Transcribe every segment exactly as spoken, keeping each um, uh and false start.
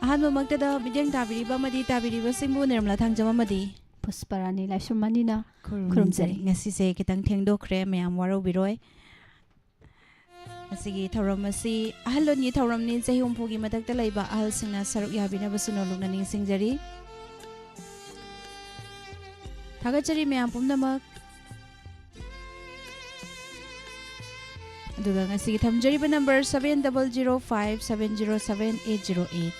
ꯑꯍꯥꯟꯕꯃꯛꯇꯗ ꯃꯤꯠꯌꯦꯡ ꯇꯥꯕꯤꯔꯤꯕ ꯑꯃꯗꯤ ꯇꯥꯕꯤꯔꯤꯕꯁꯤꯡꯕꯨ ꯅꯤꯔꯃꯂꯥ ꯊꯥꯡꯖꯝ ꯑꯃꯗꯤ ꯄꯨꯁꯄꯔꯥꯅꯤ ꯂꯥꯏꯁ꯭ꯔꯝ ꯑꯅꯤꯅ ꯈꯨꯔꯨꯝꯖꯔꯤ꯫ ꯈꯨꯔꯨꯝꯖꯔꯤ꯫ ꯉꯁꯤꯁꯦ ꯈꯤꯇꯪ ꯊꯦꯡꯗꯣꯛꯈ꯭ꯔꯦ, ꯃꯌꯥꯝ ꯋꯥꯔꯧꯕꯤꯔꯣꯏ꯫ ꯉꯁꯤꯒꯤ ꯊꯧꯔꯝ ꯑꯁꯤ ꯑꯍꯜꯂꯣꯟꯒꯤ ꯊꯧꯔꯝꯅꯤ꯫ ꯆꯍꯤ ꯍꯨꯝꯐꯨꯒꯤ ꯃꯊꯛꯇ ꯂꯩꯕ ꯑꯍꯜꯁꯤꯡꯅ ꯁꯔꯨꯛ ꯌꯥꯕꯤꯅꯕꯁꯨ ꯅꯣꯂꯨꯛꯅ ꯅꯤꯡꯁꯤꯡꯖꯔꯤ꯫ ꯊꯥꯒꯠꯆꯔꯤ ꯃꯌꯥꯝ ꯄꯨꯝꯅꯃꯛ꯫ ꯑꯗꯨꯒ ꯉꯁꯤꯒꯤ ꯊꯝꯖꯔꯤꯕ number seven double zero five seven zero seven eight zero eight꯫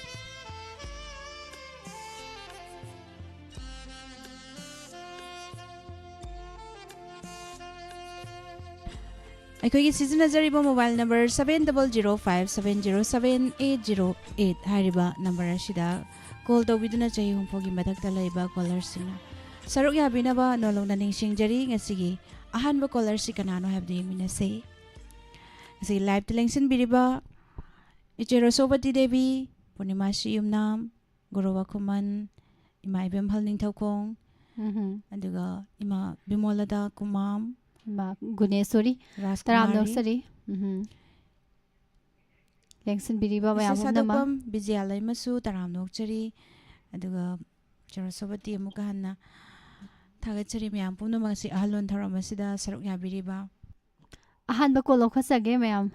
ꯑꯩꯈꯣꯏꯒꯤ ꯁꯤꯖꯤꯟꯅꯖꯔꯤꯕ mobile number seven double zero five seven zero seven eight zero eight ꯍꯥꯏꯔꯤꯕ number ꯑꯁꯤꯗ call ꯇꯧꯕꯤꯗꯨꯅ ꯆꯍꯤ ꯍꯨꯝꯐꯨꯒꯤ ꯃꯊꯛꯇ ꯂꯩꯕ callerꯁꯤꯡꯅ ꯁꯔꯨꯛ ꯌꯥꯕꯤꯅꯕ ꯅꯣꯂꯨꯛꯅ ꯅꯤꯡꯁꯤꯡꯖꯔꯤ꯫ ꯉꯁꯤꯒꯤ ꯑꯍꯥꯟꯕ callerꯁꯤ ꯀꯅꯥꯅꯣ ꯍꯥꯏꯕꯗꯨ ꯌꯦꯡꯃꯤꯟꯅꯁꯤ꯫ ꯉꯁꯤꯒꯤ liveꯇ ꯂꯦꯡꯁꯤꯟꯕꯤꯔꯤꯕ ꯏꯆꯦ ꯔꯣꯁꯣꯕꯇꯤ ꯗꯦꯕꯤ, ꯄꯨꯔꯅꯤꯃꯥꯁꯤ ꯌꯨꯝꯅꯥꯝ, ꯒꯨꯔꯨ ꯋꯥꯈꯨꯃꯟ, ꯏꯃꯥ ꯏꯕꯦꯝꯍꯜ ꯅꯤꯡꯊꯧꯈꯣꯡ, ꯎꯝꯍꯨꯝ꯫ ꯑꯗꯨꯒ ꯏꯃꯥ ꯕꯤꯃꯣꯂꯗꯥ ꯀꯨꯃꯥꯝ, ꯏꯃꯥ ꯒꯨꯅꯦꯁꯣꯔꯤ, ꯔꯥꯖꯀꯨꯃꯥꯔꯤ꯫ ꯇꯔꯥꯝꯅ ꯑꯣꯛꯆꯔꯤ꯫ ꯎꯝꯍꯨꯝ꯫ ꯂꯦꯡꯁꯤꯟꯕꯤꯔꯤꯕ ꯃꯌꯥꯝ ꯏꯆꯦ ꯄꯨꯝꯅꯃꯛ꯫ ꯁꯥꯗꯣꯛꯄꯝ ꯕꯤꯖꯌꯥꯂꯩꯃꯁꯨ ꯇꯔꯥꯝꯅ ꯑꯣꯛꯆꯔꯤ꯫ ꯑꯗꯨꯒ ꯁꯔꯁꯋꯇꯤ ꯑꯃꯨꯛꯀ ꯍꯟꯅ ꯊꯥꯒꯠꯆꯔꯤ ꯃꯌꯥꯝ ꯄꯨꯝꯅꯃꯛ ꯑꯁꯤ ꯑꯍꯜꯂꯣꯟ ꯊꯧꯔꯝ ꯑꯁꯤꯗ ꯁꯔꯨꯛ ꯌꯥꯕꯤꯔꯤꯕ꯫ ꯑꯍꯥꯟꯕ call ꯂꯧꯈꯠꯆꯒꯦ ꯃꯌꯥꯝ꯫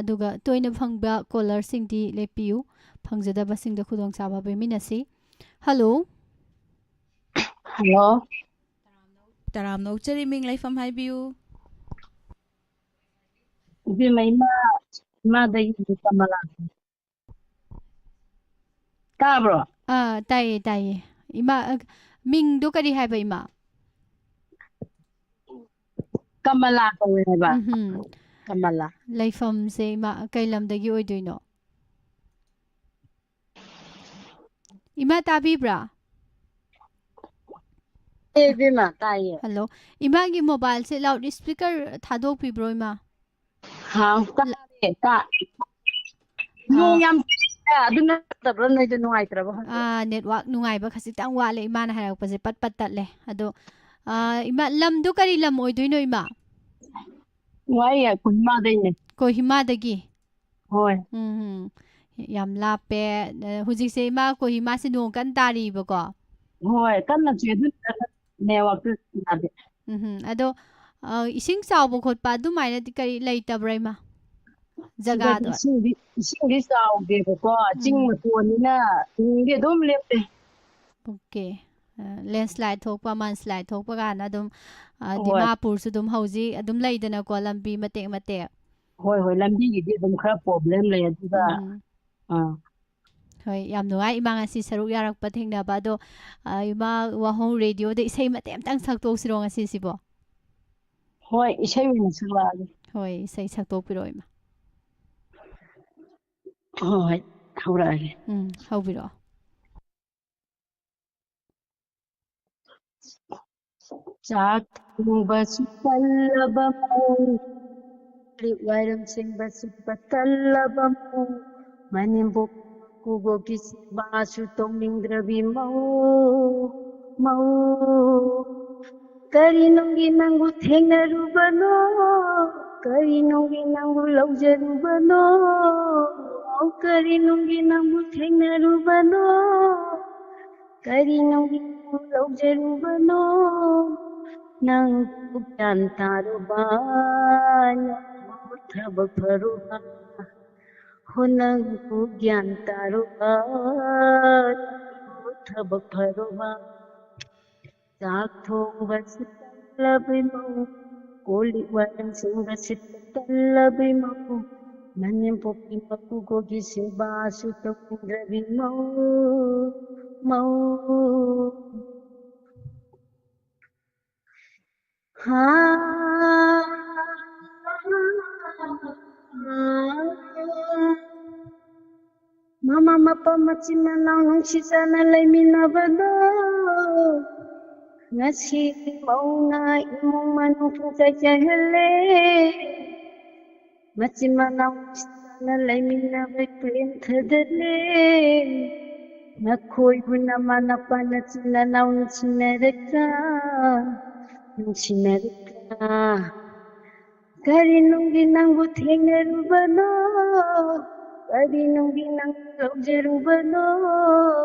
ꯑꯗꯨꯒ ꯇꯣꯏꯅ ꯐꯪꯕ callerꯁꯤꯡꯗꯤ ꯂꯦꯞꯄꯤꯌꯨ꯫ ꯐꯪꯖꯗꯕꯁꯤꯡꯗ ꯈꯨꯗꯣꯡꯆꯥꯕ ꯄꯤꯃꯤꯟꯅꯁꯤ꯫ Hello꯫ Hello꯫ ꯇꯔꯥꯝꯅ ꯑꯣꯛꯆꯔꯤ, ꯃꯤꯡ ꯂꯩꯐꯝ ꯍꯥꯏꯕꯤꯌꯨ꯫ ꯏꯕꯦꯝꯃ, ꯏꯃꯥ, ꯏꯃꯥꯗꯒꯤ ꯀꯃꯂꯥ꯫ ꯇꯥꯕ꯭ꯔꯣ? ꯑꯥ, ꯇꯥꯏꯌꯦ, ꯇꯥꯏꯌꯦ꯫ ꯏꯃꯥ, ꯑ, ꯃꯤꯡꯗꯣ ꯀꯔꯤ ꯍꯥꯏꯕ, ꯏꯃꯥ? ꯀꯃꯂꯥ ꯀꯧꯋꯦ ꯍꯥꯏꯕ꯫ ꯎꯝꯍꯨꯝ꯫ ꯀꯃꯂꯥ꯫ ꯂꯩꯐꯝꯁꯦ, ꯏꯃꯥ, ꯀꯩ ꯂꯝꯗꯒꯤ ꯑꯣꯏꯗꯣꯏꯅꯣ? ꯏꯃꯥ, ꯇꯥꯕꯤꯕ꯭ꯔꯥ? ꯑꯦ, ꯏꯕꯦꯝꯃ, ꯇꯥꯏꯌꯦ꯫ Hello꯫ ꯏꯃꯥꯒꯤ mobileꯁꯦ loud speaker ꯊꯥꯗꯣꯛꯄꯤꯕ꯭ꯔꯣ, ꯏꯃꯥ? ꯍꯥꯎ, ꯇꯥꯔꯦ, ꯇꯥ-, ꯅꯣꯡ ꯑꯥ꯫ ꯌꯥꯝ ꯆꯨꯏꯌꯦ, ꯑꯗꯨ ꯅꯠꯇꯕ꯭ꯔꯥ ꯅꯣꯏꯗ ꯅꯨꯡꯉꯥꯏꯇ꯭ꯔꯕ ꯈꯪꯗꯦ꯫ ꯑꯥ, network ꯅꯨꯡꯉꯥꯏꯕ ꯈꯖꯤꯛꯇꯪ ꯋꯥꯠꯂꯦ, ꯏꯃꯥꯅ ꯍꯥꯏꯔꯛꯄꯁꯦ ꯄꯠ ꯄꯠ ꯇꯠꯂꯦ꯫ ꯑꯗꯣ, ꯑꯥ, ꯏꯃꯥ, ꯂꯝꯗꯣ ꯀꯔꯤ ꯂꯝ ꯑꯣꯏꯗꯣꯏꯅꯣ, ꯏꯃꯥ? ꯋꯥꯏ ꯌꯥꯏ, ꯀꯣꯍꯤꯃꯥꯗꯩꯅꯦ꯫ ꯀꯣꯍꯤꯃꯥꯗꯒꯤ? ꯍꯣꯏ꯫ ꯎꯝ, ꯎꯝ꯫ ꯌꯥꯝ ꯂꯥꯞꯄꯦ꯫ ꯑ, ꯍꯧꯖꯤꯛꯁꯦ ꯏꯃꯥ ꯀꯣꯍꯤꯃꯥꯁꯦ ꯅꯣꯡ ꯀꯟꯅ ꯇꯥꯔꯤꯕꯀꯣ? ꯍꯣꯏ, ꯀꯟꯅ ꯆꯨꯏ, ꯑꯗꯨꯅ ꯅꯦꯠꯋꯥꯛꯇꯨ ꯌꯥꯗꯦ꯫ ꯎꯝ, ꯑꯗꯣ, ꯑ, ꯏꯁꯤꯡ ꯆꯥꯎꯕ ꯈꯣꯠꯄ ꯑꯗꯨꯃꯥꯏꯅꯗꯤ ꯀꯔꯤ ꯂꯩꯇꯕ꯭ꯔꯥ, ꯏꯃꯥ? ꯁꯤꯗꯗꯤ ꯖꯒꯥꯗꯣ? ꯏꯁꯤꯡꯗꯤ, ꯏꯁꯤꯡꯗꯤ ꯆꯥꯎꯗꯦꯕꯀꯣ, ꯆꯤꯡ ꯎꯝ꯫ ꯃꯇꯣꯟꯅꯤꯅ ꯅꯣꯡꯗꯤ ꯑꯗꯨꯝ ꯂꯦꯞꯇꯦ꯫ ꯑꯣꯀꯦ꯫ ꯑ, ꯂꯦꯟꯁ꯭ꯂꯥꯏꯠ ꯊꯣꯛꯄ, ꯃꯟꯁ꯭ꯂꯥꯏꯠ ꯊꯣꯛꯄ ꯀꯥꯏꯅ ꯑꯗꯨꯝ, ꯑ, ꯍꯣꯏ꯫ ꯗꯤꯃꯥꯄꯨꯔꯁꯨ ꯑꯗꯨꯝ ꯍꯧꯖꯤꯛ ꯑꯗꯨꯝ ꯂꯩꯗꯅꯀꯣ, ꯂꯝꯕꯤ ꯃꯇꯦꯛ ꯃꯇꯦꯛ꯫ ꯍꯣꯏ, ꯍꯣꯏ, ꯂꯝꯕꯤꯒꯤꯗꯤ ꯑꯗꯨꯝ ꯈꯔ ꯄ꯭ꯔꯣꯕ꯭ꯂꯦꯝ ꯂꯩ, ꯑꯗꯨꯒ, ꯎꯝ꯫ ꯑꯥ꯫ ꯍꯣꯏ, ꯌꯥꯝ ꯅꯨꯡꯉꯥꯏ ꯏꯃꯥ ꯉꯁꯤ ꯁꯔꯨꯛ ꯌꯥꯔꯛꯄ ꯊꯦꯡꯅꯕ꯫ ꯑꯗꯣ, ꯑ, ꯏꯃꯥ ꯋꯥꯍꯣꯡ ꯔꯦꯗꯤꯑꯣꯗ ꯏꯁꯩ ꯃꯇꯦꯛ ꯑꯝꯇꯪ ꯁꯛꯇꯣꯛꯁꯤꯔꯣ ꯉꯁꯤꯁꯤꯕꯣ? ꯍꯣꯏ, ꯏꯁꯩ ꯑꯣꯏꯅ ꯁꯛꯂꯛꯑꯒꯦ꯫ ꯍꯣꯏ, ꯏꯁꯩ ꯁꯛꯇꯣꯛꯄꯤꯔꯛꯑꯣ, ꯏꯃꯥ꯫ ꯍꯣꯏ, ꯍꯣꯏ, ꯍꯧꯔꯛꯑꯒꯦ꯫ ꯎꯝ, ꯍꯧꯕꯤꯔꯛꯑꯣ꯫ ꯆꯥꯛ ꯊꯣꯡꯕꯁꯨ ꯇꯜꯂꯕ ꯃꯧ, ꯀꯣꯜꯂꯤꯛ ꯋꯥꯏꯔꯝ ꯁꯦꯡꯕꯁꯨ ꯇꯜꯂꯕ ꯃꯧ, ꯃꯅꯦꯝꯕꯣꯛ ꯃꯀꯨꯕꯣꯛꯀꯤ ꯁꯦꯕꯥꯁꯨ ꯇꯧꯅꯤꯡꯗ꯭ꯔꯕꯤ ꯃꯧ, ꯃꯧ꯫ ꯀꯔꯤ ꯅꯨꯡꯒꯤ ꯅꯪꯕꯨ ꯊꯦꯡꯅꯔꯨꯕꯅꯣ? ꯀꯔꯤ ꯅꯨꯡꯒꯤ ꯅꯪꯕꯨ ꯂꯧꯖꯔꯨꯕꯅꯣ? ꯀꯔꯤ ꯅꯨꯡꯒꯤ ꯅꯪꯕꯨ ꯊꯦꯡꯅꯔꯨꯕꯅꯣ? ꯀꯔꯤ ꯅꯨꯡꯒꯤ ꯅꯪꯕꯨ ꯂꯧꯖꯔꯨꯕꯅꯣ? ꯅꯪꯕꯨ ꯒ꯭ꯌꯥꯟ ꯇꯥꯔꯨꯕ, ꯅꯪꯕꯨ ꯊꯕꯛ ꯐꯔꯨꯕ, ꯍꯣ ꯅꯪꯕꯨ ꯒ꯭ꯌꯥꯟ ꯇꯥꯔꯨꯕ, ꯅꯪꯕꯨ ꯊꯕꯛ ꯐꯔꯨꯕ꯫ ꯆꯥꯛ ꯊꯣꯡꯕꯁꯨ ꯇꯜꯂꯕ ꯏꯃꯧ, ꯀꯣꯜꯂꯤꯛ ꯋꯥꯏꯔꯝ ꯁꯦꯡꯕꯁꯨ ꯇꯜꯂꯕ ꯏꯃꯧ, ꯃꯅꯦꯝꯄꯣꯛꯀꯤ ꯃꯀꯨꯕꯣꯛꯀꯤ ꯁꯦꯕꯥꯁꯨ ꯇꯧꯅꯤꯡꯗ꯭ꯔꯕꯤ ꯃꯧ, ꯃꯧ꯫ ꯍꯥ꯫ ꯃꯃꯥ ꯃꯄꯥ ꯃꯆꯤꯟ ꯃꯅꯥꯎ ꯅꯨꯡꯁꯤ ꯆꯥꯟꯅ ꯂꯩꯃꯤꯟꯅꯕꯗꯣ, ꯉꯁꯤ ꯃꯧꯅ ꯏꯃꯨꯡ ꯃꯅꯨꯡ ꯄꯨꯡꯆꯥꯏ ꯆꯥꯏꯍꯜꯂꯦ꯫ ꯃꯆꯤꯟ ꯃꯅꯥꯎ ꯅꯨꯡꯁꯤ ꯆꯥꯟꯅ ꯂꯩꯃꯤꯟꯅꯕ ꯄꯦꯟꯊꯗꯔꯦ꯫ ꯅꯈꯣꯏꯕꯨ ꯅꯃꯥ ꯅꯄꯥ ꯅꯆꯤꯟ ꯅꯅꯥꯎ ꯅꯨꯡꯁꯤꯅꯔꯛꯇ꯭ꯔꯥ? ꯅꯨꯡꯁꯤꯅꯔꯛꯇ꯭ꯔꯥ? ꯀꯔꯤ ꯅꯨꯡꯒꯤ ꯅꯪꯕꯨ ꯊꯦꯡꯅꯔꯨꯕꯅꯣ? ꯀꯔꯤ ꯅꯨꯡꯒꯤ ꯅꯪꯕꯨ ꯂꯧꯖꯔꯨꯕꯅꯣ?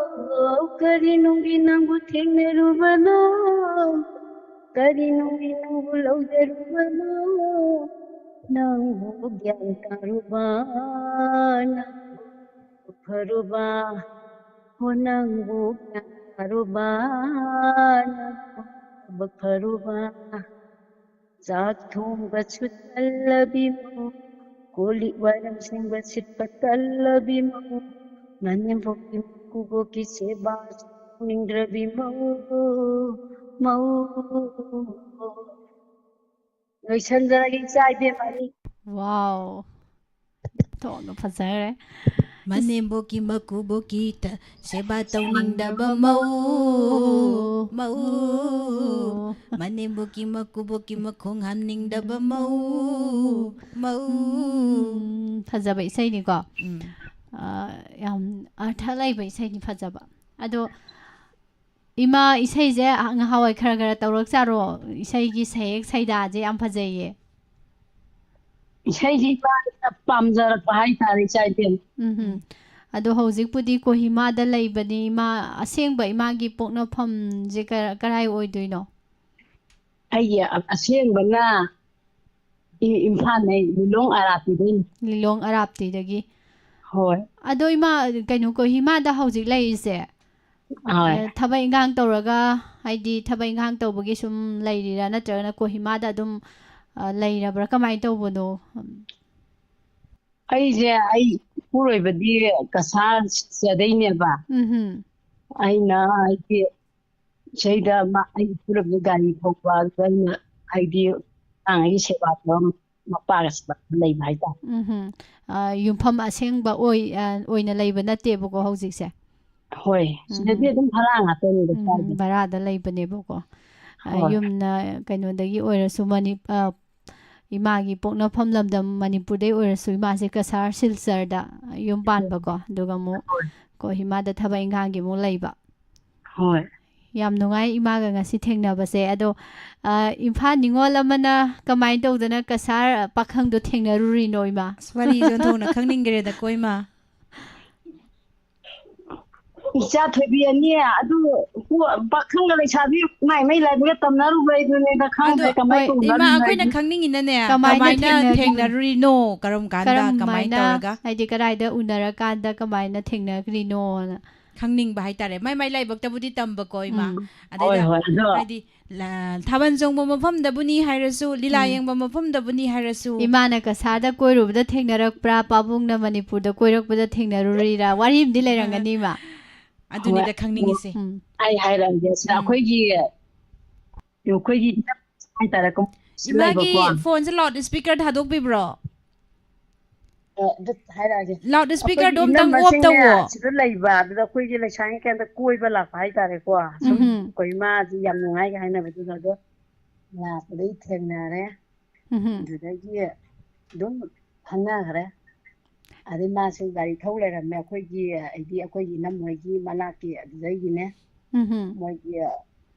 ꯀꯔꯤ ꯅꯨꯡꯒꯤ ꯅꯪꯕꯨ ꯊꯦꯡꯅꯔꯨꯕꯅꯣ? ꯀꯔꯤ ꯅꯨꯡꯒꯤ ꯅꯪꯕꯨ ꯂꯧꯖꯔꯨꯕꯅꯣ? ꯅꯪꯕꯨ ꯒ꯭ꯌꯥꯟ ꯇꯥꯔꯨꯕ, ꯅꯪꯕꯨ ꯐꯔꯨꯕ, ꯍꯣ ꯅꯪꯕꯨ ꯒ꯭ꯌꯥꯟ ꯇꯥꯔꯨꯕ, ꯅꯪꯕꯨ ꯊꯕꯛ ꯐꯔꯨꯕ, ꯆꯥꯛ ꯊꯣꯡꯕꯁꯨ ꯇꯜꯂꯕꯤ ꯃꯧ, ꯀꯣꯜ ꯂꯤꯛ ꯋꯥꯏꯔꯝ ꯁꯦꯡꯕ ꯁꯤꯠꯄ ꯇꯜꯂꯕꯤ ꯃꯧ, ꯃꯅꯦꯝꯕꯣꯛꯀꯤ ꯃꯀꯨꯕꯣꯛꯀꯤ ꯁꯦꯕꯥ ꯇꯧꯅꯤꯡꯗ꯭ꯔꯕꯤ ꯃꯧ, ꯃꯧ꯫ ꯂꯣꯏꯁꯟꯖꯔꯒꯦ ꯏꯆꯥ ꯏꯕꯦꯝꯃ ꯑꯩ꯫ ꯋꯥꯎ, ꯊꯣꯛꯅ ꯐꯖꯈ꯭ꯔꯦ꯫ ꯃꯅꯦꯝꯕꯣꯛꯀꯤ ꯃꯀꯨꯕꯣꯛꯀꯤ ꯇ- ꯁꯦꯕꯥ ꯇꯧꯅꯤꯡꯗꯕ ꯃꯧ, ꯃꯧ꯫ ꯃꯅꯦꯝꯕꯣꯛꯀꯤ ꯃꯀꯨꯕꯣꯛꯀꯤ ꯃꯈꯣꯡ ꯍꯥꯝꯅꯤꯡꯗꯕ ꯃꯧ, ꯃꯧ꯫ ꯎꯝ, ꯐꯖꯕ ꯏꯁꯩꯅꯤꯀꯣ꯫ ꯎꯝ꯫ ꯑ, ꯌꯥꯝ ꯑꯔꯊ ꯂꯩꯕ ꯏꯁꯩꯅꯤ, ꯐꯖꯕ꯫ ꯑꯗꯣ ꯏꯃꯥ, ꯏꯁꯩꯁꯦ ꯉꯍꯥꯟꯋꯥꯏ ꯈꯔ ꯈꯔ ꯇꯧꯔꯛꯆꯥꯔꯣ? ꯏꯁꯩꯒꯤ ꯁꯩꯍꯦꯛ ꯁꯩꯗꯥꯁꯦ ꯌꯥꯝ ꯐꯖꯩꯌꯦ꯫ ꯏꯁꯩꯁꯤ ꯏꯃꯥꯅ ꯄꯥꯝꯖꯔꯛꯄ ꯍꯥꯏꯇꯥꯔꯦ ꯏꯆꯥ ꯏꯕꯦꯝ꯫ ꯎꯝ꯫ ꯑꯗꯣ ꯍꯧꯖꯤꯛꯄꯨꯗꯤ ꯀꯣꯍꯤꯃꯥꯗ ꯂꯩꯕꯅꯤ ꯏꯃꯥ꯫ ꯑꯁꯦꯡꯕ ꯏꯃꯥꯒꯤ ꯄꯣꯛꯅꯐꯝꯁꯦ ꯀ- ꯀꯔꯥꯏ ꯑꯣꯏꯗꯣꯏꯅꯣ? ꯑꯩꯒꯤ ꯑ- ꯑꯁꯦꯡꯕꯅ ꯏ- ꯏꯝꯐꯥꯜꯅꯦ, ꯂꯤꯂꯣꯡ ꯑꯔꯥꯞꯄꯤꯗꯩꯅꯤ꯫ ꯂꯤꯂꯣꯡ ꯑꯔꯥꯞꯇꯤꯗꯒꯤ꯫ ꯍꯣꯏ꯫ ꯑꯗꯣ ꯏꯃꯥ, ꯀꯩꯅꯣ, ꯀꯣꯍꯤꯃꯥꯗ ꯍꯧꯖꯤꯛ ꯂꯩꯔꯤꯁꯦ, ꯍꯣꯏ꯫ ꯑ, ꯊꯕꯛ ꯏꯟꯈꯥꯡ ꯇꯧꯔꯒ, ꯍꯥꯏꯗꯤ ꯊꯕꯛ ꯏꯟꯈꯥꯡ ꯇꯧꯕꯒꯤ ꯁꯨꯝ ꯂꯩꯔꯤꯔꯥ, ꯅꯠꯇ꯭ꯔꯒꯅ ꯀꯣꯍꯤꯃꯥꯗ ꯑꯗꯨꯝ, ꯑ, ꯂꯩꯔꯕ꯭ꯔꯥ? ꯀꯃꯥꯏꯅ ꯇꯧꯕꯅꯣ? ꯑꯩꯁꯦ, ꯑꯩ ꯏꯄꯨꯔꯣꯏꯕꯗꯤ ꯀꯁꯥꯔ ꯁꯤꯜꯆꯔꯗꯩꯅꯦꯕ꯫ ꯎꯝ꯫ ꯑꯩꯅ ꯍꯥꯏꯗꯤ ꯁꯤꯗ ꯃꯥ-, ꯑꯩ ꯏꯄꯨꯔꯣꯏꯕꯗꯤ ꯒꯥꯔꯤ ꯊꯧꯕ, ꯑꯗꯨꯗ ꯑꯩꯅ ꯍꯥꯏꯗꯤ ꯑꯉꯥꯡꯒꯤ ꯁꯦꯕꯥ ꯇꯧꯔ ꯃꯄꯥꯒ ꯁꯦꯕꯥ ꯂꯩꯕ ꯍꯥꯏꯇꯥꯔꯦ꯫ ꯎꯝ꯫ ꯑ, ꯌꯨꯝꯐꯝ ꯑꯁꯦꯡꯕ ꯑꯣꯏ-, ꯑ, ꯑꯣꯏꯅ ꯂꯩꯕ ꯅꯠꯇꯦꯕꯀꯣ ꯍꯧꯖꯤꯛꯁꯦ꯫ ꯍꯣꯏ, ꯁꯤꯗꯗꯤ ꯎꯝ꯫ ꯑꯗꯨꯝ ꯚꯔꯥ ꯉꯥꯛꯇꯅꯤꯗ ꯎꯝ, ꯆꯥꯏꯗꯣ꯫ ꯚꯔꯥꯗ ꯂꯩꯕꯅꯦꯕꯀꯣ꯫ ꯑ, ꯍꯣꯏ꯫ ꯌꯨꯝꯅ ꯀꯩꯅꯣꯗꯒꯤ ꯑꯣꯏꯔꯁꯨ, ꯃꯅꯤ-, ꯑ, ꯏꯃꯥꯒꯤ ꯄꯣꯛꯅꯐꯝ ꯂꯝꯗꯝ ꯃꯅꯤꯄꯨꯔꯗꯩ ꯑꯣꯏꯔꯁꯨ, ꯏꯃꯥꯁꯦ ꯀꯁꯥꯔ ꯁꯤꯜꯆꯔꯗ ꯌꯨꯝ ꯄꯥꯟꯕꯀꯣ, ꯑꯗꯨꯒ ꯑꯃꯨꯛ ꯍꯣꯏ꯫ ꯀꯣꯍꯤꯃꯥꯗ ꯊꯕꯛ ꯏꯟꯈꯥꯡꯒꯤ ꯑꯃꯨꯛ ꯂꯩꯕ꯫ ꯍꯣꯏ꯫ ꯌꯥꯝ ꯅꯨꯡꯉꯥꯏ ꯏꯃꯥꯒ ꯉꯁꯤ ꯊꯦꯡꯅꯕꯁꯦ꯫ ꯑꯗꯣ, ꯑ, ꯏꯝꯐꯥꯜ ꯅꯤꯉꯣꯜ ꯑꯃꯅ ꯀꯃꯥꯏꯅ ꯇꯧꯗꯅ ꯀꯁꯥꯔ ꯄꯥꯈꯪꯗꯣ ꯊꯦꯡꯅꯔꯨꯔꯤꯅꯣ, ꯏꯃꯥ? ꯑꯁ, ꯋꯥꯔꯤꯁꯦ ꯑꯣꯟꯊꯣꯛꯅ ꯈꯪꯅꯤꯡꯈ꯭ꯔꯦꯗꯀꯣ, ꯏꯃꯥ꯫ ꯏꯆꯥ ꯊꯣꯏꯕꯤ ꯑꯅꯤ, ꯑꯗꯨ ꯄꯥꯈꯪꯒ ꯂꯩꯁꯥꯕꯤ ꯃꯥꯏ ꯃꯥꯏ ꯂꯥꯏꯕꯛꯇ ꯇꯝꯅꯔꯨꯕꯩꯗꯨꯅꯤꯗ, ꯑꯗꯣ, ꯈꯪꯗ꯭ꯔꯦ ꯀꯃꯥꯏꯅ ꯍꯣꯏ, ꯏꯃꯥ, ꯇꯧꯅꯔꯤꯅꯣ ꯑꯩꯈꯣꯏꯅ ꯍꯥꯏꯗꯤ꯫ ꯈꯪꯅꯤꯡꯉꯤꯅꯅꯦ, ꯀꯃꯥꯏꯅ ꯀꯃꯥꯏꯅ ꯊꯦꯡꯅꯔꯤꯅꯣ? ꯊꯦꯡꯅꯔꯨꯔꯤꯅꯣ? ꯀꯔꯝ ꯀꯥꯟꯗ? ꯀꯃꯥꯏꯅ ꯀꯔꯝꯃꯥꯏꯅ, ꯇꯧꯔꯒ? ꯍꯥꯏꯗꯤ, ꯀꯗꯥꯏꯗ ꯎꯅꯔꯀꯥꯟꯗ ꯀꯃꯥꯏꯅ ꯊꯦꯡꯅꯈ꯭ꯔꯤꯅꯣꯅ? ꯈꯪꯅꯤꯡꯕ ꯍꯥꯏꯇꯥꯔꯦ꯫ ꯃꯥꯏ ꯃꯥꯏ ꯂꯥꯏꯕꯛꯇꯕꯨꯗꯤ ꯇꯝꯕꯀꯣ, ꯏꯃꯥ꯫ ꯎꯝ꯫ ꯑꯗꯩꯗ ꯍꯣꯏ, ꯍꯣꯏ, ꯑꯗꯣ ꯍꯥꯏꯗꯤ, ꯂ-, ꯊꯥꯕꯜ ꯆꯣꯡꯕ ꯃꯐꯝꯗꯕꯨꯅꯤ ꯍꯥꯏꯔꯁꯨ, ꯂꯤꯂꯥ ꯎꯝ꯫ ꯌꯦꯡꯕ ꯃꯐꯝꯗꯕꯨꯅꯤ ꯍꯥꯏꯔꯁꯨ꯫ ꯏꯃꯥꯅ ꯀꯁꯥꯔꯗ ꯀꯣꯏꯔꯨꯕꯗ ꯊꯦꯡꯅꯔꯛꯄ꯭ꯔꯥ, ꯄꯥꯕꯨꯡꯅ ꯃꯅꯤꯄꯨꯔꯗ ꯀꯣꯏꯔꯛꯄꯗ ꯊꯦꯡꯅꯔꯨꯔꯤꯔꯥ? ꯋꯥꯔꯤ ꯑꯃꯗꯤ ꯂꯩꯔꯝꯒꯅꯤ, ꯏꯃꯥ꯫ ꯑꯗꯨꯅꯤꯗ ꯍꯣꯏ꯫ ꯈꯪꯅꯤꯡꯉꯤꯁꯦ꯫ ꯎꯝ꯫ ꯑꯩ ꯍꯥꯏꯔꯛꯑꯒꯦ꯫ ꯁꯤꯗ ꯎꯝ꯫ ꯑꯩꯈꯣꯏꯒꯤ, ꯑꯩꯈꯣꯏꯒꯤ ꯏꯅꯝ ꯍꯥꯏꯇꯥꯔꯦꯀꯣ, ꯁꯤ ꯏꯃꯥꯒꯤ ꯂꯩꯕꯀꯣ꯫ Phoneꯁꯦ loud speaker ꯊꯥꯗꯣꯛꯄꯤꯕ꯭ꯔꯣ? ꯑꯦ, ꯑꯗꯨ ꯍꯥꯏꯔꯛꯑꯒꯦ꯫ Loud speakerꯗꯣ ꯑꯩꯈꯣꯏꯒꯤ ꯑꯝꯇꯪ off ꯏꯅꯝꯃꯁꯤꯡꯅꯦ ꯇꯧꯋꯣ꯫ ꯁꯤꯗ ꯂꯩꯕ, ꯑꯗꯨꯗ ꯑꯩꯈꯣꯏꯒꯤ ꯂꯩꯁꯥꯡ ꯀꯩꯗ ꯀꯣꯏꯕ ꯂꯥꯛꯄ ꯍꯥꯏꯇꯥꯔꯦꯀꯣ꯫ ꯁꯨꯝ ꯎꯝꯍꯨꯝ꯫ ꯑꯩꯈꯣꯏ ꯏꯃꯥꯁꯤ ꯌꯥꯝ ꯅꯨꯡꯉꯥꯏꯒ ꯍꯥꯏꯅꯕꯗꯨꯗ ꯑꯗꯣ ꯂꯥꯛꯄꯗꯒꯤ ꯊꯦꯡꯅꯔꯦ꯫ ꯎꯝꯍꯨꯝ꯫ ꯑꯗꯨꯗꯒꯤ ꯑꯗꯨꯝ ꯈꯪꯅꯈ꯭ꯔꯦ꯫ ꯑꯗꯩ ꯃꯥꯁꯨ ꯒꯥꯔꯤ ꯊꯧ ꯂꯩꯔꯝꯃꯦ꯫ ꯑꯩꯈꯣꯏꯒꯤ, ꯍꯥꯏꯗꯤ ꯑꯩꯈꯣꯏꯒꯤ ꯏꯅꯝ ꯍꯣꯏꯒꯤ ꯃꯅꯥꯛꯀꯤ ꯑꯗꯨꯗꯩꯒꯤꯅꯦ꯫ ꯎꯝꯍꯨꯝ꯫ ꯃꯣꯏꯒꯤ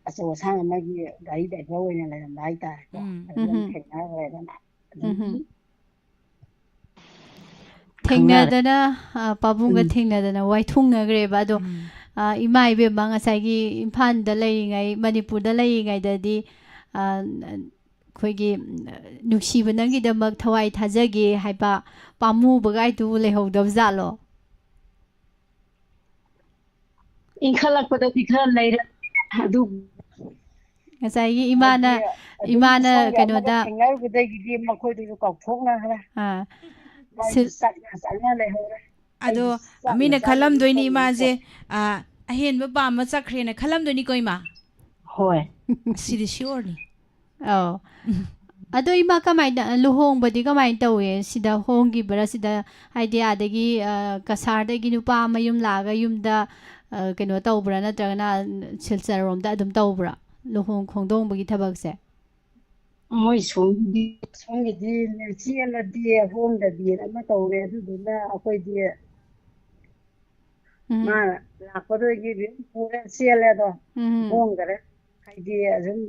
ꯑꯆꯧ ꯑꯁꯥꯡ ꯑꯃꯒꯤ ꯒꯥꯔꯤ driver ꯑꯣꯏꯅ ꯂꯩꯔꯝꯕ ꯍꯥꯏꯇꯥꯔꯦꯀꯣ꯫ ꯎꯝ꯫ ꯑꯗꯨꯗ ꯎꯝꯍꯨꯝ꯫ ꯊꯦꯡꯅꯈ꯭ꯔꯦꯗꯅ꯫ ꯑꯗꯒꯤ ꯎꯝꯍꯨꯝ꯫ ꯈꯪꯅꯔꯦ꯫ ꯊꯦꯡꯅꯗꯅ, ꯑ, ꯄꯥꯕꯨꯡꯒ ꯎꯝ꯫ ꯊꯦꯡꯅꯗꯅ ꯋꯥꯏꯊꯨꯡꯅꯈ꯭ꯔꯦꯕ꯫ ꯑꯗꯣ, ꯎꯝ꯫ ꯑ, ꯏꯃꯥ ꯏꯕꯦꯝꯃ ꯉꯁꯥꯏꯒꯤ ꯏꯝꯐꯥꯜꯗ ꯂꯩꯔꯤꯉꯩ, ꯃꯅꯤꯄꯨꯔꯗ ꯂꯩꯔꯤꯉꯩꯗꯗꯤ, ꯑ, ꯑꯩꯈꯣꯏꯒꯤ, ꯎꯝ, ꯅꯨꯡꯁꯤꯕ ꯅꯪꯒꯤꯗꯃꯛ ꯊꯋꯥꯏ ꯊꯥꯖꯒꯦ ꯍꯥꯏꯕ ꯄꯥꯝꯃꯨꯕꯒꯥꯏꯗꯨ ꯂꯩꯍꯧꯗꯕ ꯖꯥꯠꯂꯣ? ꯏꯟꯈꯠꯂꯛꯄꯗꯗꯤ ꯈꯔ ꯂꯩꯔꯦ, ꯑꯗꯨ ꯉꯁꯥꯏꯒꯤ ꯏꯃꯥꯅ, ꯍꯥꯏꯗꯤ ꯑꯗꯨꯝ ꯏꯃꯥꯅ ꯁꯣꯝꯒꯤ ꯑꯃꯒ ꯀꯩꯅꯣꯗ ꯊꯦꯡꯅꯔꯨꯕꯗꯒꯤꯗꯤ ꯃꯈꯣꯏꯗꯨꯁꯨ ꯀꯥꯎꯊꯣꯛꯅꯈ꯭ꯔꯦ꯫ ꯑꯥ, ꯃꯥꯏꯗꯤ ꯁꯤꯜ- ꯆꯥꯛꯅ ꯆꯥꯛꯅ ꯂꯩꯍꯧꯔꯦ꯫ ꯑꯗꯣ ꯑꯩꯗꯤ ꯆꯥꯛꯅ ꯃꯤꯅ ꯆꯥꯛꯅ ꯈꯜꯂꯝꯗꯣꯏꯅꯤ ꯂꯩꯍꯧꯔꯦꯀꯣ꯫ ꯏꯃꯥꯁꯦ, ꯑꯥ, ꯑꯍꯦꯟꯕ ꯄꯥꯝꯕ ꯆꯠꯈ꯭ꯔꯦꯅ ꯈꯜꯂꯝꯗꯣꯏꯅꯤꯀꯣ, ꯏꯃꯥ? ꯍꯣꯏ꯫ ꯁꯤꯗꯤ sureꯅꯤ꯫ ꯑꯧ꯫ ꯑꯗꯣ ꯏꯃꯥ, ꯀꯃꯥꯏꯅ, ꯂꯨꯍꯣꯡꯕꯗꯤ ꯀꯃꯥꯏꯅ ꯇꯧꯋꯦ? ꯁꯤꯗ ꯍꯣꯡꯈꯤꯕ꯭ꯔꯥ? ꯁꯤꯗ, ꯍꯥꯏꯗꯤ, ꯑꯥꯗꯒꯤ, ꯑ, ꯀꯁꯥꯔꯗꯒꯤ ꯅꯨꯄꯥ ꯃꯌꯨꯝ ꯂꯥꯛꯑꯒ ꯌꯨꯝꯗ, ꯑ, ꯀꯩꯅꯣ ꯇꯧꯕ꯭ꯔꯥ? ꯅꯠꯇ꯭ꯔꯒꯅ ꯁꯤꯜꯆꯔꯔꯣꯝꯗ ꯑꯗꯨꯝ ꯇꯧꯕ꯭ꯔꯥ? ꯂꯨꯍꯣꯡ ꯈꯣꯡꯗꯣꯡꯕꯒꯤ ꯊꯕꯛꯁꯦ? ꯃꯣꯏ ꯁꯣꯝꯒꯤꯗꯤ, ꯁꯣꯝꯒꯤꯗꯤ ꯆꯦꯜꯂꯗꯤ ꯍꯣꯡꯗꯕꯤ ꯑꯃ ꯇꯧꯔꯦ꯫ ꯑꯗꯨꯗꯨꯅ ꯑꯩꯈꯣꯏꯗꯤ ꯎꯝ꯫ ꯃꯥꯅ ꯂꯥꯛꯄꯗꯒꯤꯗꯤ ꯑꯗꯨꯝ ꯄꯨꯔꯦ, ꯆꯦꯜꯂꯦ ꯑꯗꯣ꯫ ꯎꯝ꯫ ꯍꯣꯡꯈꯔꯦ꯫ ꯍꯥꯏꯗꯤ ꯑꯗꯨꯝ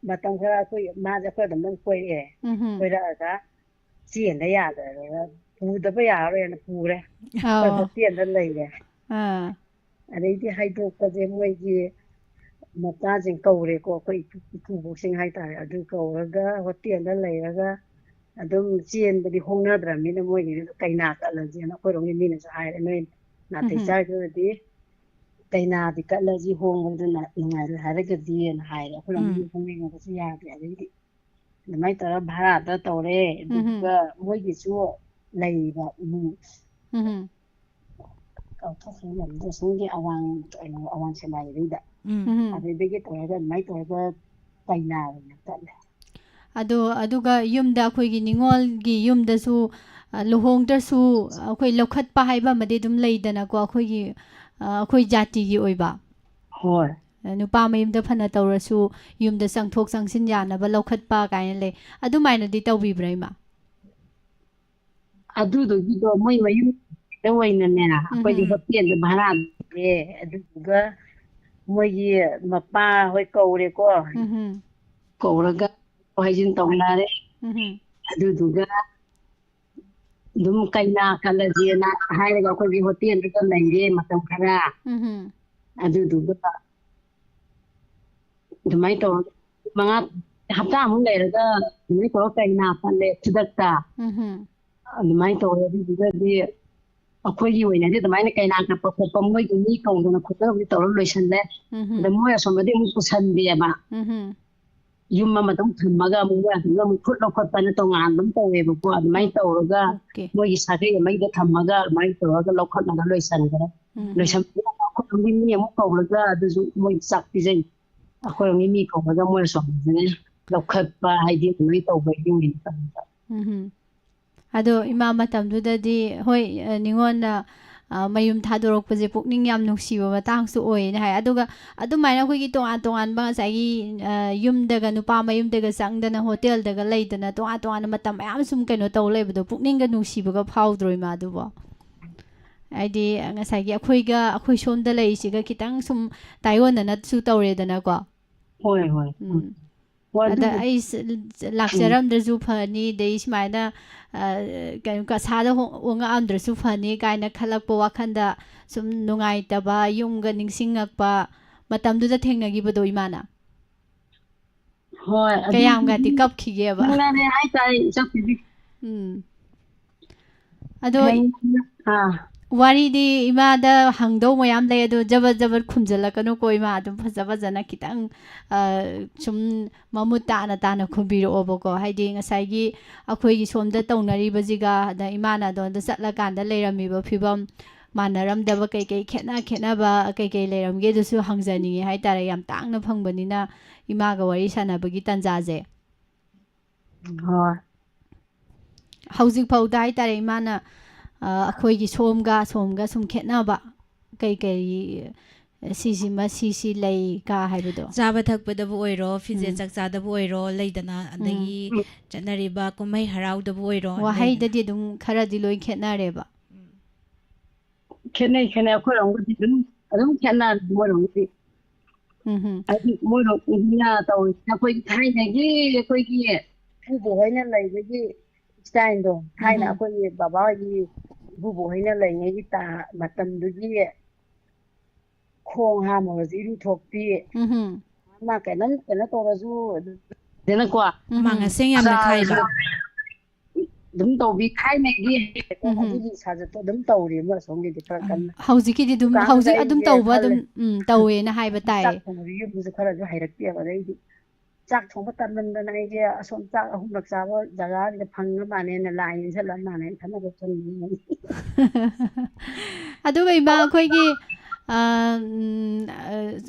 ꯃꯇꯝ ꯈꯔ ꯑꯩꯈꯣꯏ, ꯃꯥꯁꯦ ꯑꯩꯈꯣꯏ ꯑꯗꯨꯝ ꯀꯣꯏꯔꯛꯑꯦ꯫ ꯎꯝ꯫ ꯀꯣꯏꯔꯛꯑꯒ ꯆꯦꯟꯗ ꯌꯥꯗꯗꯅ ꯄꯨꯗꯕ ꯌꯥꯔꯔꯣꯏꯅ ꯄꯨꯔꯦ꯫ ꯑꯩꯈꯣꯏ ꯑꯧ꯫ ꯍꯣꯁꯇꯦꯜꯗ ꯂꯩꯔꯦ꯫ ꯑꯥ꯫ ꯑꯗꯩꯗꯤ ꯍꯥꯏꯗꯣꯛꯄꯁꯦ ꯃꯣꯏꯒꯤ ꯃꯆꯥꯁꯤꯡ ꯀꯧꯔꯦꯀꯣ, ꯑꯩꯈꯣꯏ ꯏꯀꯨ-, ꯏꯀꯨꯕꯣꯛꯁꯤꯡ ꯍꯥꯏꯇꯥꯔꯦ꯫ ꯑꯗꯨ ꯀꯧꯔꯒ ꯍꯣꯁꯇꯦꯜꯗ ꯂꯩꯔꯒ ꯑꯗꯨꯝ ꯆꯦꯟꯕꯗꯤ ꯍꯣꯡꯅꯗ꯭ꯔꯕꯅꯤꯅ ꯃꯣꯏꯒꯤꯗꯤ ꯀꯩꯅꯥ ꯀꯠꯂꯁꯦꯅ ꯑꯩꯈꯣꯏꯔꯣꯝꯒꯤ ꯃꯤꯅꯁꯨ ꯍꯥꯏꯔꯦ, "ꯅꯣꯏ ꯅꯥꯇꯩ ꯎꯝ꯫ ꯆꯥꯗ꯭ꯔꯗꯤ ꯀꯩꯅꯥꯗꯤ ꯀꯠꯂꯁꯤ, ꯍꯣꯡꯕꯗꯨꯅ ꯅꯨꯡꯉꯥꯏꯔꯣꯏ ꯍꯥꯏꯔꯒꯗꯤꯅ" ꯍꯥꯏꯔꯦ꯫ ꯑꯩꯈꯣꯏꯔꯣꯝꯒꯤ ꯎꯝ꯫ ꯍꯣꯡꯅꯤꯡꯉꯒꯁꯨ ꯌꯥꯗꯦ꯫ ꯑꯗꯩꯗꯤ ꯑꯗꯨꯃꯥꯏꯅ ꯇꯧꯔꯒ ꯚꯥꯔꯥꯗ ꯇꯧꯔꯦ꯫ ꯎꯝ꯫ ꯑꯗꯨꯒ ꯃꯣꯏꯒꯤꯁꯨ ꯂꯩꯔꯤꯕ ꯏꯃꯨꯡ ꯎꯝ꯫ ꯀꯥꯎꯊꯣꯛꯈ꯭ꯔꯦ ꯂꯝꯗꯣ, ꯑꯁꯣꯝꯒꯤ ꯑꯋꯥꯡ, ꯀꯩꯅꯣ, ꯑꯋꯥꯡ ꯁꯦꯛꯃꯥꯏ ꯑꯗꯩꯗ꯫ ꯎꯝ꯫ ꯎꯝ꯫ ꯑꯗꯨꯗꯒꯤ ꯇꯧꯔꯒ ꯑꯗꯨꯃꯥꯏꯅ ꯇꯧꯔꯒ ꯀꯩꯅꯥ ꯑꯣꯏꯅ ꯆꯠꯂꯦ꯫ ꯑꯗꯣ, ꯑꯗꯨꯒ ꯌꯨꯝꯗ ꯑꯩꯈꯣꯏꯒꯤ ꯅꯤꯉꯣꯜꯒꯤ ꯌꯨꯝꯗꯁꯨ, ꯑ, ꯂꯨꯍꯣꯡꯗ꯭ꯔꯁꯨ ꯑꯩꯈꯣꯏ ꯂꯧꯈꯠꯄ ꯍꯥꯏꯕ ꯑꯃꯗꯤ ꯑꯗꯨꯝ ꯂꯩꯗꯅꯀꯣ, ꯑꯩꯈꯣꯏꯒꯤ, ꯑ, ꯑꯩꯈꯣꯏ ꯖꯥꯇꯤꯒꯤ ꯑꯣꯏꯕ꯫ ꯍꯣꯏ꯫ ꯑ, ꯅꯨꯄꯥ ꯃꯌꯨꯝꯗ ꯐꯅ ꯇꯧꯔꯁꯨ ꯌꯨꯝꯗ ꯆꯪꯊꯣꯛ ꯆꯪꯁꯤꯟ ꯌꯥꯅꯕ ꯂꯧꯈꯠꯄ ꯀꯥꯏꯅ ꯂꯩ꯫ ꯑꯗꯨꯃꯥꯏꯅꯗꯤ ꯇꯧꯕꯤꯕ꯭ꯔꯥ, ꯏꯃꯥ? ꯑꯗꯨꯗꯨꯒꯤꯗꯣ ꯃꯣꯏ ꯃꯌꯨꯝꯗ ꯑꯣꯏꯅꯅꯦ, ꯑꯩꯈꯣꯏꯒꯤ ꯎꯝꯍꯨꯝ꯫ ꯍꯣꯇꯦꯜꯗ ꯚꯔꯥ ꯂꯧꯔꯦ꯫ ꯑꯗꯨꯗꯨꯒ ꯃꯣꯏꯒꯤ ꯃꯄꯥ ꯍꯣꯏ ꯀꯧꯔꯦꯀꯣ꯫ ꯎꯝꯍꯨꯝ꯫ ꯀꯧꯔꯒ ꯍꯥꯏꯖꯤꯟ ꯇꯧꯅꯔꯦ꯫ ꯎꯝꯍꯨꯝ꯫ ꯑꯗꯨꯗꯨꯒ ꯑꯗꯨꯝ ꯀꯩꯅꯥ ꯀꯜꯂꯁꯦꯅ ꯍꯥꯏꯔꯒ ꯑꯩꯈꯣꯏꯒꯤ ꯍꯣꯇꯦꯜꯗꯨꯗ ꯂꯩꯔꯦ ꯃꯇꯝ ꯈꯔ꯫ ꯎꯝꯍꯨꯝ꯫ ꯑꯗꯨꯗꯨꯒ ꯑꯗꯨꯃꯥꯏꯅ ꯇꯧꯔꯒ ꯃꯉꯥ, ꯍꯞꯇꯥꯃꯨꯛ ꯂꯩꯔꯒ ꯑꯗꯨꯃꯥꯏꯅ ꯇꯧꯔꯒ ꯀꯩꯅꯥ ꯀꯜꯂꯦ ꯈꯨꯗꯛꯇ꯫ ꯎꯝꯍꯨꯝ꯫ ꯑꯗꯨꯃꯥꯏꯅ ꯇꯧꯔꯦ꯫ ꯑꯗꯨꯗꯨꯒꯗꯤ ꯑꯩꯈꯣꯏꯒꯤ ꯑꯣꯏꯅꯗꯤ ꯑꯗꯨꯃꯥꯏꯅ ꯀꯩꯅꯥ ꯀꯠꯄ ꯈꯣꯠꯄ ꯃꯣꯏꯒꯤ ꯃꯤ ꯀꯧꯗꯅ ꯈꯣꯠꯇꯅ ꯇꯧꯔ ꯂꯣꯏꯁꯜꯂꯦ꯫ ꯎꯝꯍꯨꯝ꯫ ꯑꯗ ꯃꯣꯏ ꯑꯁꯣꯝꯗꯗꯤ ꯑꯃꯨꯛ ꯄꯨꯁꯟꯗꯦꯕ꯫ ꯎꯝꯍꯨꯝ꯫ ꯌꯨꯝ ꯑꯃꯗ ꯑꯃꯨꯛ ꯊꯝꯃꯒ ꯑꯃꯨꯛ ꯃꯣꯏ ꯑꯗꯨꯗ ꯑꯃꯨꯛ ꯐꯨꯠꯂ ꯈꯣꯠꯄꯅ ꯇꯣꯉꯥꯟꯕ ꯑꯃ ꯇꯧꯋꯦꯕꯀꯣ꯫ ꯑꯗꯨꯃꯥꯏꯅ ꯇꯧꯔꯒ ꯑꯣꯀꯦ꯫ ꯃꯣꯏꯒꯤ ꯁꯥꯒꯩ ꯑꯃꯒꯤꯗ ꯊꯝꯃꯒ ꯑꯗꯨꯃꯥꯏꯅ ꯇꯧꯔꯒ ꯂꯧꯈꯠꯂꯒ ꯂꯣꯏꯁꯟꯈ꯭ꯔꯦ꯫ ꯎꯝ꯫ ꯂꯣꯏꯁꯟꯕꯗ ꯑꯩꯈꯣꯏꯔꯣꯝꯒꯤ ꯃꯤ ꯑꯃꯨꯛ ꯀꯧꯔꯒ ꯑꯗꯨꯁꯨ ꯃꯣꯏ ꯆꯥꯛ ꯄꯤꯖꯩ꯫ ꯑꯩꯈꯣꯏꯔꯣꯝꯒꯤ ꯃꯤ ꯀꯧꯔꯒ ꯃꯣꯏ ꯑꯁꯣꯝꯗꯅ ꯂꯧꯈꯠꯄ ꯍꯥꯏꯗꯤ ꯑꯗꯨꯃꯥꯏꯅ ꯇꯧꯕꯒꯤ ꯑꯣꯏꯅ ꯇꯧꯕ꯫ ꯎꯝꯍꯨꯝ꯫ ꯑꯗꯣ ꯏꯃꯥ ꯃꯇꯝꯗꯨꯗꯗꯤ, ꯍꯣꯏ, ꯑ, ꯅꯤꯉꯣꯜꯅ, ꯑ, ꯃꯌꯨꯝ ꯊꯥꯗꯣꯔꯛꯄꯁꯦ ꯄꯨꯛꯅꯤꯡ ꯌꯥꯝ ꯅꯨꯡꯁꯤꯕ ꯃꯇꯥꯡꯁꯨ ꯑꯣꯏꯌꯦꯅ ꯍꯥꯏ꯫ ꯑꯗꯨꯒ ꯑꯗꯨꯃꯥꯏꯅ ꯑꯩꯈꯣꯏꯒꯤ ꯇꯣꯉꯥꯟ ꯇꯣꯉꯥꯟꯕ ꯉꯁꯥꯏꯒꯤ, ꯑ, ꯌꯨꯝꯗꯒ, ꯅꯨꯄꯥ ꯃꯌꯨꯝꯗꯒ ꯆꯪꯗꯅ ꯍꯣꯇꯦꯜꯗꯒ ꯂꯩꯗꯅ ꯇꯣꯉꯥꯟ ꯇꯣꯉꯥꯟꯕ ꯃꯇꯝ ꯃꯌꯥꯝ ꯁꯨꯝ ꯀꯩꯅꯣ ꯇꯧ ꯂꯩꯕꯗꯣ ꯄꯨꯛꯅꯤꯡꯒ ꯅꯨꯡꯁꯤꯕꯒ ꯐꯥꯎꯗ꯭ꯔꯣ, ꯏꯃꯥ, ꯑꯗꯨꯕꯣ? ꯍꯥꯏꯗꯤ ꯉꯁꯥꯏꯒꯤ ꯑꯩꯈꯣꯏꯒ, ꯑꯩꯈꯣꯏ ꯁꯣꯝꯗ ꯂꯩꯔꯤꯁꯤꯒ ꯈꯤꯇꯪ ꯁꯨꯝ ꯇꯥꯏꯑꯣꯟꯅꯅꯁꯨ ꯇꯧꯔꯦꯗꯅꯀꯣ꯫ ꯍꯣꯏ, ꯍꯣꯏ꯫ ꯎꯝ꯫ ꯎꯝ꯫ ꯍꯣꯏ, ꯑꯗ ꯑꯗꯨꯕꯨꯗꯤ꯫ ꯑꯩ ꯁ-, ꯁ-, ꯂꯥꯛꯆꯔꯝꯗ꯭ꯔꯁꯨ ꯐꯅꯤ, ꯑꯗꯩ ꯁꯨꯃꯥꯏꯅ, ꯑ, ꯀꯩꯅꯣ, ꯀꯁꯥꯗ ꯍꯣꯡ-, ꯑꯣꯉꯛꯑꯝꯗ꯭ꯔꯁꯨ ꯐꯅꯤ ꯀꯥꯏꯅ ꯈꯜꯂꯛꯄ ꯋꯥꯈꯟꯗ ꯁꯨꯝ ꯅꯨꯡꯉꯥꯏꯇꯕ, ꯌꯨꯝꯒ ꯅꯤꯡꯁꯤꯡꯉꯛꯄ ꯃꯇꯝꯗꯨꯗ ꯊꯦꯡꯅꯈꯤꯕꯗꯣ ꯏꯃꯥꯅ꯫ ꯍꯣꯏ, ꯑꯗꯨ ꯀꯌꯥꯝꯒꯗꯤ ꯀꯞꯈꯤꯒꯦꯕ? ꯊꯦꯡꯅꯔꯦ ꯍꯥꯏꯇꯥꯔꯦ, ꯏꯆꯧꯕꯤꯗꯤ꯫ ꯎꯝ꯫ ꯑꯗꯣ ꯊꯦꯡ-, ꯑꯥ꯫ ꯋꯥꯔꯤꯗꯤ ꯏꯃꯥꯗ ꯍꯪꯗꯧ ꯃꯌꯥꯝ ꯂꯩ, ꯑꯗꯣ ꯖꯕꯠ ꯖꯕꯠ ꯈꯨꯝꯖꯤꯜꯂꯛꯀꯅꯨꯀꯣ ꯏꯃꯥ, ꯑꯗꯨꯝ ꯐꯖ ꯐꯖꯅ ꯈꯤꯇꯪ, ꯑ, ꯁꯨꯝ ꯃꯃꯨꯠ ꯇꯥꯅ ꯇꯥꯅ ꯈꯨꯝꯕꯤꯔꯛꯑꯣꯕꯀꯣ꯫ ꯍꯥꯏꯗꯤ ꯉꯁꯥꯏꯒꯤ ꯑꯩꯈꯣꯏꯒꯤ ꯁꯣꯝꯗ ꯇꯧꯅꯔꯤꯕꯁꯤꯒ ꯑꯗ ꯏꯃꯥꯅ ꯑꯗꯣꯝꯗ ꯆꯠꯂꯀꯥꯟꯗ ꯂꯩꯔꯝꯃꯤꯕ ꯐꯤꯕꯝ ꯃꯥꯟꯅꯔꯝꯗꯕ ꯀꯩꯀꯩ ꯈꯦꯠꯅ ꯈꯦꯠꯅꯕ ꯀꯩꯀꯩ ꯂꯩꯔꯝꯒꯦ, ꯑꯗꯨꯁꯨ ꯍꯪꯖꯅꯤꯡꯉꯦ ꯍꯥꯏꯇꯥꯔꯦ, ꯌꯥꯝ ꯇꯥꯡꯅ ꯐꯪꯕꯅꯤꯅ ꯏꯃꯥꯒ ꯋꯥꯔꯤ ꯁꯥꯟꯅꯕꯒꯤ ꯇꯥꯟꯖꯥꯁꯦ꯫ ꯍꯣꯏ꯫ ꯍꯧꯖꯤꯛ ꯐꯥꯎꯗ ꯍꯥꯏꯇꯥꯔꯦ ꯏꯃꯥꯅ, ꯑ, ꯑꯩꯈꯣꯏꯒꯤ ꯁꯣꯝꯒ ꯑꯁꯣꯝꯒ ꯁꯨꯝ ꯈꯦꯠꯅꯕ ꯀꯩ ꯀꯩ, ꯁꯤꯁꯤꯃ ꯁꯤꯁꯤ ꯂꯩ ꯀ ꯍꯥꯏꯕꯗꯣ? ꯆꯥꯕ ꯊꯛꯄꯗꯕꯨ ꯑꯣꯏꯔꯣ, ꯐꯤꯖꯦꯠ ꯎꯝ꯫ ꯆꯥꯛꯆꯥꯗꯕꯨ ꯑꯣꯏꯔꯣ, ꯂꯩꯗꯅ, ꯑꯗꯒꯤ ꯆꯠꯅꯔꯤꯕ ꯀꯨꯝꯍꯩ ꯍꯔꯥꯎꯗꯕꯨ ꯑꯣꯏꯔꯣ, ꯂꯩꯗꯅ꯫ ꯋꯥꯍꯩꯗꯗꯤ ꯑꯗꯨꯝ ꯈꯔꯗꯤ ꯂꯣꯏ ꯈꯦꯠꯅꯔꯦꯕ꯫ ꯈꯦꯠꯅꯩ, ꯈꯦꯠꯅꯩ꯫ ꯑꯩꯈꯣꯏꯔꯣꯝꯒꯗꯤ ꯑꯗꯨꯝ, ꯑꯗꯨꯝ ꯈꯦꯠꯅꯔꯦ ꯃꯣꯏꯔꯣꯝꯒꯗꯤ꯫ ꯎꯝ ꯍꯝ꯫ ꯍꯥꯏꯗꯤ ꯃꯣꯏꯔꯣꯝꯒꯤꯅ ꯇꯧꯔꯤꯁꯤꯅ ꯑꯩꯈꯣꯏꯒꯤ ꯊꯥꯏꯅꯒꯤ ꯑꯩꯈꯣꯏꯒꯤ ꯏꯄꯨꯕꯣꯛ ꯍꯣꯏꯅ ꯂꯩꯕꯒꯤ ꯏꯁꯇꯥꯏꯜꯗꯣ, ꯊꯥꯏꯅ ꯎꯝ꯫ ꯑꯩꯈꯣꯏꯒꯤ ꯕꯕꯥ ꯍꯣꯏꯒꯤ ꯏꯄꯨꯕꯣꯛ ꯍꯣꯏꯅ ꯂꯩꯉꯩꯒꯤ ꯇ-, ꯃꯇꯝꯗꯨꯒꯤ ꯈꯣꯡ ꯍꯥꯝꯃꯒꯁꯨ ꯏꯔꯨ ꯊꯣꯛꯄꯤ, ꯎꯝ ꯍꯝ꯫ ꯑꯃ ꯀꯩꯅꯣꯝ ꯀꯩꯅꯣ ꯇꯧꯔꯁꯨ ꯑꯗꯨꯅꯀꯣ꯫ ꯎꯝ ꯍꯨꯃꯥꯡ ꯍꯝ꯫ ꯑꯁꯦꯡ ꯌꯥꯝꯅ ꯊꯥꯏꯕ꯫ ꯑꯗꯨꯝ ꯇꯧꯕꯤ ꯊꯥꯏꯅꯒꯤ ꯎꯝ ꯍꯝ꯫ ꯑꯗꯨꯒꯤ ꯁꯥꯖꯠꯇꯣ ꯑꯗꯨꯝ ꯇꯧꯔꯤ ꯃꯣꯏ ꯑꯁꯣꯝꯒꯤꯗꯤ ꯈꯔ ꯀꯟꯅ꯫ ꯍꯧꯖꯤꯛꯀꯤꯗꯤ ꯑꯗꯨꯝ, ꯗꯨꯀꯥꯟꯗ ꯍꯧꯖꯤꯛ ꯑꯗꯨꯝ ꯑꯩꯁꯦ ꯇꯧꯕ ꯈꯜꯂꯦ꯫ ꯑꯗꯨꯝ, ꯎꯝ, ꯇꯧꯋꯦꯅ ꯍꯥꯏꯕ ꯇꯥꯏ꯫ ꯆꯥꯛ ꯊꯣꯡꯕꯁꯨ ꯌꯨꯝꯗꯁꯨ ꯈꯔꯁꯨ ꯍꯩꯔꯛꯇꯦꯕ꯫ ꯑꯗꯩꯗꯤ ꯆꯥꯛ ꯊꯣꯡꯕ ꯇꯟꯃꯟꯗꯅ ꯑꯩꯁꯦ ꯑꯁꯣꯝ ꯆꯥꯛ ꯑꯍꯨꯝꯂꯛ ꯆꯥꯕ ꯖꯒꯥꯁꯤꯗ ꯐꯪꯉ ꯃꯥꯜꯂꯦꯅ ꯂꯥꯏ ꯌꯦꯡꯁꯜꯂ ꯃꯥꯜꯂꯦꯅ ꯈꯟꯅꯕ ꯆꯪꯉꯤ꯫ ꯑꯗꯨꯒ ꯏꯃꯥ, ꯑꯩꯈꯣꯏꯒꯤ, ꯑ, ꯎꯝ,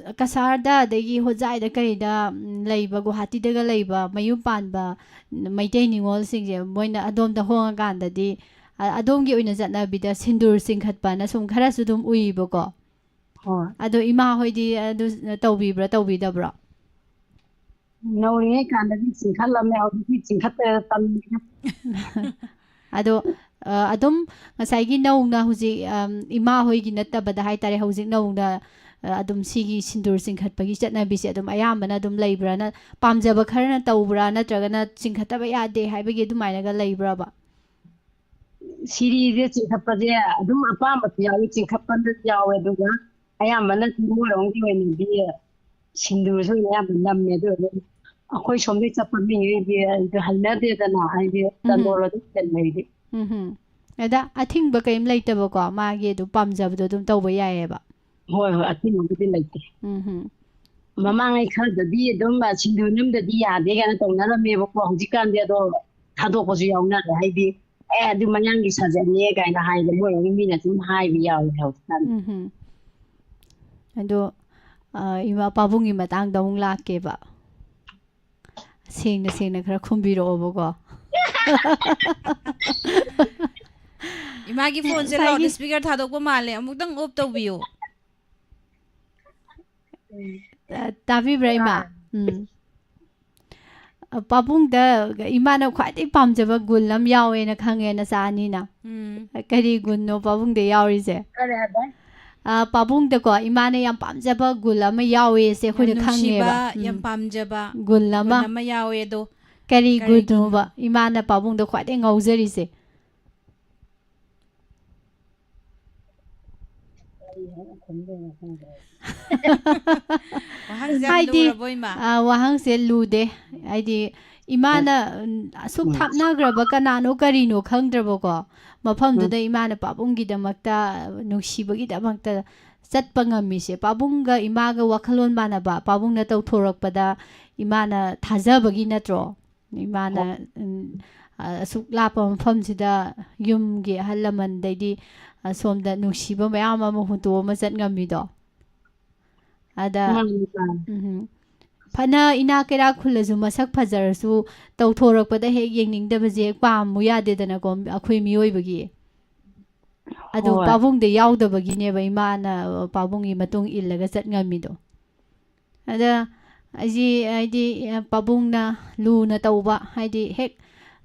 ꯑ, ꯀꯁꯥꯔꯗ ꯑꯗꯒꯤ ꯍꯣꯖꯥꯏꯗ ꯀꯩꯗ, ꯎꯝ, ꯂꯩꯕ, ꯒꯨꯋꯥꯍꯥꯇꯤꯗꯒ ꯂꯩꯕ ꯃꯌꯨꯝ ꯄꯥꯟꯕ ꯃꯩꯇꯩ ꯅꯤꯉꯣꯜꯁꯤꯡꯁꯦ, ꯃꯣꯏꯅ ꯑꯗꯣꯝꯗ ꯍꯣꯡꯉꯀꯥꯟꯗꯗꯤ, ꯑ-, ꯑꯗꯣꯝꯒꯤ ꯑꯣꯏꯅ ꯆꯠꯅꯕꯤꯗ ꯁꯤꯟꯗꯨꯔ ꯆꯤꯡꯈꯠꯄꯅ ꯁꯨꯝ ꯈꯔꯁꯨ ꯑꯗꯨꯝ ꯎꯏꯕꯀꯣ꯫ ꯍꯣꯏ꯫ ꯑꯗꯣ ꯏꯃꯥ ꯍꯣꯏꯗꯤ ꯑꯗꯨ ꯇꯧꯕꯤꯕ꯭ꯔꯥ, ꯇꯧꯕꯤꯗꯕ꯭ꯔꯣ? ꯅꯧꯔꯤꯉꯩ ꯀꯥꯟꯗꯗꯤ ꯆꯤꯡꯈꯠꯂꯝꯃꯦ, ꯍꯧꯖꯤꯛꯇꯤ ꯆꯤꯡꯈꯠꯇ꯭ꯔꯦꯗ, ꯇꯟꯗꯅ꯫ ꯑꯗꯣ ꯑ, ꯑꯗꯨꯝ ꯉꯁꯥꯏꯒꯤ ꯅꯧꯅ ꯍꯧꯖꯤꯛ, ꯑꯝ, ꯏꯃꯥ ꯍꯣꯏꯒꯤ ꯅꯠꯇꯕꯗ ꯍꯥꯏꯇꯥꯔꯦ, ꯍꯧꯖꯤꯛ ꯅꯧꯅ, ꯑ, ꯑꯗꯨꯝ ꯁꯤꯒꯤ ꯁꯤꯟꯗꯨꯔ ꯆꯤꯡꯈꯠꯄꯒꯤ ꯆꯠꯅꯕꯤꯁꯦ ꯑꯗꯨꯝ ꯑꯌꯥꯝꯕꯅ ꯑꯗꯨꯝ ꯂꯩꯕ꯭ꯔꯥ? ꯅ-, ꯄꯥꯝꯖꯕ ꯈꯔꯅ ꯇꯧꯕ꯭ꯔꯥ, ꯅꯠꯇ꯭ꯔꯒꯅ ꯆꯤꯡꯈꯠꯇꯕ ꯌꯥꯗꯦ ꯍꯥꯏꯕꯒꯤ ꯑꯗꯨꯃꯥꯏꯅꯒ ꯂꯩꯕ꯭ꯔꯕ? ꯁꯤꯔꯤꯁꯦ ꯆꯤꯡꯈꯠꯄꯁꯦ ꯑꯗꯨꯝ ꯑꯄꯥꯝꯕꯁꯨ ꯌꯥꯎꯋꯤ, ꯆꯤꯡꯈꯠꯄꯁꯨ ꯌꯥꯎꯋꯦ, ꯑꯗꯨꯒ ꯑꯌꯥꯝꯕꯅ ꯃꯣꯏꯔꯣꯝꯒꯤ ꯑꯣꯏꯅꯗꯤ ꯁꯤꯟꯗꯨꯔꯁꯨ ꯑꯌꯥꯝꯕ ꯅꯝꯃꯦ꯫ ꯑꯗꯨ ꯑꯣꯏꯔꯁꯨ ꯑꯩꯈꯣꯏ ꯁꯣꯝꯗꯒꯤ ꯆꯠꯄ ꯃꯤꯉꯩꯗꯤ ꯑꯩꯗꯤ ꯍꯩꯅꯗꯦꯗꯅ, ꯑꯩꯗꯤ ꯆꯟꯗꯣꯜ ꯑꯗꯨꯝ ꯆꯠꯂꯦ ꯑꯩꯗꯤ꯫ ꯎꯝ꯫ ꯑꯗ ꯑꯊꯤꯡꯕ ꯀꯔꯤꯝ ꯂꯩꯇꯕꯀꯣ, ꯃꯥꯒꯤ ꯑꯗꯨꯝ ꯄꯥꯝꯖꯕꯗꯣ ꯑꯗꯨꯝ ꯇꯧꯕ ꯌꯥꯏꯑꯕ꯫ ꯍꯣꯏ, ꯍꯣꯏ, ꯑꯊꯤꯡꯕꯕꯨꯗꯤ ꯂꯩꯇꯦ꯫ ꯎꯝ꯫ ꯃꯃꯥꯡꯉꯩ ꯈꯔꯗꯗꯤ ꯑꯗꯨꯝ ꯁꯤꯟꯗꯨꯔ ꯅꯝꯗꯗꯤ ꯌꯥꯗꯦ ꯀꯥꯏꯅ ꯇꯧꯅꯔꯝꯃꯦꯕꯀꯣ꯫ ꯍꯧꯖꯤꯛꯀꯥꯟꯗꯤ ꯑꯗꯣ ꯊꯥꯗꯣꯛꯄꯁꯨ ꯌꯥꯎꯅꯔꯦ꯫ ꯍꯥꯏꯗꯤ, "ꯑꯦ, ꯑꯗꯨ ꯃꯌꯥꯡꯒꯤ ꯁꯥꯖꯠꯅꯦ" ꯀꯥꯏꯅ ꯍꯥꯏꯕ, ꯃꯣꯏ ꯑꯗꯨꯝ ꯃꯤꯅ ꯑꯗꯨꯝ ꯍꯥꯏꯕ ꯌꯥꯎꯋꯦ ꯍꯧꯖꯤꯛꯀꯥꯟꯗꯤ꯫ ꯎꯝ꯫ ꯑꯗꯣ, ꯑ, ꯏꯃꯥ ꯄꯥꯕꯨꯡꯒꯤ ꯃꯇꯥꯡꯗ ꯑꯃꯨꯛ ꯂꯥꯛꯀꯦꯕ꯫ ꯁꯦꯡꯅ ꯁꯦꯡꯅ ꯈꯔ ꯈꯨꯝꯕꯤꯔꯛꯑꯣꯕꯀꯣ꯫ ꯏꯃꯥꯒꯤ ꯐꯣꯟꯁꯦ ꯉꯁꯥꯏꯒꯤ ꯂꯥꯎꯗ ꯁ꯭ꯄꯤꯀꯔ ꯊꯥꯗꯣꯛꯄ ꯃꯥꯜꯂꯦ, ꯑꯃꯨꯛꯇꯪ ꯑꯣꯐ ꯇꯧꯕꯤꯌꯨ꯫ ꯑ, ꯇꯥꯕꯤꯕ꯭ꯔꯥ, ꯏꯃꯥ? ꯎꯝ꯫ ꯑ, ꯄꯥꯕꯨꯡꯗ ꯏꯃꯥꯅ ꯈ꯭ꯋꯥꯏꯗꯒꯤ ꯄꯥꯝꯖꯕ ꯒꯨꯟ ꯑꯃ ꯌꯥꯎꯋꯦꯅ ꯈꯪꯉꯦ, ꯅꯆꯥ ꯑꯅꯤꯅ꯫ ꯎꯝ꯫ ꯀꯔꯤ ꯒꯨꯟꯅꯣ ꯄꯥꯕꯨꯡꯗ ꯌꯥꯎꯔꯤꯁꯦ? ꯀꯔꯤ ꯍꯥꯏꯕ? ꯑ, ꯄꯥꯕꯨꯡꯗꯀꯣ ꯏꯃꯥꯅ ꯌꯥꯝ ꯄꯥꯝꯖꯕ ꯒꯨꯟ ꯑꯃ ꯌꯥꯎꯋꯦꯁꯦ ꯌꯥꯝ ꯑꯩꯈꯣꯏꯅ ꯅꯨꯡꯁꯤꯕ, ꯈꯪꯉꯦꯕ꯫ ꯌꯥꯝ ꯎꯝ꯫ ꯄꯥꯝꯖꯕ ꯒꯨꯟ ꯑꯃ꯫ ꯒꯨꯟ ꯑꯃ ꯌꯥꯎꯋꯦ ꯑꯗꯣ꯫ ꯀꯔꯤ ꯀꯔꯤ ꯒꯨꯟꯅꯣꯕ ꯏꯃꯥꯅ ꯄꯥꯕꯨꯡꯗ ꯈ꯭ꯋꯥꯏꯗꯒꯤ ꯉꯥꯎꯖꯔꯤꯁꯦ? ꯋꯥꯍꯪꯁꯦ ꯌꯥꯝ ꯍꯥꯏꯗꯤ, ꯂꯨꯔꯕꯣ, ꯏꯃꯥ? ꯑ, ꯋꯥꯍꯪꯁꯦ ꯂꯨꯗꯦ꯫ ꯍꯥꯏꯗꯤ, ꯏꯃꯥꯅ, ꯎꯝ, ꯑꯁꯨꯛ ꯊꯥꯞꯅꯈ꯭ꯔꯕ ꯀꯅꯥꯅꯣ ꯀꯔꯤꯅꯣ ꯈꯪꯗ꯭ꯔꯕꯀꯣ, ꯃꯐꯝꯗꯨꯗ ꯏꯃꯥꯅ ꯄꯥꯕꯨꯡꯒꯤꯗꯃꯛꯇ, ꯅꯨꯡꯁꯤꯕꯒꯤꯗꯃꯛꯇ ꯆꯠꯄ ꯉꯝꯃꯤꯁꯦ, ꯄꯥꯕꯨꯡꯒ ꯏꯃꯥꯒ ꯋꯥꯈꯜꯂꯣꯟ ꯃꯥꯟꯅꯕ, ꯄꯥꯕꯨꯡꯅ ꯇꯧꯊꯣꯔꯛꯄꯗ ꯏꯃꯥꯅ ꯊꯥꯖꯕꯒꯤ ꯅꯠꯇ꯭ꯔꯣ? ꯏꯃꯥꯅ, ꯎꯝ, ꯑ-, ꯑꯁꯨꯛ ꯂꯥꯞꯄ ꯃꯐꯝꯁꯤꯗ ꯌꯨꯝꯒꯤ ꯑꯍꯜ ꯂꯃꯟꯗꯩꯗꯤ, ꯑ, ꯁꯣꯝꯗ ꯅꯨꯡꯁꯤꯕ ꯃꯌꯥꯝ ꯑꯃ ꯍꯨꯟꯇꯣꯛꯑꯃ ꯆꯠ ꯉꯝꯃꯤꯗꯣ꯫ ꯑꯗ, ꯃꯥꯅꯤ, ꯃꯥꯅꯤ꯫ ꯎꯝ, ꯐꯅ ꯏꯅꯥꯛ ꯀꯩꯔꯥꯛ ꯈꯨꯜꯂꯁꯨ, ꯃꯁꯛ ꯐꯖꯔꯁꯨ, ꯇꯧꯊꯣꯔꯛꯄꯗ ꯍꯦꯛ ꯌꯦꯡꯅꯤꯡꯗꯕꯁꯦ ꯍꯦꯛ ꯄꯥꯝꯃꯨ ꯌꯥꯗꯦꯗꯅꯀꯣ, ꯑꯩꯈꯣꯏ ꯃꯤꯑꯣꯏꯕꯒꯤ꯫ ꯑꯗꯨ ꯍꯣꯏ꯫ ꯄꯥꯕꯨꯡꯗ ꯌꯥꯎꯗꯕꯒꯤꯅꯦꯕ ꯏꯃꯥꯅ ꯄꯥꯕꯨꯡꯒꯤ ꯃꯇꯨꯡ ꯏꯜꯂꯒ ꯆꯠ ꯉꯝꯃꯤꯗꯣ꯫ ꯑꯗ ꯑꯩꯁꯤ, ꯍꯥꯏꯗꯤ, ꯄꯥꯕꯨꯡꯅ ꯂꯨꯅ ꯇꯧꯕ, ꯍꯥꯏꯗꯤ, ꯍꯦꯛ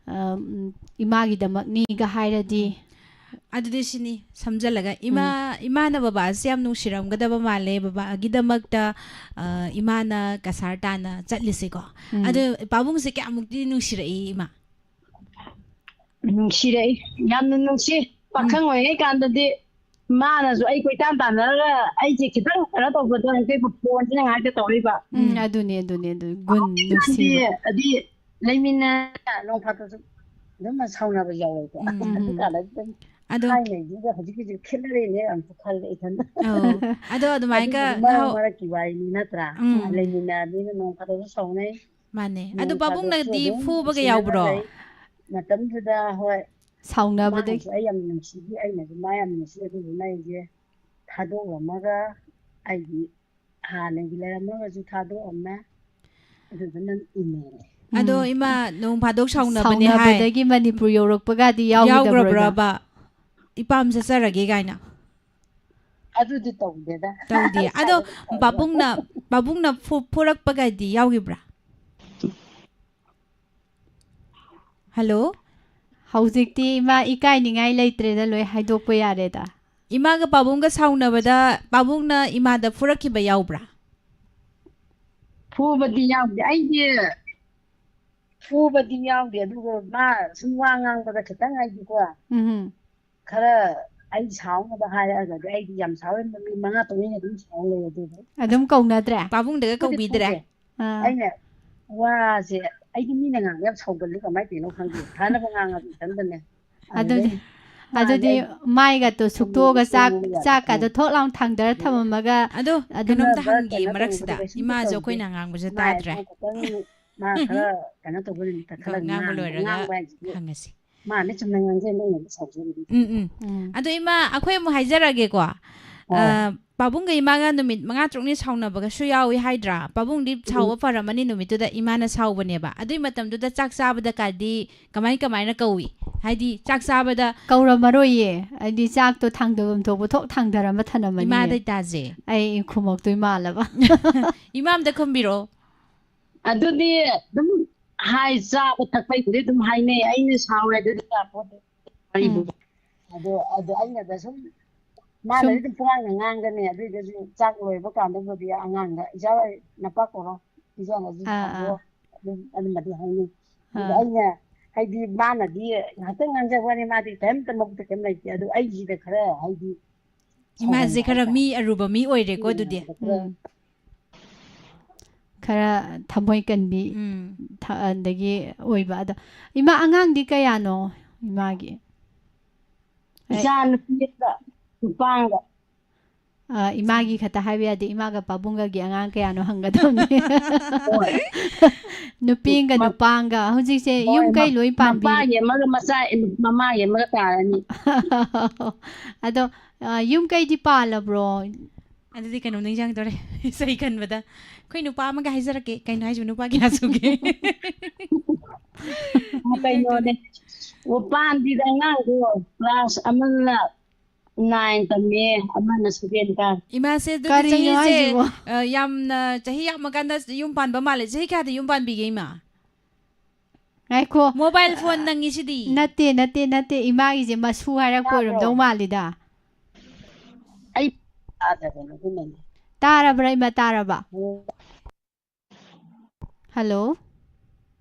ꯑ, ꯎꯝ, ꯏꯃꯥꯒꯤꯗꯃꯛꯅꯤꯒ ꯍꯥꯏꯔꯗꯤ꯫ ꯑꯗꯨꯗꯤ ꯁꯤꯅꯤ ꯁꯝꯖꯜꯂꯒ, ꯏꯃꯥ, ꯎꯝ꯫ ꯏꯃꯥꯅ ꯕꯕꯥꯁꯦ ꯌꯥꯝ ꯅꯨꯡꯁꯤꯔꯝꯒꯗꯕ ꯃꯥꯜꯂꯦ, ꯕꯕꯥꯒꯤꯗꯃꯛꯇ, ꯑ, ꯏꯃꯥꯅ ꯀꯁꯥꯔ ꯇꯥꯅ ꯆꯠꯂꯤꯁꯦꯀꯣ꯫ ꯎꯝ꯫ ꯑꯗꯨ ꯄꯥꯕꯨꯡꯁꯦ ꯀꯌꯥꯃꯨꯛꯇꯤ ꯅꯨꯡꯁꯤꯔꯛꯏ ꯏꯃꯥ? ꯅꯨꯡꯁꯤꯔꯛꯏ, ꯌꯥꯝꯅ ꯅꯨꯡꯁꯤ꯫ ꯎꯝ꯫ ꯄꯥꯈꯪ ꯑꯣꯏꯔꯤꯉꯩ ꯀꯥꯟꯗꯗꯤ ꯃꯥꯅꯁꯨ ꯑꯩ ꯀꯣꯏꯇꯥꯟ ꯇꯥꯟꯅꯔꯒ ꯑꯩꯁꯦ ꯈꯤꯇꯪ ꯀꯩꯅꯣ ꯇꯧꯕꯗꯣ ꯍꯦꯛꯇ ꯐꯣꯟꯁꯤꯅ ꯉꯥꯏꯍꯥꯛꯇ ꯇꯧꯔꯤꯕ꯫ ꯎꯝ, ꯎꯝ꯫ ꯑꯗꯨꯅꯦ, ꯑꯗꯨꯅꯦ, ꯑꯗꯨ ꯒꯨꯟ, ꯍꯧꯖꯤꯛꯀꯥꯟꯗꯤ ꯅꯨꯡꯁꯤꯕ꯫ ꯑꯗꯤ ꯂꯩꯃꯤꯟꯅ ꯅꯣꯡ ꯐꯥꯗꯣꯛꯁꯨ ꯑꯗꯨꯝ ꯁꯥꯎꯅꯕ ꯌꯥꯎꯋꯦꯀꯣ꯫ ꯎꯝ꯫ ꯎꯝ꯫ ꯑꯗꯨꯀꯥꯟꯗ ꯑꯗꯨꯝ ꯑꯗꯣ ꯊꯥꯏꯅꯩꯗꯨꯒ ꯍꯧꯖꯤꯛꯀꯤꯁꯦ ꯈꯦꯠꯅꯔꯦꯅꯦ ꯑꯃꯨꯛꯁꯨ ꯈꯜꯂꯦ ꯏꯊꯟꯇ꯫ ꯑꯧ꯫ ꯑꯗꯣ ꯑꯗꯨꯃꯥꯏꯅ ꯑꯗꯨꯕꯨꯗꯤ ꯃꯔꯛ ꯉꯍꯥꯎ-, ꯃꯔꯛꯀꯤ ꯋꯥꯔꯤꯅꯤ ꯅꯠꯇ꯭ꯔꯥ? ꯎꯝ꯫ ꯂꯩꯃꯤꯟꯅꯔꯕꯅꯤꯅ ꯅꯣꯡ ꯐꯥꯗꯣꯛꯁꯨ ꯁꯥꯎꯅꯩ꯫ ꯃꯥꯅꯦ꯫ ꯑꯗꯣ ꯅꯣꯡ ꯐꯥꯗꯣꯛꯁꯨ ꯄꯥꯕꯨꯡꯅꯗꯤ ꯑꯗꯨꯝ ꯐꯨꯕꯒ ꯅꯨꯡꯁꯤꯅꯅ ꯌꯥꯎꯕ꯭ꯔꯣ? ꯂꯩ꯫ ꯃꯇꯝꯗꯨꯗ ꯍꯣꯏ꯫ ꯁꯥꯎꯅꯕꯗꯒꯤ꯫ ꯃꯥꯅꯁꯨ ꯑꯩ ꯌꯥꯝ ꯅꯨꯡꯁꯤꯕꯤ, ꯑꯩꯅꯁꯨ ꯃꯥ ꯌꯥꯝ ꯅꯨꯡꯁꯤ꯫ ꯑꯗꯨꯗꯨꯅ ꯑꯩꯁꯦ ꯊꯥꯗꯣꯛꯑꯝꯃꯒ ꯑꯩꯒꯤ ꯍꯥꯟꯅꯒꯤ ꯂꯩꯔꯝꯃꯒꯁꯨ ꯊꯥꯗꯣꯛꯑꯝꯃꯦ꯫ ꯑꯗꯨꯗꯨꯅ ꯏꯟꯅꯔꯦ꯫ ꯑꯗꯣ ꯎꯝ꯫ ꯏꯃꯥ, ꯅꯣꯡ ꯐꯥꯗꯣꯛ ꯁꯥꯎꯅꯕꯅꯦ ꯍꯥꯏ꯫ ꯁꯥꯎꯅꯕꯗꯒꯤ ꯃꯅꯤꯄꯨꯔ ꯌꯧꯔꯛꯄꯒꯗꯤ ꯌꯥꯎꯈꯤꯗꯕ꯭ꯔꯣ, ꯏꯃꯥ? ꯌꯥꯎꯈ꯭ꯔꯕ꯭ꯔꯕ? ꯏꯄꯥꯝ ꯆꯠꯆꯔꯒꯦ ꯀꯥꯏꯅ? ꯑꯗꯨꯗꯤ ꯇꯧꯗꯦꯗ꯫ ꯇꯧꯗꯦ꯫ ꯑꯗꯣ ꯀꯥꯏꯗꯒꯤ ꯇꯧꯕ? ꯄꯥꯕꯨꯡꯅ, ꯄꯥꯕꯨꯡꯅ ꯐꯨ-, ꯐꯨꯔꯛꯄꯒꯗꯤ ꯌꯥꯎꯈꯤꯕ꯭ꯔꯥ? ꯍꯜꯂꯣ? ꯍꯧꯖꯤꯛꯇꯤ ꯏꯃꯥ ꯏꯀꯥꯏꯅꯤꯡꯉꯥꯏ ꯂꯩꯇ꯭ꯔꯦꯗ, ꯂꯣꯏ ꯍꯥꯏꯗꯣꯛꯄ ꯌꯥꯔꯦꯗ꯫ ꯏꯃꯥꯒ ꯄꯥꯕꯨꯡꯒ ꯁꯥꯎꯅꯕꯗ ꯄꯥꯕꯨꯡꯅ ꯏꯃꯥꯗ ꯐꯨꯔꯛꯈꯤꯕ ꯌꯥꯎꯕ꯭ꯔꯥ? ꯐꯨꯕꯗꯤ ꯌꯥꯎꯗꯦ꯫ ꯑꯩꯗꯤ ꯐꯨꯕꯗꯤ ꯌꯥꯎꯗꯦ, ꯑꯗꯨꯒ ꯃꯥ ꯁꯨꯝ ꯋꯥ ꯉꯥꯡꯕꯗ ꯈꯤꯇꯪ ꯑꯩꯗꯤꯀꯣ, ꯎꯝ꯫ ꯈꯔ ꯑꯩ ꯁꯥꯎꯅꯕ ꯍꯥꯏꯔꯛꯑꯒꯗꯤ ꯑꯩꯗꯤ ꯌꯥꯝ ꯁꯥꯎꯔꯦ, ꯃꯤ ꯃꯉꯥ ꯇꯔꯨꯛꯅ ꯑꯗꯨꯝ ꯁꯥꯎ ꯂꯩ꯫ ꯑꯗꯨꯕꯨ ꯑꯗꯨꯝ ꯀꯧꯅꯗ꯭ꯔꯦ? ꯄꯥꯕꯨꯡꯗꯒ ꯐꯨꯗꯤ ꯀꯧꯕꯤꯗ꯭ꯔꯦ? ꯐꯨꯗꯦ꯫ ꯑꯥ꯫ ꯑꯩꯅ ꯋꯥꯁꯦ, ꯑꯩꯗꯤ ꯃꯤꯅ ꯉꯥꯡꯕ ꯌꯥꯝ ꯁꯥꯎꯒꯜꯂꯤ, ꯀꯃꯥꯏꯅ ꯇꯧꯔꯤꯅꯣ ꯈꯪꯗꯦ꯫ ꯐꯅꯕ ꯉꯥꯡꯉꯁꯨ ꯏꯊꯟꯗꯅꯦ꯫ ꯑꯗꯨꯗꯤ, ꯑꯗꯨꯗꯩ ꯃꯥꯁꯦ ꯑꯗꯨꯗꯤ ꯑꯩ ꯃꯥꯏꯒꯇꯣ ꯁꯨꯛꯇꯣꯛꯑꯒ ꯆꯥꯛ, ꯆꯥꯛꯀꯗꯣ ꯊꯣꯛ ꯂꯥꯎ ꯊꯥꯡꯗꯔ ꯊꯝꯃꯝꯃꯒ ꯑꯗꯣ ꯑꯗꯨꯝ ꯀꯩꯅꯣꯝꯇ ꯈꯠꯅꯕ ꯍꯪꯒꯦ ꯀꯩꯅꯣ ꯃꯔꯛꯁꯤꯗ꯫ ꯇꯧꯕꯗꯤ ꯀꯩꯁꯨꯝꯇ ꯏꯃꯥꯁꯨ ꯇꯧꯗꯦ꯫ ꯑꯩꯈꯣꯏꯅ ꯉꯥꯡꯕꯁꯦ ꯃꯥ ꯇꯥꯗ꯭ꯔꯦ꯫ ꯑꯩꯉꯣꯟ ꯈꯛꯇꯪ, ꯃꯥ ꯎꯝ꯫ ꯈꯔ ꯀꯩꯅꯣ ꯇꯧꯕ ꯅꯨꯃꯤꯠꯇ ꯈꯔ ꯉꯥꯡꯕ ꯉꯥꯡꯕ, ꯂꯣꯏꯔꯒ ꯉꯥꯡꯕ ꯍꯥꯏꯁꯤꯗꯤ ꯍꯪꯉꯁꯤ꯫ ꯃꯥꯅ ꯆꯨꯝꯅ ꯉꯥꯡꯖꯩ, ꯅꯪꯅꯗꯤ ꯁꯥꯎꯖꯔꯤꯗꯨꯗꯤ꯫ ꯎꯝ, ꯎꯝ꯫ ꯎꯝ꯫ ꯑꯗꯣ ꯏꯃꯥ, ꯑꯩꯈꯣꯏ ꯑꯃꯨꯛ ꯍꯥꯏꯖꯔꯛꯑꯒꯦꯀꯣ꯫ ꯍꯣꯏ꯫ ꯑ, ꯄꯥꯕꯨꯡꯒ ꯏꯃꯥꯒ ꯅꯨꯃꯤꯠ ꯃꯉꯥ ꯇꯔꯨꯛꯅꯤ ꯁꯥꯎꯅꯕꯒꯁꯨ ꯌꯥꯎꯏ ꯍꯥꯏꯗ꯭ꯔꯥ? ꯄꯥꯕꯨꯡꯗꯤ ꯎꯝ꯫ ꯁꯥꯎꯕ ꯐꯔꯝꯃꯅꯤ ꯅꯨꯃꯤꯠꯇꯨꯗ, ꯏꯃꯥꯅ ꯁꯥꯎꯕꯅꯦꯕ꯫ ꯑꯗꯨꯏ ꯃꯇꯝꯗꯨꯗ ꯆꯥꯛ ꯆꯥꯕꯗ ꯀꯥꯗꯤ ꯀꯃꯥꯏ ꯀꯃꯥꯏꯅ ꯀꯧꯏ? ꯍꯥꯏꯗꯤ ꯆꯥꯛ ꯆꯥꯕꯗ ꯀꯧꯔꯝꯃꯔꯣꯏꯌꯦ꯫ ꯍꯥꯏꯗꯤ ꯆꯥꯛꯇꯣ ꯊꯥꯡꯗꯐꯝ ꯊꯣꯛꯄ ꯊꯣꯛ ꯊꯥꯡꯗꯔꯝꯕ ꯊꯅꯝꯃꯅꯤꯌꯦ꯫ ꯏꯃꯥꯗꯩ ꯇꯥꯁꯦ꯫ ꯑꯩ ꯈꯨꯝꯃꯛꯇꯣꯏ ꯃꯥꯜꯂꯕ꯫ ꯏꯃꯥ ꯑꯝꯇ ꯈꯨꯝꯕꯤꯔꯛꯑꯣ꯫ ꯑꯗꯨꯗꯤ ꯑꯗꯨꯝ ꯍꯥꯏ, ꯆꯥꯕ ꯊꯛꯄꯩꯕꯨꯗꯤ ꯑꯗꯨꯝ ꯍꯥꯏꯅꯩ, ꯑꯩꯅ ꯁꯥꯎꯔꯦ ꯑꯗꯨꯗꯤ ꯌꯥꯄꯣꯠꯇꯦ꯫ ꯋꯥꯔꯤꯕꯨ꯫ ꯎꯝ꯫ ꯑꯗꯣ ꯑꯗꯣ ꯑꯩꯅ ꯑꯗ ꯁꯨꯝ ꯃꯥꯅꯗꯤ ꯁꯨꯝ ꯑꯗꯨꯝ ꯄꯉꯥꯡꯗ ꯉꯥꯡꯒꯅꯤ, ꯑꯗꯨꯏꯒꯁꯨ ꯆꯥꯛ ꯂꯣꯏꯕ ꯀꯥꯟꯗꯕꯨꯗꯤ ꯑꯉꯥꯡꯗ "ꯏꯆꯥ ꯅꯄꯥ ꯀꯧꯔꯣ, ꯏꯆꯥꯅꯁꯨ ꯑꯥ, ꯊꯝꯃꯣ", ꯑꯥ꯫ ꯑꯗꯨꯝ ꯑꯗꯨꯃꯗꯤ ꯍꯥꯏꯅꯩ꯫ ꯑꯗ ꯑꯥ꯫ ꯑꯩꯅ ꯍꯥꯏꯗꯤ ꯃꯥꯅꯗꯤ ꯉꯥꯛꯇꯪ ꯉꯥꯡꯖꯕ ꯋꯥꯅꯤ, ꯃꯥꯗꯤ ꯀꯔꯤꯝꯇ ꯃꯕꯨꯛꯇ ꯀꯔꯤꯝ ꯂꯩꯇꯦ꯫ ꯑꯗꯣ ꯑꯩꯁꯤꯗ ꯈꯔ ꯍꯥꯏꯗꯤ ꯏꯃꯥꯁꯦ ꯁꯥꯎꯒꯟꯕ ꯈꯔ ꯍꯥꯏꯇꯥꯔꯦ꯫ ꯃꯤ ꯑꯔꯨꯕ ꯃꯤ ꯑꯣꯏꯔꯦꯀꯣ ꯑꯗꯨꯗꯤ꯫ ꯎꯝ꯫ ꯈꯔ ꯊꯃꯣꯏ ꯀꯟꯕꯤ, ꯎꯝ꯫ ꯊ-, ꯑꯗꯒꯤ ꯑꯣꯏꯕ꯫ ꯑꯗꯣ ꯏꯃꯥ, ꯑꯉꯥꯡꯗꯤ ꯀꯌꯥꯅꯣ ꯏꯃꯥꯒꯤ? ꯑꯩ ꯏꯆꯥ ꯅꯨꯄꯤ ꯑꯃꯒ ꯅꯨꯄꯥ ꯑꯃꯒ꯫ ꯑ, ꯏꯃꯥꯒꯤ ꯈꯛꯇ ꯍꯥꯏꯕ ꯌꯥꯗꯦ, ꯏꯃꯥꯒ ꯄꯥꯕꯨꯡꯒꯒꯤ ꯑꯉꯥꯡ ꯀꯌꯥꯅꯣ ꯍꯪꯒꯗꯕꯅꯦ꯫ ꯍꯣꯏ꯫ ꯅꯨꯄꯤ ꯑꯃꯒ ꯃ-, ꯅꯨꯄꯥ ꯑꯃꯒ꯫ ꯍꯧꯖꯤꯛꯁꯦ ꯍꯣꯏ, ꯌꯨꯝ ꯀꯩ ꯃ-, ꯂꯣꯏ ꯄꯥꯟꯕꯤ-, ꯃꯄꯥꯒꯤ ꯑꯃꯒ ꯃꯆꯥ, ꯃꯃꯥꯒꯤ ꯑꯃꯒ ꯇꯥꯔꯅꯤ꯫ ꯑꯗꯣ, ꯑ, ꯌꯨꯝ ꯀꯩꯗꯤ ꯄꯥꯜꯂꯕ꯭ꯔꯣ? ꯑꯗꯨꯗꯤ ꯀꯩꯅꯣꯝ ꯅꯤꯡꯁꯤꯡꯗꯣꯔꯦ꯫ ꯏꯁꯩ ꯈꯟꯕꯗ꯫ ꯑꯩꯈꯣꯏ ꯅꯨꯄꯥ ꯑꯃꯒ ꯍꯥꯏꯖꯔꯛꯀꯦ꯫ ꯀꯩꯅꯣ ꯍꯥꯏꯁꯤꯕꯣ? ꯅꯨꯄꯥ ꯀꯌꯥ ꯁꯨꯒꯦ? ꯑ, ꯀꯩꯅꯣꯅꯦ꯫ ꯑꯣ, ꯄꯥꯟꯗꯤꯗ ꯑꯉꯥꯡꯗꯣ꯫ Class ꯑꯃꯅ nine ꯇꯝꯃꯦ, ꯑꯃꯅ seven ꯀꯥꯔꯦ꯫ ꯏꯃꯥꯁꯦ ꯑꯗꯨꯗꯤ ꯀꯔꯤꯅꯣ ꯆꯍꯤꯁꯦ, ꯍꯥꯏꯁꯤꯕꯣ? ꯑ, ꯌꯥꯝꯅ ꯆꯍꯤ ꯌꯥꯝꯃꯀꯥꯟꯗ ꯌꯨꯝ ꯄꯥꯟꯕ ꯃꯥꯜꯂꯦ꯫ ꯆꯍꯤ ꯀꯌꯥꯗ ꯌꯨꯝ ꯄꯥꯟꯕꯤꯒꯦ ꯏꯃꯥ? ꯉꯥꯏꯈꯣ꯫ Mobile phone ꯅꯪꯉꯤꯁꯤꯗꯤ꯫ ꯅꯠꯇꯦ, ꯅꯠꯇꯦ, ꯅꯠꯇꯦ꯫ ꯏꯃꯥꯒꯤꯁꯦ ꯃꯁꯨ ꯍꯥꯏꯔꯛꯄ ꯇꯥꯕ꯭ꯔꯣ? ꯑꯣꯏꯔꯝꯗꯧ ꯃꯥꯜꯂꯤꯗ꯫ ꯑꯩ ꯇꯥꯗꯕꯅꯦ, ꯑꯗꯨꯅꯅꯦ꯫ ꯇꯥꯔꯕ꯭ꯔꯥ ꯏꯃꯥ, ꯇꯥꯔꯕ? ꯎꯝ꯫ Hello?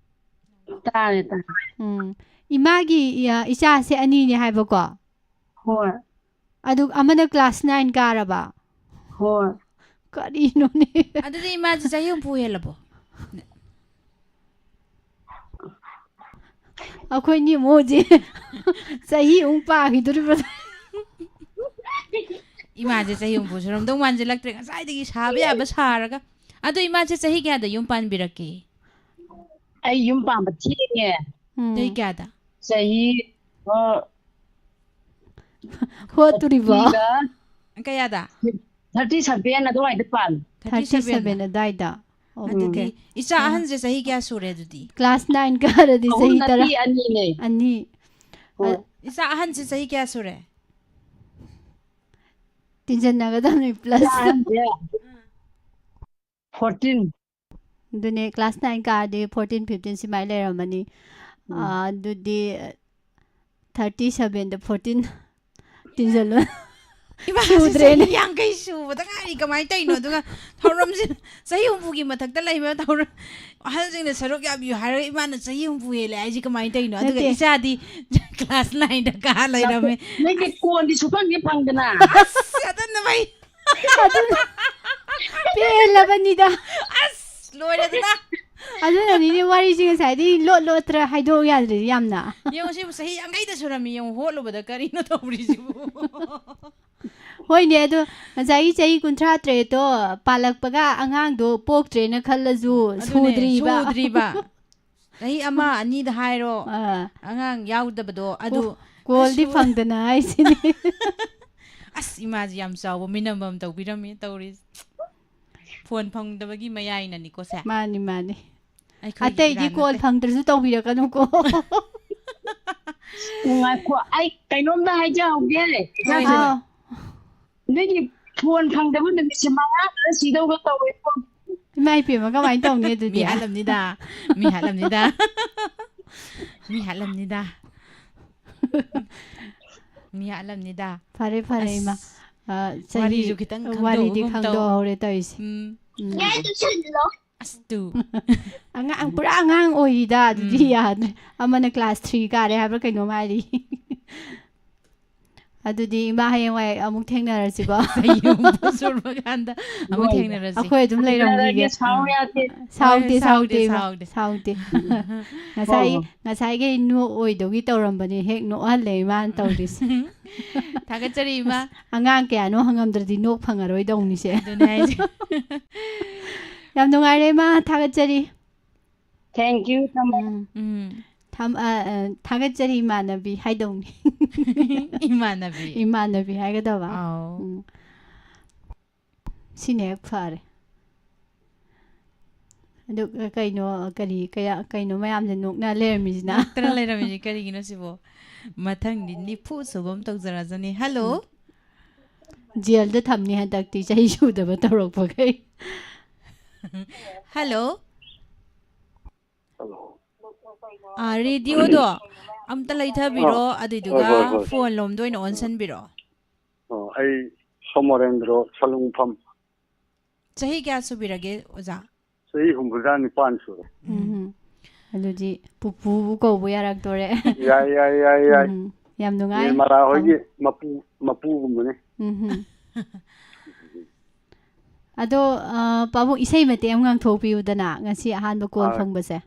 ꯇꯥꯔꯦ, ꯇꯥꯔꯦ꯫ ꯎꯝ꯫ ꯏꯃꯥꯒꯤ ꯏ-, ꯏꯆꯥꯁꯦ ꯑꯅꯤꯅꯦ ꯍꯥꯏꯕꯀꯣ? ꯍꯣꯏ꯫ ꯑꯗꯨ ꯑꯃꯅ class nine ꯀꯥꯔꯕ? ꯍꯣꯏ꯫ ꯀꯔꯤꯅꯣꯅꯦ? ꯑꯗꯨꯗꯤ ꯏꯃꯥꯁꯦ ꯆꯍꯤ ꯍꯨꯝꯐꯨ ꯍꯦꯜꯂꯕꯣ? ꯑꯩꯈꯣꯏꯅꯤ ꯑꯃꯨꯛ ꯍꯧꯖꯤꯛ ꯆꯍꯤ ꯑꯃꯨꯛ ꯄꯥꯈꯤꯗꯣꯔꯤꯕ꯭ꯔꯥ? ꯏꯃꯥꯁꯦ ꯆꯍꯤ ꯍꯨꯝꯐꯨ ꯁꯨꯔꯝꯗꯧ ꯃꯥꯟꯁꯤꯜꯂꯛꯇ꯭ꯔꯦ, ꯉꯁꯥꯏꯗꯒꯤ ꯁꯥꯕ ꯌꯥꯕ ꯁꯥꯔꯒ꯫ ꯑꯗꯣ ꯏꯃꯥꯁꯦ ꯆꯍꯤ ꯀꯌꯥꯗ ꯌꯨꯝ ꯄꯥꯟꯕꯤꯔꯛꯀꯦ? ꯑꯩ ꯌꯨꯝ ꯄꯥꯟꯕ ꯊꯦꯡꯉꯦ꯫ ꯎꯝ꯫ ꯆꯍꯤ ꯀꯌꯥꯗ? ꯆꯍꯤ, ꯑ, ꯍꯣꯠꯇꯣꯔꯤꯕꯣ? ꯊꯥꯔꯇꯤꯒ ꯀꯌꯥꯗ? Thirty seven ꯑꯗꯨꯋꯥꯏꯗ ꯄꯥꯜꯂꯦ꯫ Thirty seven thirty seven ꯑꯗꯥꯏꯗ? ꯑꯣꯀꯦ꯫ ꯑꯗꯨꯗꯤ ꯏꯆꯥ ꯑ꯫ ꯑꯍꯟꯁꯦ ꯆꯍꯤ ꯀꯌꯥ ꯁꯨꯔꯦ ꯑꯗꯨꯗꯤ? Class nine ꯀꯥꯔꯗꯤ ꯑꯍꯨꯝ ꯆꯍꯤ ꯇꯔꯥ꯫ ꯅꯠꯇꯦ, ꯑꯅꯤꯅꯦ꯫ ꯑꯅꯤ꯫ ꯍꯣꯏ꯫ ꯑ, ꯏꯆꯥ ꯑꯍꯟꯁꯦ ꯆꯍꯤ ꯀꯌꯥ ꯁꯨꯔꯦ? ꯇꯤꯟꯖꯟꯅꯒꯗꯕꯅꯤ, plus꯫ ꯏꯆꯥ ꯑꯍꯟꯁꯦ fourteen꯫ ꯑꯗꯨꯅꯦ, class nine ꯀꯥꯔꯗꯤ fourteen fifteen ꯁꯨꯃꯥꯏꯅ ꯂꯩꯔꯝꯃꯅꯤ꯫ ꯎꯝ꯫ ꯑꯥ, ꯑꯗꯨꯗꯤ thirty sevenꯗ fourteen ꯇꯤꯟꯁꯤꯜꯂꯣ꯫ ꯏꯃꯥ, ꯁꯨꯗ꯭ꯔꯦꯅꯦ꯫ ꯆꯍꯤ ꯌꯥꯡꯈꯩ ꯁꯨꯕꯗ ꯉꯥꯏꯔꯤ, ꯀꯃꯥꯏꯅ ꯇꯧꯔꯤꯅꯣ? ꯑꯗꯨꯒ ꯊꯧꯔꯝꯁꯤ ꯆꯍꯤ ꯍꯨꯝꯐꯨꯒꯤ ꯃꯊꯛꯇ ꯂꯩꯕ ꯊꯧꯔꯝ, ꯑꯍꯜꯁꯤꯡꯅ ꯁꯔꯨꯛ ꯌꯥꯕꯤꯌꯨ ꯍꯥꯏꯔꯒ ꯏꯃꯥꯅ ꯆꯍꯤ ꯍꯨꯝꯐꯨ ꯍꯦꯜꯂꯦ ꯍꯥꯏꯁꯤ ꯀꯃꯥꯏꯅ ꯇꯧꯔꯤꯅꯣ? ꯑꯗꯨꯒ ꯅꯠꯇꯦ꯫ ꯏꯆꯥꯗꯤ class nineꯗ ꯀꯥ ꯂꯩꯔꯝꯃꯦ꯫ ꯅꯣꯏꯒꯤ ꯀꯣꯟꯗꯤ ꯁꯨꯐꯪꯗꯤ ꯐꯪꯗꯅ꯫ ꯑꯁ, ꯑꯗꯨꯅ ꯃꯩ꯫ ꯑꯗꯨꯅ ꯄꯦꯜꯂꯕꯅꯤꯗ꯫ ꯑꯁ, ꯂꯣꯏꯔꯦꯗꯅ꯫ ꯑꯗꯨꯅꯅꯤꯅꯦ, ꯋꯥꯔꯤꯁꯦ ꯉꯁꯥꯏꯗꯒꯤ ꯂꯣꯠ ꯂꯣꯠꯇ꯭ꯔ ꯍꯥꯏꯗꯣꯛꯎ ꯌꯥꯗ꯭ꯔꯤꯁꯦ ꯌꯥꯝꯅ꯫ ꯌꯦꯡꯉꯨ, ꯁꯤꯕꯨ ꯆꯍꯤ ꯌꯥꯡꯈꯩꯗ ꯁꯨꯔꯝꯃꯤ, ꯌꯦꯡꯉꯨ, ꯍꯣꯠꯂꯨꯕꯗ ꯀꯔꯤꯅꯣ ꯇꯧꯔꯤꯁꯤꯕꯨ? ꯍꯣꯏꯅꯦ, ꯑꯗꯣ ꯉꯁꯥꯏꯒꯤ ꯆꯍꯤ ꯀꯨꯟꯊ꯭ꯔꯥ ꯇꯔꯦꯠꯇꯣ ꯄꯥꯜꯂꯛꯄꯒ ꯑꯉꯥꯡꯗꯣ ꯄꯣꯛꯇ꯭ꯔꯦꯅ ꯈꯜꯂꯁꯨ ꯑꯗꯨꯅꯦ, ꯁꯨꯗ꯭ꯔꯤꯕ꯫ ꯁꯨꯗ꯭ꯔꯤꯕ꯫ ꯆꯍꯤ ꯑꯃ ꯑꯅꯤꯗ ꯍꯥꯏꯔꯣ, ꯑꯥ, ꯑꯉꯥꯡ ꯌꯥꯎꯗꯕꯗꯣ ꯑꯗꯨ꯫ ꯀꯣꯜꯗꯤ ꯑꯁ, ꯐꯪꯗꯅ ꯍꯥꯏꯁꯤꯅꯦ꯫ ꯑꯁ, ꯏꯃꯥꯁꯤ ꯌꯥꯝ ꯆꯥꯎꯕ ꯃꯤꯅꯝꯕ ꯑꯃ ꯇꯧꯕꯤꯔꯝꯃꯤ ꯇꯧꯔꯤꯁꯦ꯫ ꯐꯣꯟ ꯐꯪꯗꯕꯒꯤ ꯃꯌꯥꯏꯅꯅꯤꯀꯣ ꯁꯦ꯫ ꯃꯥꯅꯤ, ꯃꯥꯅꯤ꯫ ꯑꯩꯈꯣꯏꯒꯤ ꯑꯇꯩꯗꯤ ꯏꯔꯥꯟ ꯀꯣꯜ ꯅꯠꯇꯦ꯫ ꯐꯪꯗ꯭ꯔꯁꯨ ꯇꯧꯕꯤꯔꯛꯀꯅꯨꯀꯣ꯫ ꯉꯥꯏꯈꯣ, ꯑꯩ ꯀꯩꯅꯣꯝꯇ ꯍꯥꯏꯖꯍꯧꯒꯦ꯫ ꯍꯣꯏ, ꯏꯆꯥꯁꯤꯡ, ꯍꯣꯏ꯫ ꯑꯥꯎ꯫ ꯅꯣꯏꯒꯤ ꯐꯣꯟ ꯐꯪꯗꯕ ꯅꯨꯃꯤꯠꯁꯦ ꯃꯉꯥ ꯈꯔ ꯁꯤꯗꯧꯒ ꯇꯧꯋꯦꯀꯣ꯫ ꯏꯃꯥ ꯏꯄꯦꯝꯃ, ꯀꯃꯥꯏꯅ ꯇꯧꯅꯤ ꯑꯗꯨꯗꯤ? ꯃꯤ ꯍꯥꯠꯂꯝꯅꯤꯗ꯫ ꯃꯤ ꯍꯥꯠꯂꯝꯅꯤꯗ꯫ ꯃꯤ ꯍꯥꯠꯂꯝꯅꯤꯗ꯫ ꯃꯤ ꯍꯥꯠꯂꯝꯅꯤꯗ꯫ ꯐꯔꯦ, ꯐꯔꯦ, ꯏꯃꯥ꯫ ꯑꯁ, ꯑ, ꯆꯍꯤ, ꯋꯥꯔꯤꯁꯨ ꯈꯤꯇꯪ ꯋꯥꯔꯤꯗꯤ ꯈꯪꯗꯣꯛꯎꯒꯨꯝ ꯇꯧ꯫ ꯈꯪꯗꯣꯛꯍꯧꯔꯦ ꯇꯧꯔꯤꯁꯦ꯫ ꯎꯝ꯫ ꯎꯝ꯫ ꯑꯁ, ꯇꯨ꯫ ꯑꯉꯥꯡ, ꯄꯨꯔꯥ ꯑꯉꯥꯡ ꯑꯣꯏꯔꯤꯗ, ꯑꯗꯨꯗꯤ ꯎꯝ꯫ ꯌꯥꯗ꯭ꯔꯦ꯫ ꯑꯃꯅ class three ꯀꯥꯔꯦ ꯍꯥꯏꯕ꯭ꯔꯥ ꯀꯩꯅꯣꯝ ꯍꯥꯏꯔꯤ꯫ ꯑꯗꯨꯗꯤ ꯏꯃꯥ, ꯍꯌꯦꯡꯋꯥꯏ ꯑꯃꯨꯛ ꯊꯦꯡꯅꯔꯁꯤꯀꯣ꯫ ꯆꯍꯤ ꯍꯨꯝꯐꯨ ꯁꯨꯔꯕ ꯀꯥꯟꯗ ꯑꯃꯨꯛ ꯍꯣꯏ꯫ ꯊꯦꯡꯅꯔꯁꯤ꯫ ꯑꯩꯈꯣꯏ ꯑꯗꯨꯝ ꯂꯩꯔꯝꯈꯤꯒꯦ꯫ ꯁꯥꯎ ꯌꯥꯗꯦ꯫ ꯁꯥꯎꯗꯦ, ꯍꯣꯏ, ꯁꯥꯎꯗꯦ, ꯁꯥꯎꯗꯦ, ꯏꯃꯥ꯫ ꯁꯥꯎꯗꯦ꯫ ꯁꯥꯎꯗꯦ꯫ ꯍꯣꯏ, ꯉꯁꯥꯏ, ꯍꯣꯏ꯫ ꯉꯁꯥꯏꯒꯤ ꯅꯣꯛꯑꯣꯏꯗꯧꯒꯤ ꯇꯧꯔꯝꯕꯅꯦ, ꯍꯦꯛ ꯅꯣꯛꯍꯜꯂꯦ ꯏꯃꯥꯅ ꯇꯧꯔꯤꯁꯦ꯫ ꯊꯥꯒꯠꯆꯔꯤ, ꯏꯃꯥ꯫ ꯑꯉꯥꯡ ꯀꯌꯥꯅꯣ ꯍꯪꯉꯝꯗ꯭ꯔꯗꯤ ꯅꯣꯛ ꯐꯪꯉꯔꯣꯏꯗꯧꯅꯤꯁꯦ꯫ ꯑꯗꯨꯅꯦ ꯍꯥꯏꯁꯦ꯫ ꯌꯥꯝ ꯅꯨꯡꯉꯥꯏꯔꯦ ꯏꯃꯥ, ꯊꯥꯒꯠꯆꯔꯤ꯫ Thank you, ꯊꯝꯃꯦ꯫ ꯎꯝ꯫ ꯎꯝ꯫ ꯊꯝ-, ꯑ, ꯑ, ꯊꯥꯒꯠꯆꯔꯤ ꯏꯃꯥꯟꯅꯕꯤ ꯍꯥꯏꯗꯧꯅꯤ꯫ ꯏꯃꯥꯟꯅꯕꯤ꯫ ꯏꯃꯥꯟꯅꯕꯤ ꯍꯥꯏꯒꯗꯕ꯫ ꯑꯥꯎ꯫ ꯎꯝ꯫ ꯁꯤꯅ ꯍꯦꯛ ꯐꯔꯦ꯫ ꯑꯗꯨ ꯀꯩꯅꯣ, ꯀꯔꯤ, ꯀꯌꯥ, ꯀꯩꯅꯣ ꯃꯌꯥꯝꯁꯦ ꯅꯣꯛꯅ ꯂꯩꯔꯝꯃꯤꯁꯤꯅ? ꯅꯣꯛꯇꯅ ꯂꯩꯔꯝꯃꯤꯁꯦ ꯀꯔꯤꯒꯤꯅꯣ ꯁꯤꯕꯣ? ꯃꯊꯪꯗꯤ ꯅꯤꯐꯨ ꯁꯨꯕ ꯑꯃ ꯇꯧꯖꯔꯖꯅꯤ꯫ Hello꯫ ꯎꯝ꯫ ꯖꯦꯜꯗ ꯊꯝꯅꯤ ꯍꯟꯗꯛꯇꯤ, ꯆꯍꯤ ꯁꯨꯗꯕ ꯇꯧꯔꯛꯄꯈꯩ꯫ ꯍꯜꯂꯣ꯫ ꯍꯜꯂꯣ꯫ ꯑꯥ, ꯔꯦꯗꯤꯑꯣꯗꯣ ꯑꯝꯇ ꯂꯩꯊꯕꯤꯔꯣ, ꯑꯗꯨꯏꯗꯨꯒ ꯍꯣꯏ, ꯍꯣꯏ, ꯍꯣꯏ꯫ ꯐꯣꯟ ꯂꯣꯝꯗ ꯑꯣꯏꯅ ꯑꯣꯟꯁꯟꯕꯤꯔꯣ꯫ ꯑꯣ, ꯑꯩ ꯁꯣꯃꯣꯔꯦꯟꯗ꯭ꯔꯣ ꯁꯂꯨꯡꯐꯝ꯫ ꯆꯍꯤ ꯀꯌꯥ ꯁꯨꯕꯤꯔꯒꯦ, ꯑꯣꯖꯥ? ꯆꯍꯤ ꯍꯨꯝꯐꯨꯇꯔꯥ ꯅꯤꯄꯥꯟ ꯁꯨꯔꯦ꯫ ꯎꯝ꯫ ꯑꯗꯨꯗꯤ ꯄꯨꯄꯨꯕꯨ ꯀꯧꯕ ꯌꯥꯔꯛꯇꯣꯔꯦ꯫ ꯌꯥꯏ, ꯌꯥꯏ, ꯌꯥꯏ, ꯌꯥꯏ꯫ ꯎꯝ, ꯌꯥꯝ ꯅꯨꯡꯉꯥꯏ꯫ ꯅꯤꯔꯃꯂꯥ ꯍꯣꯏꯒꯤ ꯃꯄꯨ, ꯃꯄꯨꯒꯨꯝꯕꯅꯤ꯫ ꯎꯝ꯫ ꯑꯗꯣ, ꯑ, ꯄꯥꯕꯨꯡ, ꯏꯁꯩ ꯃꯇꯦꯛ ꯑꯃ ꯉꯥꯡꯊꯣꯛꯄꯤꯌꯨꯗꯅ, ꯉꯁꯤ ꯑꯍꯥꯟꯕ ꯀꯣꯜ ꯑꯥ꯫ ꯐꯪꯕꯁꯦ꯫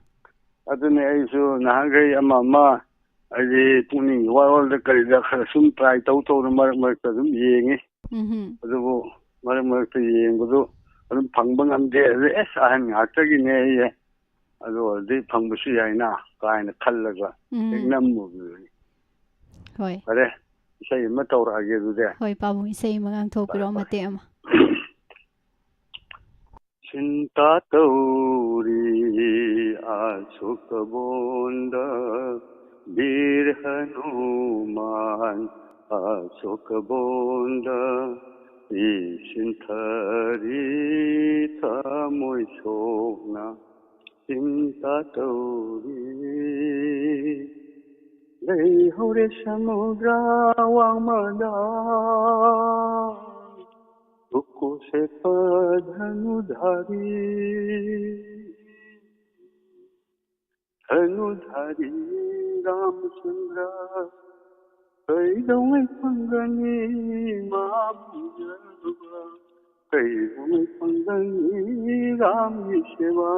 ꯑꯗꯨꯅꯦ ꯑꯩꯁꯨ ꯅꯍꯥꯟꯈꯩ ꯑꯃ ꯑꯃ ꯍꯥꯏꯗꯤ ꯄꯨꯛꯅꯤꯡꯒꯤ ꯋꯥꯔꯣꯜꯗ ꯀꯔꯤꯗ ꯈꯔ ꯁꯨꯝ ꯇ꯭ꯔꯥꯏ ꯇꯧ ꯇꯧꯅ ꯃꯔꯛ ꯃꯔꯛꯇ ꯑꯗꯨꯝ ꯌꯦꯡꯉꯤ꯫ ꯎꯝ꯫ ꯑꯗꯨꯕꯨ ꯃꯔꯛ ꯃꯔꯛꯇ ꯌꯦꯡꯕꯗꯨ ꯑꯗꯨꯝ ꯐꯪꯕ ꯉꯝꯗꯦ꯫ ꯑꯗꯨ ꯑꯦꯁ, ꯑꯍꯟ ꯉꯥꯛꯇꯒꯤꯅꯦ ꯑꯩ, ꯑꯗꯨ ꯑꯣꯏꯔꯗꯤ ꯐꯪꯕꯁꯨ ꯌꯥꯏꯅ ꯀꯥꯏꯅ ꯈꯜꯂꯒ ꯎꯝ꯫ ꯍꯦꯛ ꯅꯝꯃꯨꯕꯗꯨꯅꯤ꯫ ꯍꯣꯏ꯫ ꯐꯔꯦ, ꯏꯁꯩ ꯑꯃ ꯇꯧꯔꯛꯑꯒꯦ ꯑꯗꯨꯗꯤ꯫ ꯍꯣꯏ, ꯄꯥꯕꯨꯡ, ꯏꯁꯩ ꯑꯃ ꯉꯥꯡꯊꯣꯛꯄꯤꯔꯛꯑꯣ, ꯐꯔꯦ, ꯐꯔꯦ꯫ ꯃꯇꯦꯛ ꯑꯃ꯫ ꯆꯤꯟꯇꯥ ꯇꯧꯔꯤ ꯑꯁꯣꯀꯕꯣꯟꯗ ꯕꯤꯔ ꯍꯅꯨꯃꯥꯟ ꯑꯁꯣꯀꯕꯣꯟꯗ ꯏꯁꯤꯟꯊꯔꯤ ꯊꯃꯣꯏ ꯁꯣꯛꯅ ꯆꯤꯟꯇꯥ ꯇꯧꯔꯤ꯫ ꯂꯩꯍꯧꯔꯦ ꯁꯃꯨꯗ꯭ꯔ ꯋꯥꯡꯃꯗ ꯎꯀꯨ ꯁꯦꯠꯄ ꯙꯅꯨꯙꯥꯔꯤ꯫ ꯙꯅꯨꯙꯥꯔꯤ ꯔꯥꯃꯆꯟꯗ꯭ꯔ ꯀꯩꯗꯧꯉꯩ ꯐꯪꯒꯅꯤ ꯃꯥꯕꯨ ꯎꯖꯕ? ꯀꯩꯗꯧꯉꯩ ꯐꯪꯒꯅꯤ ꯔꯥꯝꯒꯤ ꯁꯦꯕꯥ?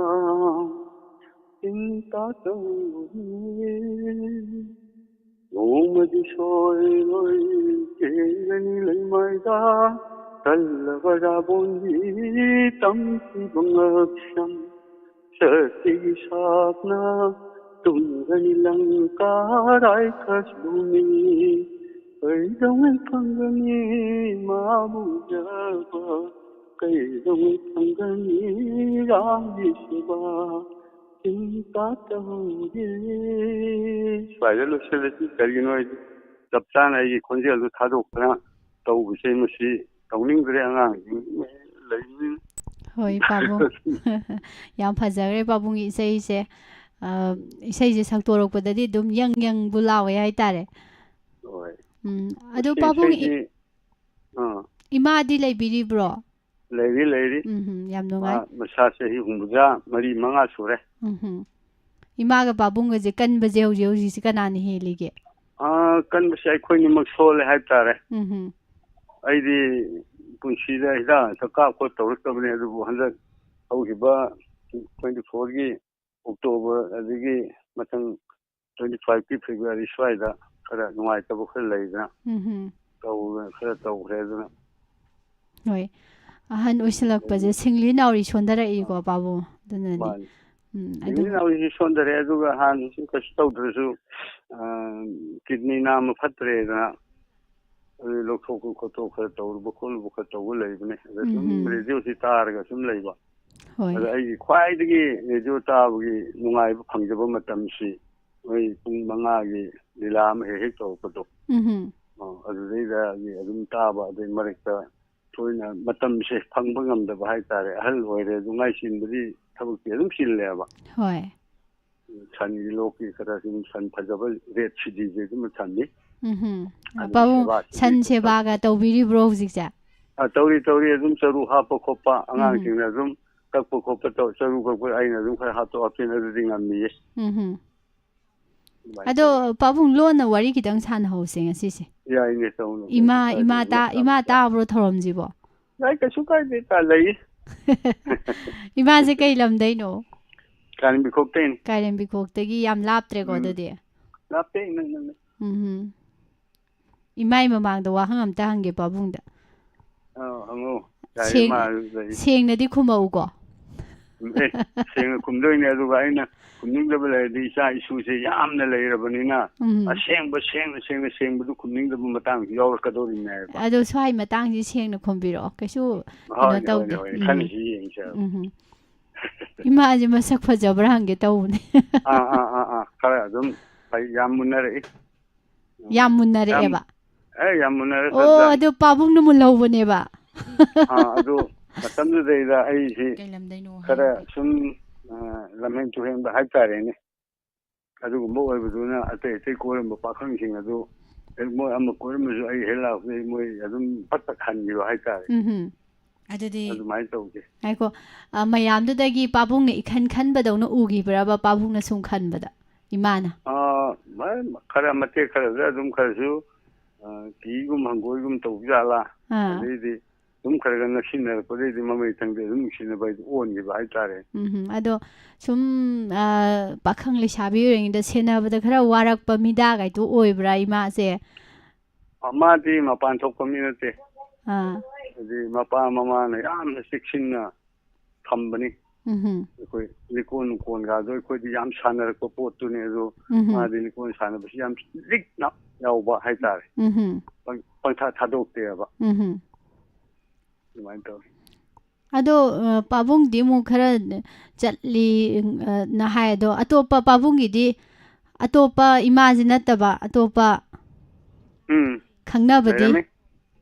ꯆꯤꯟꯇꯥ ꯇꯧꯔꯤ꯫ ꯅꯣꯡꯃꯗꯤ ꯁꯣꯏꯔꯣꯏ ꯆꯦꯟꯒꯅꯤ ꯂꯩꯃꯥꯏꯗ ꯀꯜꯂꯕ ꯔꯥꯕꯣꯟꯒꯤ ꯇꯝꯈꯤꯕ ꯉꯛꯁꯝ꯫ ꯁꯛꯇꯤꯒꯤ ꯁꯥꯞꯅ ꯇꯨꯝꯒꯅꯤ ꯂꯪꯀꯥ ꯔꯥꯏꯈꯁ ꯚꯨꯃꯤ꯫ ꯀꯩꯗꯧꯉꯩ ꯐꯪꯒꯅꯤ ꯃꯥꯕꯨ ꯎꯖꯕ? ꯀꯩꯗꯧꯉꯩ ꯐꯪꯒꯅꯤ ꯔꯥꯝꯒꯤ ꯁꯦꯕꯥ? ꯆꯤꯟꯇꯥ ꯇꯧꯔꯤ꯫ ꯁ꯭ꯋꯥꯏꯗ ꯂꯣꯏꯁꯤꯜꯂꯁꯤ꯫ ꯀꯔꯤꯒꯤꯅꯣ ꯍꯥꯏꯗꯤ ꯆꯞ ꯆꯥꯅ ꯑꯩꯒꯤ ꯈꯣꯟꯖꯦꯜꯗꯨ ꯊꯥꯗꯣꯛꯇꯅ ꯇꯧꯕꯁꯦ ꯃꯁꯤ ꯇꯧꯅꯤꯡꯗ꯭ꯔꯦ, ꯑꯉꯥꯡꯁꯤꯡ ꯂꯩꯕꯅꯤꯅ꯫ ꯍꯣꯏ, ꯄꯥꯕꯨꯡ꯫ ꯌꯥꯝ ꯐꯖꯈ꯭ꯔꯦ ꯄꯥꯕꯨꯡꯒꯤ ꯏꯁꯩꯁꯦ꯫ ꯑ, ꯏꯁꯩꯁꯦ ꯁꯛꯇꯣꯔꯛꯄꯗꯗꯤ ꯑꯗꯨꯝ ꯌꯪ ꯌꯪꯕꯨ ꯂꯥꯎꯋꯦ ꯍꯥꯏꯇꯥꯔꯦ꯫ ꯍꯣꯏ꯫ ꯎꯝ, ꯑꯗꯨ ꯃꯁꯤ ꯄꯥꯕꯨꯡ ꯏ-, ꯏꯁꯩꯁꯤ ꯑꯥ, ꯏꯃꯥꯗꯤ ꯂꯩꯕꯤꯔꯤꯕ꯭ꯔꯣ? ꯂꯩꯔꯤ, ꯂꯩꯔꯤ꯫ ꯎꯝ, ꯌꯥꯝ ꯃꯥ ꯅꯨꯡꯉꯥꯏ꯫ ꯃꯁꯥ ꯆꯍꯤ ꯍꯨꯝꯐꯨꯇꯔꯥ ꯃꯔꯤ ꯃꯉꯥ ꯁꯨꯔꯦ꯫ ꯎꯝ꯫ ꯏꯃꯥꯒ ꯄꯥꯕꯨꯡꯒꯁꯦ ꯀꯟꯕꯁꯦ ꯍꯧꯖꯤꯛ ꯍꯧꯖꯤꯛꯁꯦ ꯀꯅꯥꯅ ꯍꯦꯜꯂꯤꯒꯦ? ꯑꯥ, ꯀꯟꯕꯁꯦ ꯑꯩꯈꯣꯏꯅꯤꯃꯛ ꯁꯣꯜꯂꯦ ꯍꯥꯏꯕ ꯇꯥꯔꯦ꯫ ꯎꯝ꯫ ꯑꯩꯗꯤ ꯄꯨꯟꯁꯤꯗ ꯍꯤꯗꯥꯛ ꯂꯥꯡꯊꯛ ꯀꯥꯞ ꯈꯣꯠ ꯇꯧꯔꯛꯇꯕꯅꯦ, ꯑꯗꯨꯕꯨ ꯍꯟꯗꯛ ꯍꯧꯈꯤꯕ twenty fourꯒꯤ October ꯑꯗꯒꯤ ꯃꯊꯪ twenty fiveꯀꯤ February ꯁ꯭ꯋꯥꯏꯗ ꯈꯔ ꯅꯨꯡꯉꯥꯏꯇꯕ ꯈꯔ ꯂꯩꯗꯅ ꯎꯝ꯫ ꯇꯧꯗꯅ ꯈꯔ ꯇꯧꯈ꯭ꯔꯦ꯫ ꯑꯗꯨꯅ ꯍꯣꯏ꯫ ꯑꯍꯟ ꯑꯣꯏꯁꯤꯜꯂꯛꯄꯁꯦ ꯁꯤꯡꯂꯤ ꯅꯥꯎꯔꯤ ꯁꯣꯟꯊꯔꯛꯏꯀꯣ, ꯄꯥꯕꯨꯡ? ꯑꯗꯨꯅꯅꯤ꯫ ꯃꯥꯅꯤ꯫ ꯎꯝ, ꯑꯗꯨ ꯁꯤꯡꯂꯤ ꯅꯥꯎꯔꯤꯁꯤ ꯁꯣꯟꯊꯔꯦ, ꯑꯗꯨꯒ ꯍꯥꯟꯅꯁꯨ ꯀꯩꯁꯨ ꯇꯧꯗ꯭ꯔꯁꯨ, ꯑ, kidney ꯅꯥꯝꯃ ꯐꯠꯇ꯭ꯔꯦꯗꯅ, ꯑꯗꯨ ꯂꯧꯊꯣꯛꯄ ꯈꯣꯠꯇꯣꯛꯄ ꯈꯔ ꯇꯧꯔꯨꯕ ꯈꯣꯠꯂꯨꯕ ꯈꯔ ꯇꯧꯕ ꯂꯩꯕꯅꯦ꯫ ꯑꯗ ꯁꯨꯝ ꯎꯝ꯫ radioꯁꯤ ꯇꯥꯔꯒ ꯁꯨꯝ ꯂꯩꯕ꯫ ꯍꯣꯏ꯫ ꯑꯗ ꯑꯩꯒꯤ ꯈ꯭ꯋꯥꯏꯗꯒꯤ radio ꯇꯥꯕꯒꯤ ꯅꯨꯡꯉꯥꯏꯕ ꯐꯪꯖꯕ ꯃꯇꯝꯁꯤ ꯃꯣꯏ ꯄꯨꯡ ꯃꯉꯥꯒꯤ ꯂꯤꯂꯥ ꯑꯃ ꯍꯦꯛ ꯍꯦꯛ ꯇꯧꯔꯛꯄꯗꯣ꯫ ꯎꯝ꯫ ꯑ, ꯑꯗꯨꯗꯩꯗꯒꯤ ꯑꯗꯨꯝ ꯇꯥꯕ, ꯑꯗꯩ ꯃꯔꯛꯇ ꯊꯣꯏꯅ ꯃꯇꯝꯁꯦ ꯐꯪꯕ ꯉꯝꯗꯕ ꯍꯥꯏꯇꯥꯔꯦ꯫ ꯑꯍꯜ ꯑꯣꯏꯔꯦ, ꯑꯗꯨ ꯉꯥꯏ ꯆꯤꯟꯕꯗꯤ ꯊꯕꯛꯇꯤ ꯑꯗꯨꯝ ꯆꯤꯜꯂꯦꯕ꯫ ꯍꯣꯏ꯫ ꯁꯟꯒꯤ ꯂꯣꯛꯀꯤ ꯈꯔ ꯁꯨꯝ ꯁꯟ ꯐꯖꯕ red Fridesian ꯑꯗꯨꯝ ꯊꯝꯃꯤ꯫ ꯎꯝ꯫ ꯑꯗꯨꯒꯤ ꯄꯥꯕꯨꯡ, ꯁꯦꯕꯥ ꯁꯟ ꯁꯦꯕꯤ ꯁꯦꯕꯥꯒ ꯇꯧꯕꯤꯔꯤꯕ꯭ꯔꯣ ꯍꯧꯖꯤꯛꯁꯦ? ꯑ, ꯇꯧꯔꯤ, ꯇꯧꯔꯤ꯫ ꯑꯗꯨꯝ ꯆꯔꯨ ꯍꯥꯞꯄ ꯈꯣꯠꯄ, ꯑꯉꯥꯡꯁꯤꯡꯅ ꯑꯗꯨꯝ ꯀꯛꯄ ꯈꯣꯠꯄ ꯇꯧ, ꯆꯔꯨ ꯀꯛꯄ ꯑꯩꯅ ꯑꯗꯨꯝ ꯈꯔ ꯍꯥꯞꯇꯣꯛ ꯍꯥꯞꯆꯤꯟ ꯑꯗꯨꯗꯤ ꯉꯝꯃꯤꯌꯦ꯫ ꯎꯝ꯫ ꯑꯗꯨꯃꯥꯏꯅ ꯑꯗꯣ ꯇꯧꯋꯤ꯫ ꯄꯥꯕꯨꯡ, ꯂꯣꯟꯅ ꯋꯥꯔꯤ ꯈꯤꯇꯪ ꯁꯥꯟꯅꯍꯧꯁꯦ ꯉꯁꯤꯁꯦ꯫ ꯌꯥꯏꯅꯦ, ꯇꯧꯅꯨ꯫ ꯏꯃꯥ, ꯀꯩꯁꯨ ꯀꯥꯏꯗꯦ, ꯏꯃꯥ ꯑꯗꯨꯝ ꯇꯥ-, ꯏꯃꯥ ꯁꯥꯟꯅꯁꯤ꯫ ꯇꯥꯕ꯭ꯔꯣ ꯊꯧꯔꯝꯁꯤꯕꯣ? ꯌꯥꯏ, ꯀꯩꯁꯨ ꯀꯥꯏꯗꯦ, ꯀꯥ ꯂꯩ꯫ ꯏꯃꯥꯁꯦ ꯀꯩ ꯂꯝꯗꯩꯅꯣ? ꯀꯥꯏꯔꯦꯝꯕꯤꯈꯣꯛꯇꯩꯅꯤ꯫ ꯀꯥꯏꯔꯦꯝꯕꯤꯈꯣꯛꯇꯒꯤ ꯌꯥꯝ ꯂꯥꯞꯇ꯭ꯔꯦꯀꯣ ꯎꯝ꯫ ꯑꯗꯨꯗꯤ? ꯂꯥꯞꯇꯦ, ꯏꯅꯛ ꯅꯛꯅ꯫ ꯎꯝ꯫ ꯏꯃꯥꯏ ꯃꯃꯥꯡꯗ ꯋꯥꯍꯪ ꯑꯝꯇ ꯍꯪꯒꯦ ꯄꯥꯕꯨꯡꯗ꯫ ꯑꯧ, ꯍꯪꯉꯣ꯫ ꯌꯥꯏꯌꯦ, ꯁꯦꯡ-, ꯃꯥ ꯑꯗꯨ ꯂꯩ꯫ ꯁꯦꯡꯅꯗꯤ ꯈꯨꯝꯃꯛꯎꯀꯣ꯫ ꯎꯝ, ꯑꯦ, ꯁꯦꯡꯅ ꯈꯨꯝꯗꯣꯏꯅꯦ, ꯑꯗꯨꯒ ꯑꯩꯅ ꯈꯨꯝꯅꯤꯡꯗꯕ ꯂꯩꯔꯗꯤ ꯏꯆꯥ ꯏꯁꯨꯁꯦ ꯌꯥꯝꯅ ꯂꯩꯔꯕꯅꯤꯅ ꯎꯝ꯫ ꯑꯁꯦꯡꯕ ꯁꯦꯡꯅ, ꯁꯦꯡꯅ, ꯁꯦꯡꯕꯗꯨ ꯈꯨꯝꯅꯤꯡꯗꯕ ꯃꯇꯥꯡꯁꯨ ꯌꯥꯎꯔꯛꯀꯗꯧꯔꯤꯕꯅꯦꯕ꯫ ꯑꯗꯣ ꯁ꯭ꯋꯥꯏ ꯃꯇꯥꯡꯁꯤ ꯁꯦꯡꯅ ꯈꯨꯝꯕꯤꯔꯛꯑꯣ꯫ ꯀꯩꯁꯨ ꯀꯩꯅꯣ ꯍꯣꯏꯅꯦ, ꯇꯧꯗꯦ꯫ ꯍꯣꯏꯅꯦ, ꯍꯣꯏꯅꯦ꯫ ꯎꯝ꯫ ꯈꯟꯅꯁꯤ ꯌꯦꯡꯁꯦ꯫ ꯎꯝ꯫ ꯏꯃꯥꯁꯦ ꯃꯁꯛ ꯐꯖꯕ꯭ꯔꯥ ꯍꯪꯒꯦ ꯇꯧꯕꯅꯦ꯫ ꯑꯥ, ꯑꯥ, ꯑꯥ, ꯑꯥ꯫ ꯈꯔ ꯑꯗꯨꯝ ꯐꯩ, ꯌꯥꯝ ꯃꯨꯟꯅꯔꯛꯏ꯫ ꯎꯝ꯫ ꯌꯥꯝ ꯃꯨꯟꯅꯔꯛꯑꯦꯕ? ꯌꯥꯝ, ꯑꯦ, ꯌꯥꯝ ꯃꯨꯟꯅꯔꯦ, ꯑꯣ, ꯆꯞ ꯆꯥꯏ꯫ ꯑꯗꯨ ꯄꯥꯕꯨꯡꯅ ꯃꯨꯜꯍꯧꯕꯅꯦꯕ꯫ ꯑꯥ, ꯑꯗꯨ ꯃꯇꯝꯗꯨꯗꯩꯗ ꯑꯩꯁꯤ ꯀꯩ ꯂꯝꯗꯩꯅꯣ ꯈꯔ ꯍꯥꯏꯔꯗꯤ? ꯁꯨꯝ ꯑ, ꯂꯝꯍꯦꯟ ꯇꯨꯍꯦꯟꯕ ꯍꯥꯏꯇꯥꯔꯦꯅꯦ, ꯑꯗꯨꯒꯨꯝꯕ ꯑꯣꯏꯕꯗꯨꯅ ꯑꯇꯩ ꯑꯇꯩ ꯀꯣꯏꯔꯝꯕ ꯄꯥꯈꯪꯁꯤꯡ ꯑꯗꯨ ꯍꯦꯛ ꯃꯣꯏ ꯑꯃ ꯀꯣꯏꯔꯝꯃꯁꯨ ꯑꯩ ꯍꯦꯛ ꯂꯥꯛꯄꯗꯩ ꯃꯣꯏ ꯑꯗꯨꯝ ꯐꯠ ꯐꯠ ꯍꯟꯈꯤꯕ ꯍꯥꯏꯇꯥꯔꯦ꯫ ꯎꯝꯍꯨꯝ꯫ ꯑꯗꯨꯗꯤ ꯑꯗꯨꯃꯥꯏꯅ ꯇꯧꯒꯦ꯫ ꯉꯥꯏꯈꯣ, ꯑ, ꯃꯌꯥꯝꯗꯨꯗꯒꯤ ꯄꯥꯕꯨꯡꯅ ꯏꯈꯟ ꯈꯟꯕꯗꯧꯅ ꯎꯈꯤꯕ꯭ꯔꯕ ꯄꯥꯕꯨꯡꯅ ꯁꯨꯝ ꯈꯟꯕꯗ, ꯏꯃꯥꯅ? ꯑ, ꯃ- ꯈꯔ ꯃꯇꯦꯛ ꯈꯔꯗ ꯑꯗꯨꯝ ꯈꯔꯁꯨ ꯑ, ꯀꯤꯒꯨꯝ ꯍꯪꯒꯣꯏꯒꯨꯝ ꯇꯧꯕ ꯖꯥꯠꯂꯥ, ꯑꯥ꯫ ꯑꯗꯩꯗꯤ ꯑꯗꯨꯝ ꯈꯔ ꯈꯔ ꯅꯛꯁꯤꯟꯅꯔꯛꯄꯗꯩꯗꯤ ꯃꯃꯩ ꯊꯪꯗ ꯑꯗꯨꯝ ꯅꯨꯡꯁꯤꯅꯕ ꯍꯥꯏꯗꯨ ꯑꯣꯟꯈꯤꯕ ꯍꯥꯏꯇꯥꯔꯦ꯫ ꯎꯝꯍꯨꯝ꯫ ꯑꯗꯣ ꯁꯨꯝ, ꯑ, ꯄꯥꯈꯪ ꯂꯩꯁꯥꯕꯤ ꯑꯣꯏꯔꯤꯉꯩꯗ ꯁꯦꯟꯅꯕꯗ ꯈꯔ ꯋꯥꯔꯛꯄ ꯃꯤꯗꯥꯒꯥꯏꯗꯣ ꯑꯣꯏꯕ꯭ꯔꯥ ꯏꯃꯥꯁꯦ? ꯑ, ꯃꯥꯗꯤ ꯃꯄꯥꯟ ꯊꯣꯛꯄ ꯃꯤ ꯅꯠꯇꯦ꯫ ꯑꯥ꯫ ꯍꯥꯏꯗꯤ ꯃꯄꯥ ꯃꯃꯥꯅ ꯌꯥꯝꯅ ꯆꯦꯛꯁꯤꯟꯅ ꯊꯝꯕꯅꯤ꯫ ꯎꯝꯍꯨꯝ꯫ ꯑꯩꯈꯣꯏ ꯂꯤꯀꯣꯟ ꯅꯨꯡꯀꯣꯟꯒꯗꯣ ꯑꯩꯈꯣꯏꯗꯤ ꯌꯥꯝ ꯁꯥꯟꯅꯔꯛꯄ ꯄꯣꯠꯇꯨꯅꯦ, ꯑꯗꯣ ꯎꯝꯍꯨꯝ꯫ ꯃꯥꯗꯤ ꯂꯤꯀꯣꯟ ꯁꯥꯟꯅꯕꯁꯤ ꯌꯥꯝ ꯂꯤꯛꯅ ꯌꯥꯎꯕ ꯍꯥꯏꯇꯥꯔꯦ꯫ ꯎꯝꯍꯨꯝ꯫ ꯄꯪ- ꯄꯪꯊꯥ ꯊꯥꯗꯣꯛꯇꯦꯕ꯫ ꯎꯝꯍꯨꯝ꯫ ꯑꯗꯨꯃꯥꯏꯅ ꯇꯧꯋꯤ꯫ ꯑꯗꯣ, ꯑ, ꯄꯥꯕꯨꯡꯗꯤ ꯑꯃꯨꯛ ꯈꯔ ꯆꯠꯂꯤ, ꯑ, ꯅ ꯍꯥꯏ꯫ ꯑꯗꯣ ꯑꯇꯣꯞꯄ ꯄꯥꯕꯨꯡꯒꯤꯗꯤ, ꯑꯇꯣꯞꯄ ꯏꯃꯥꯁꯤ ꯅꯠꯇꯕ ꯑꯇꯣꯞꯄ ꯎꯝ꯫ ꯈꯪꯅꯕꯗꯤ? ꯂꯩꯔꯝꯃꯤ꯫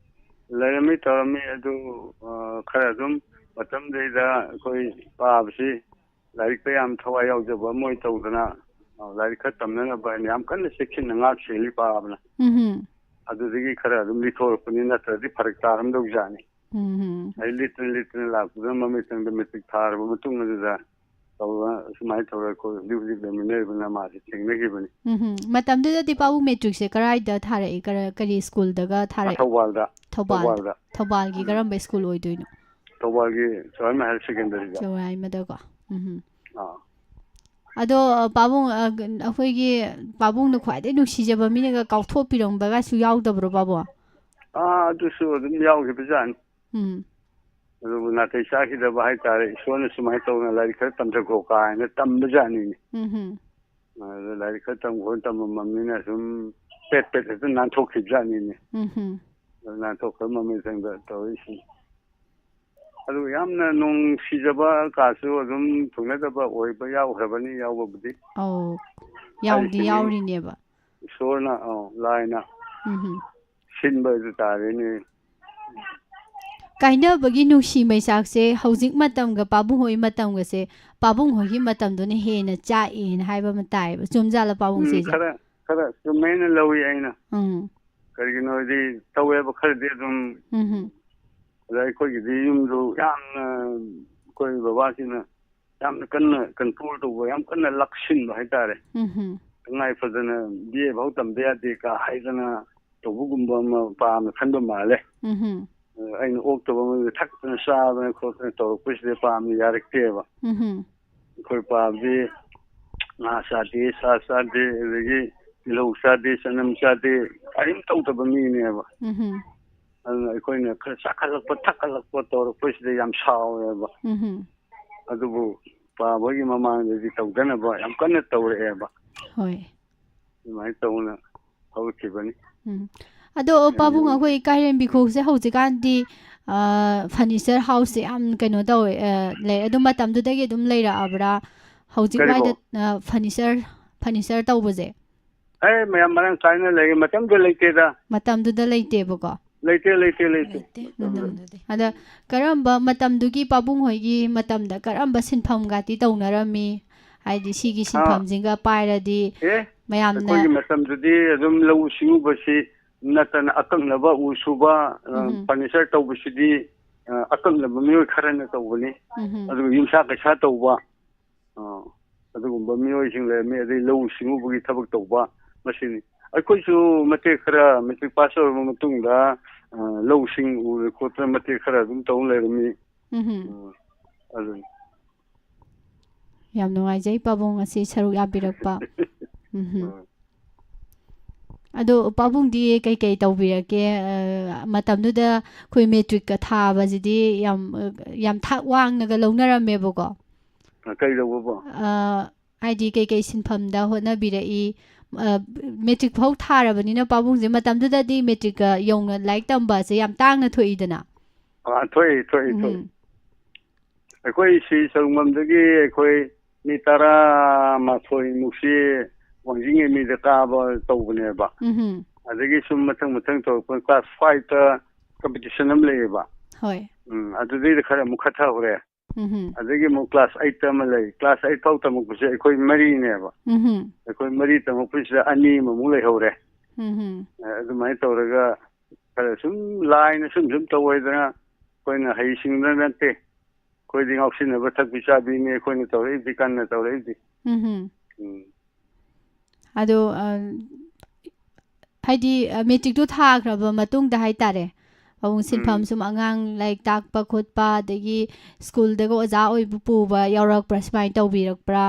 ꯂꯩꯔꯝꯃꯤ, ꯇꯧꯔꯝꯃꯤ꯫ ꯑꯗꯨ, ꯑ, ꯈꯔ ꯑꯗꯨꯝ ꯃꯇꯝꯗꯩꯗ ꯑꯩꯈꯣꯏ ꯄꯥꯕꯁꯤ ꯂꯥꯏꯔꯤꯛꯇ ꯌꯥꯝ ꯊꯋꯥꯏ ꯌꯥꯎꯖꯕ ꯑꯃ ꯑꯣꯏ ꯇꯧꯗꯅ, ꯑ, ꯂꯥꯏꯔꯤꯛ ꯈꯔ ꯇꯝꯅꯅꯕ ꯍꯥꯏꯅ ꯌꯥꯝ ꯀꯟꯅ ꯆꯦꯛꯁꯤꯟꯅ ꯉꯥꯛ ꯁꯦꯜꯂꯤ ꯄꯥꯕꯅ꯫ ꯎꯝꯍꯨꯝ꯫ ꯑꯗꯨꯗꯒꯤ ꯈꯔ ꯑꯗꯨꯝ ꯂꯤꯊꯣꯔꯛꯄꯅꯤ, ꯅꯠꯇ꯭ꯔꯗꯤ ꯐꯔꯛ ꯇꯥꯔꯝꯗꯧꯖꯥꯠꯅꯤ꯫ ꯎꯝꯍꯨꯝ꯫ ꯑꯩ ꯂꯤꯠꯇꯅ ꯂꯤꯠꯇꯅ ꯂꯥꯛꯄꯗꯨꯅ ꯃꯃꯤꯠꯇꯪꯗ ꯃꯦꯇ꯭ꯔꯤꯛ ꯊꯥꯔꯕ ꯃꯇꯨꯡ ꯑꯗꯨꯗ ꯇꯧꯔ ꯁꯨꯃꯥꯏꯅ ꯇꯧꯔ ꯑꯩꯈꯣꯏ ꯍꯧꯖꯤꯛ ꯍꯧꯖꯤꯛ ꯂꯩꯃꯤꯟꯅꯔꯤꯕ ꯅꯃꯥꯁꯦ ꯊꯦꯡꯅꯈꯤꯕꯅꯤ꯫ ꯎꯝꯍꯨꯝ꯫ ꯃꯇꯝꯗꯨꯗꯗꯤ ꯄꯥꯕꯨꯡ ꯃꯦꯇ꯭ꯔꯤꯛꯁꯦ ꯀꯔꯥꯏꯗ ꯊꯥꯔꯛꯏ? ꯀꯔ-, ꯀꯔꯤ ꯁ꯭ꯀꯨꯜꯗꯒ ꯊꯥꯔꯛꯏ? ꯊꯧꯕꯥꯜꯗ꯫ ꯊꯧꯕꯥꯜ꯫ ꯊꯧꯕꯥꯜꯗ꯫ ꯊꯧꯕꯥꯜꯒꯤ ꯎꯝ꯫ ꯀꯔꯝꯕ ꯁ꯭ꯀꯨꯜ ꯑꯣꯏꯗꯣꯏꯅꯣ? ꯊꯧꯕꯥꯜꯒꯤ ꯆꯥꯎꯔꯥꯛꯃ ꯍꯥꯌꯔ ꯁꯦꯀꯦꯟꯗꯔꯤꯗ꯫ ꯆꯧꯔꯥꯏꯃꯗꯀꯣ꯫ ꯎꯝꯍꯨꯝ꯫ ꯑꯥ꯫ ꯑꯗꯣ, ꯑ, ꯄꯥꯕꯨꯡ, ꯑ, ꯑꯩꯈꯣꯏꯒꯤ ꯄꯥꯕꯨꯡꯅ ꯈ꯭ꯋꯥꯏꯗꯩ ꯅꯨꯡꯁꯤꯖꯕ ꯃꯤꯅꯒ ꯀꯥꯎꯊꯣꯛꯄꯤꯔꯝꯕꯒꯁꯨ ꯌꯥꯎꯗꯕ꯭ꯔꯣ ꯄꯥꯕꯨꯡ? ꯑꯥ, ꯑꯗꯨꯁꯨ ꯑꯗꯨꯝ ꯌꯥꯎꯈꯤꯕꯖꯥꯠꯅꯤ꯫ ꯎꯝ꯫ ꯑꯗꯨꯕꯨ ꯅꯥꯇꯩ ꯆꯥꯈꯤꯗꯕ ꯍꯥꯏꯇꯥꯔꯦ, ꯏꯁꯣꯔꯅ ꯁꯨꯃꯥꯏꯅ ꯇꯧꯅ ꯂꯥꯏꯔꯤꯛ ꯈꯔ ꯇꯝꯊꯈꯣ ꯀꯥꯏꯅ ꯇꯝꯕꯖꯥꯠꯅꯤꯅꯦ꯫ ꯎꯝꯍꯨꯝ꯫ ꯑꯗꯨ ꯂꯥꯏꯔꯤꯛ ꯈꯔ ꯇꯝꯈꯣ ꯇꯝꯃꯝꯃꯕꯅꯤꯅ ꯁꯨꯝ ꯄꯦꯠ ꯄꯦꯠ ꯍꯦꯛꯇ ꯅꯥꯟꯊꯣꯛꯈꯤꯕꯖꯥꯠꯅꯤꯅꯦ꯫ ꯎꯝꯍꯨꯝ꯫ ꯑꯗꯨ ꯅꯥꯟꯊꯣꯛꯈ꯭ꯔ ꯃꯃꯤꯠꯁꯪꯗ ꯇꯧꯔꯛꯏꯁꯤꯅꯤ꯫ ꯑꯗꯨ ꯌꯥꯝꯅ ꯅꯨꯡꯁꯤꯖꯕ ꯀꯥꯁꯨ ꯑꯗꯨꯝ ꯊꯨꯡꯅꯗꯕ ꯑꯣꯏꯕ ꯌꯥꯎꯈ꯭ꯔꯕꯅꯤ, ꯌꯥꯎꯕꯕꯨꯗꯤ꯫ ꯑꯧ꯫ ꯌꯥꯎꯗꯤ ꯍꯥꯏꯔꯤꯁꯤꯅꯤ꯫ ꯌꯥꯎꯔꯤꯅꯦꯕ꯫ ꯏꯁꯣꯔꯅ, ꯑꯧ, ꯂꯥꯏꯅ ꯎꯝꯍꯨꯝ꯫ ꯁꯤꯟꯕ ꯍꯥꯏꯗꯨ ꯇꯥꯔꯦꯅꯦ꯫ ꯀꯥꯏꯅꯕꯒꯤ ꯅꯨꯡꯁꯤ ꯃꯩꯆꯥꯛꯁꯦ ꯍꯧꯖꯤꯛ ꯃꯇꯝꯒ ꯄꯥꯕꯨꯡ ꯍꯣꯏ ꯃꯇꯝꯒꯁꯦ, ꯄꯥꯕꯨꯡ ꯍꯣꯏꯒꯤ ꯃꯇꯝꯗꯨꯅ ꯍꯦꯟꯅ ꯆꯥꯛꯑꯦꯅ ꯍꯥꯏꯕ ꯑꯃ ꯇꯥꯏꯌꯦꯕ꯫ ꯆꯨꯝꯖꯥꯠꯂ, ꯄꯥꯕꯨꯡ, ꯎꯝ, ꯁꯤꯁꯦ? ꯈꯔ, ꯈꯔ ꯆꯨꯝꯃꯦꯅ ꯂꯧꯏ ꯑꯩꯅ꯫ ꯎꯝ꯫ ꯀꯔꯤꯒꯤꯅꯣ ꯍꯥꯏꯗꯤ, ꯇꯧꯋꯦꯕ ꯈꯔꯗꯤ ꯑꯗꯨꯝ꯫ ꯎꯝ꯫ ꯑꯗ ꯑꯩꯈꯣꯏꯒꯤꯗꯤ ꯌꯨꯝꯗꯨ ꯌꯥꯝꯅ, ꯑꯩꯈꯣꯏ ꯕꯕꯥꯁꯤꯅ ꯌꯥꯝꯅ ꯀꯟꯅ control ꯇꯧꯕ, ꯌꯥꯝ ꯀꯟꯅ ꯂꯥꯛꯁꯤꯟꯕ ꯍꯥꯏꯇꯥꯔꯦ꯫ ꯎꯝ꯫ ꯇꯉꯥꯏ ꯐꯗꯅ B A ꯐꯥꯎ ꯇꯝꯗ ꯌꯥꯗꯦ ꯀ ꯍꯥꯏꯗꯅ ꯇꯧꯕꯒꯨꯝꯕ ꯑꯃ ꯄꯥꯝꯅ ꯈꯟꯕ ꯃꯥꯜꯂꯦ꯫ ꯎꯝ꯫ ꯑꯩꯅ ꯑꯣꯛꯇꯕ ꯑꯃ ꯊꯛꯇꯅ ꯆꯥꯗꯅ ꯈꯣꯠꯇꯅ ꯇꯧꯔꯛꯄꯁꯤꯗ ꯄꯥꯝꯅ ꯌꯥꯔꯛꯇꯦꯕ꯫ ꯎꯝ꯫ ꯑꯩꯈꯣꯏ ꯄꯥꯕꯗꯤ ꯉꯥ ꯆꯥꯗꯦ, ꯁꯥ ꯆꯥꯗꯦ, ꯑꯗꯒꯤ ꯇꯤꯜꯍꯧ ꯆꯥꯗꯦ, ꯆꯅꯝ ꯆꯥꯗꯦ, ꯀꯔꯤꯝ ꯇꯧꯗꯕ ꯃꯤꯅꯦꯕ꯫ ꯎꯝ꯫ ꯑꯗꯨꯅ ꯑꯩꯈꯣꯏꯅ ꯈꯔ ꯆꯥꯈꯠꯂꯛꯄ, ꯊꯛꯀꯠꯂꯛꯄ ꯇꯧꯔꯛꯄꯁꯤꯗ ꯌꯥꯝ ꯁꯥꯎꯋꯦꯕ꯫ ꯎꯝ꯫ ꯑꯗꯨꯕꯨ ꯄꯥꯕꯒꯤ ꯃꯃꯥꯡꯗꯗꯤ ꯇꯧꯗꯅꯕ ꯌꯥꯝ ꯀꯟꯅ ꯇꯧꯔꯛꯑꯦꯕ꯫ ꯍꯣꯏ꯫ ꯑꯗꯨꯃꯥꯏꯅ ꯇꯧꯅ ꯍꯧꯈꯤꯕꯅꯤ꯫ ꯎꯝ꯫ ꯑꯗꯣ, ꯄꯥꯕꯨꯡ, ꯑꯩꯈꯣꯏ ꯀꯥꯏꯔꯦꯟꯕꯤꯈꯣꯛꯁꯦ ꯍꯧꯖꯤꯛꯀꯥꯟꯗꯤ, ꯑ, furniture house ꯁꯦ ꯌꯥꯝ ꯀꯩꯅꯣ ꯇꯧꯋꯦ, ꯑ, ꯂꯩ꯫ ꯑꯗꯨ ꯃꯇꯝꯗꯨꯗꯒꯤ ꯑꯗꯨꯝ ꯂꯩꯔꯛꯑꯕ꯭ꯔꯥ? ꯍꯧꯖꯤꯛ ꯀꯔꯤꯕꯣ? ꯋꯥꯏꯗ, ꯑ, furniture, furniture ꯇꯧꯕꯁꯦ? ꯑꯦ, ꯃꯌꯥꯝ ꯃꯔꯥꯡ ꯀꯥꯏꯅ ꯂꯩ꯫ ꯃꯇꯝꯗꯨ ꯂꯩꯇꯦꯗ꯫ ꯃꯇꯝꯗꯨꯗ ꯂꯩꯇꯦꯕꯀꯣ? ꯂꯩꯇꯦ, ꯂꯩꯇꯦ, ꯂꯩꯇꯦ꯫ ꯂꯩꯇꯦ, ꯃꯇꯝꯗꯨꯗ꯫ ꯃꯇꯝꯗꯨꯗꯗꯤ꯫ ꯑꯗ ꯀꯔꯝꯕ ꯃꯇꯝꯗꯨꯒꯤ ꯄꯥꯕꯨꯡ ꯍꯣꯏꯒꯤ ꯃꯇꯝꯗ ꯀꯔꯝꯕ ꯁꯤꯟꯐꯝꯒꯥꯇꯤ ꯇꯧꯅꯔꯝꯃꯤ? ꯍꯥꯏꯗꯤ ꯁꯤꯒꯤ ꯑꯥ꯫ ꯁꯤꯟꯐꯝꯁꯤꯒ ꯄꯥꯏꯔꯗꯤ ꯑꯦ, ꯃꯌꯥꯝꯅ ꯑꯩꯈꯣꯏꯒꯤ ꯃꯇꯝꯗꯗꯤ ꯑꯗꯨꯝ ꯂꯧꯎ ꯁꯤꯡꯎꯕꯁꯤ ꯅꯠꯇꯅ ꯑꯀꯛꯅꯕ ꯎ ꯁꯨꯕ, ꯑ, ꯎꯝ꯫ Furniture ꯇꯧꯕꯁꯤꯗꯤ, ꯑ, ꯑꯀꯛꯅꯕ ꯃꯤꯑꯣꯏ ꯈꯔꯅ ꯇꯧꯕꯅꯤ꯫ ꯎꯝ꯫ ꯑꯗꯨꯒ ꯌꯨꯝꯁꯥ ꯀꯩꯁꯥ ꯇꯧꯕ, ꯑ, ꯑꯗꯨꯒꯨꯝꯕ ꯃꯤꯑꯣꯏꯁꯤꯡ ꯂꯩꯔꯝꯃꯤ꯫ ꯑꯗꯩ ꯂꯧꯎ ꯁꯤꯡꯎꯕꯒꯤ ꯊꯕꯛ ꯇꯧꯕ, ꯃꯁꯤꯅꯤ꯫ ꯑꯩꯈꯣꯏꯁꯨ ꯃꯇꯦꯛ ꯈꯔ matric pass ꯇꯧꯔꯕ ꯃꯇꯨꯡꯗ, ꯑ, ꯂꯧꯁꯤꯡ ꯎꯗꯅ ꯈꯣꯠꯇꯅ ꯃꯇꯦꯛ ꯈꯔ ꯑꯗꯨꯝ ꯇꯧ ꯂꯩꯔꯝꯃꯤ꯫ ꯎꯝ꯫ ꯎꯝ, ꯑꯗꯨꯅꯤ꯫ ꯌꯥꯝ ꯅꯨꯡꯉꯥꯏꯖꯩ, ꯄꯥꯕꯨꯡ, ꯉꯁꯤ ꯁꯔꯨꯛ ꯌꯥꯕꯤꯔꯛꯄ꯫ ꯎꯝ꯫ ꯎꯝ꯫ ꯑꯗꯣ ꯄꯥꯕꯨꯡꯗꯤ ꯀꯩꯀꯩ ꯇꯧꯕꯤꯔꯛꯀꯦ? ꯑ, ꯃꯇꯝꯗꯨꯗ ꯑꯩꯈꯣꯏ matric ꯀ ꯊꯥꯕꯁꯤꯗꯤ ꯌꯥꯝ, ꯑ, ꯌꯥꯝ ꯊꯥꯛ ꯋꯥꯡꯅꯒ ꯂꯧꯅꯔꯝꯃꯦꯕꯀꯣ꯫ ꯑ, ꯀꯩꯗꯧꯕꯕꯣ? ꯑ, ꯍꯥꯏꯗꯤ ꯀꯩꯀꯩ ꯁꯤꯟꯐꯝꯗ ꯍꯣꯠꯅꯕꯤꯔꯛꯏ? ꯑ, matric ꯐꯥꯎ ꯊꯥꯔꯕꯅꯤꯅ ꯄꯥꯕꯨꯡꯁꯦ, ꯃꯇꯝꯗꯨꯗꯗꯤ matric ꯀ ꯌꯧꯅ ꯂꯥꯏꯔꯤꯛ ꯇꯝꯕꯁꯦ ꯌꯥꯝ ꯇꯥꯡꯅ ꯊꯣꯛꯏꯗꯅ꯫ ꯑ, ꯊꯣꯛꯏ, ꯊꯣꯛꯏ, ꯎꯝ꯫ ꯊꯣꯛꯏ꯫ ꯑꯩꯈꯣꯏ ꯁꯤ ꯆꯔꯨꯡꯕꯝꯗꯒꯤ ꯑꯩꯈꯣꯏ ꯃꯤ ꯇꯔꯥꯃꯥꯊꯣꯏ ꯃꯨꯛꯁꯤ ꯋꯥꯡꯖꯤꯡ M E ꯗ ꯀꯥꯕ ꯇꯧꯕꯅꯦꯕ꯫ ꯎꯝ꯫ ꯑꯗꯒꯤ ꯁꯨꯝ ꯃꯊꯪ ꯃꯊꯪ ꯇꯧꯔꯛꯄ, class five ꯇ competition ꯑꯃ ꯂꯩꯌꯦꯕ꯫ ꯍꯣꯏ꯫ ꯎꯝ, ꯑꯗꯨꯗꯩꯗ ꯈꯔ ꯑꯃꯨꯛ ꯈꯠꯊꯍꯧꯔꯦ꯫ ꯎꯝꯍꯨꯝ꯫ ꯑꯗꯒꯤ ꯑꯃꯨꯛ class eight ꯑꯃ ꯂꯩ꯫ Class eight ꯐꯥꯎ ꯇꯝꯃꯛꯄꯁꯦ ꯑꯩꯈꯣꯏ ꯃꯔꯤꯅꯦꯕ꯫ ꯎꯝꯍꯨꯝ꯫ ꯑꯩꯈꯣꯏ ꯃꯔꯤ ꯇꯝꯃꯛꯄꯁꯤꯗ ꯑꯅꯤ ꯑꯃꯃꯨꯛ ꯂꯩꯍꯧꯔꯦ꯫ ꯎꯝꯍꯨꯝ꯫ ꯑ, ꯑꯗꯨꯃꯥꯏꯅ ꯇꯧꯔꯒ ꯈꯔ ꯁꯨꯝ ꯂꯥꯏꯅ ꯁꯨꯝ ꯁꯨꯝ ꯇꯧꯋꯦꯗꯅ ꯑꯩꯈꯣꯏꯅ ꯍꯩꯁꯤꯡꯕ ꯅꯠꯇꯦ꯫ ꯑꯩꯈꯣꯏꯗꯤ ꯉꯥꯎꯁꯤꯟꯅꯕ ꯊꯛꯄꯤ ꯆꯥꯕꯤꯅꯤ ꯑꯩꯈꯣꯏꯅ ꯇꯧꯔꯛꯏꯕꯗꯤ, ꯀꯟꯅ ꯇꯧꯔꯛꯏꯕꯗꯤ꯫ ꯎꯝꯍꯨꯝ꯫ ꯎꯝ꯫ ꯑꯗꯣ, ꯑ, ꯍꯥꯏꯗꯤ, ꯑ, matricꯇꯣ ꯊꯥꯈ꯭ꯔꯕ ꯃꯇꯨꯡꯗ ꯍꯥꯏꯇꯥꯔꯦ, ꯄꯥꯕꯨꯡ, ꯁꯤꯟꯐꯝ ꯎꯝ꯫ ꯁꯨꯝ ꯑꯉꯥꯡ ꯂꯥꯏꯔꯤꯛ ꯇꯥꯛꯄ ꯈꯣꯠꯄ, ꯑꯗꯒꯤ ꯁ꯭ꯀꯨꯜꯗꯒ ꯑꯣꯖꯥ ꯑꯣꯏꯕ ꯄꯨꯕ ꯌꯥꯎꯔꯛꯄ꯭ꯔꯥ? ꯁꯨꯃꯥꯏꯅ ꯇꯧꯕꯤꯔꯛꯄ꯭ꯔꯥ?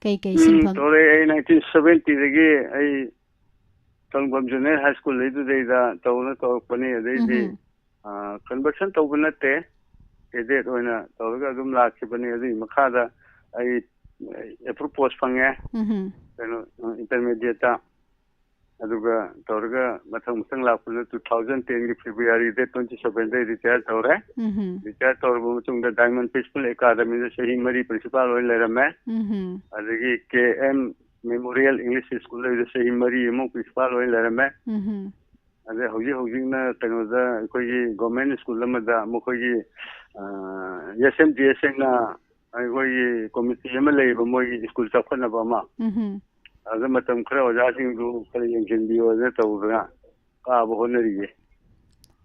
ꯀꯩꯀꯩ ꯎꯝ, ꯁꯤꯟꯐꯝ? ꯇꯧꯔꯛꯑꯦ꯫ ꯑꯩ nineteen seventyꯗꯒꯤ ꯑꯩ ꯇꯣꯡꯕ꯭ꯔꯝ Junior High School ꯂꯩꯗꯨꯗꯩꯗ ꯇꯧꯅ ꯇꯧꯔꯛꯄꯅꯤ꯫ ꯑꯗꯩꯗꯤ, ꯎꯝꯍꯨꯝ꯫ ꯑ, conversion ꯇꯧꯕ ꯅꯠꯇꯦ, cadet ꯑꯣꯏꯅ ꯇꯧꯔꯒ ꯑꯗꯨꯝ ꯂꯥꯛꯈꯤꯕꯅꯤ꯫ ꯑꯗꯨꯒꯤ ꯃꯈꯥꯗ ꯑꯩ, ꯑ, approved post ꯐꯪꯉꯦ꯫ ꯎꯝꯍꯨꯝ꯫ ꯀꯩꯅꯣ, ꯑ, intermediateꯇ꯫ ꯑꯗꯨꯒ ꯇꯧꯔꯒ ꯃꯊꯪ ꯃꯊꯪ ꯂꯥꯛꯄꯗ two thousand tenꯒꯤ February date twenty sevenꯗ retire ꯇꯧꯔꯦ꯫ ꯎꯝꯍꯨꯝ꯫ Retire ꯇꯧꯔꯕ ꯃꯇꯨꯡꯗ Diamond Peaceful Academyꯗ ꯆꯍꯤ ꯃꯔꯤ principal ꯑꯣꯏꯅ ꯂꯩꯔꯝꯃꯦ꯫ ꯎꯝꯍꯨꯝ꯫ ꯑꯗꯒꯤ K M Memorial English School ꯂꯩꯗ ꯆꯍꯤ ꯃꯔꯤ ꯑꯃꯨꯛ principal ꯑꯣꯏꯅ ꯂꯩꯔꯝꯃꯦ꯫ ꯎꯝꯍꯨꯝ꯫ ꯑꯗꯩ ꯍꯧꯖꯤꯛ ꯍꯧꯖꯤꯛꯅ ꯀꯩꯅꯣꯗ ꯑꯩꯈꯣꯏꯒꯤ government school ꯑꯃꯗ ꯃꯈꯣꯏꯒꯤ, ꯑ, S M D S ꯍꯥꯏꯅ ꯑꯩꯈꯣꯏꯒꯤ committee ꯑꯃ ꯂꯩꯌꯦꯕ, ꯃꯣꯏꯒꯤ school ꯆꯥꯎꯈꯠꯅꯕ ꯑꯃ꯫ ꯎꯝꯍꯨꯝ꯫ ꯑꯗꯨꯗ ꯃꯇꯝ ꯈꯔ ꯑꯣꯖꯥꯁꯤꯡꯗꯨ ꯈꯔ ꯌꯦꯡꯁꯤꯟꯕꯤꯌꯣꯅ ꯇꯧꯗꯅ ꯀꯥꯕ ꯍꯣꯠꯅꯔꯤꯌꯦ꯫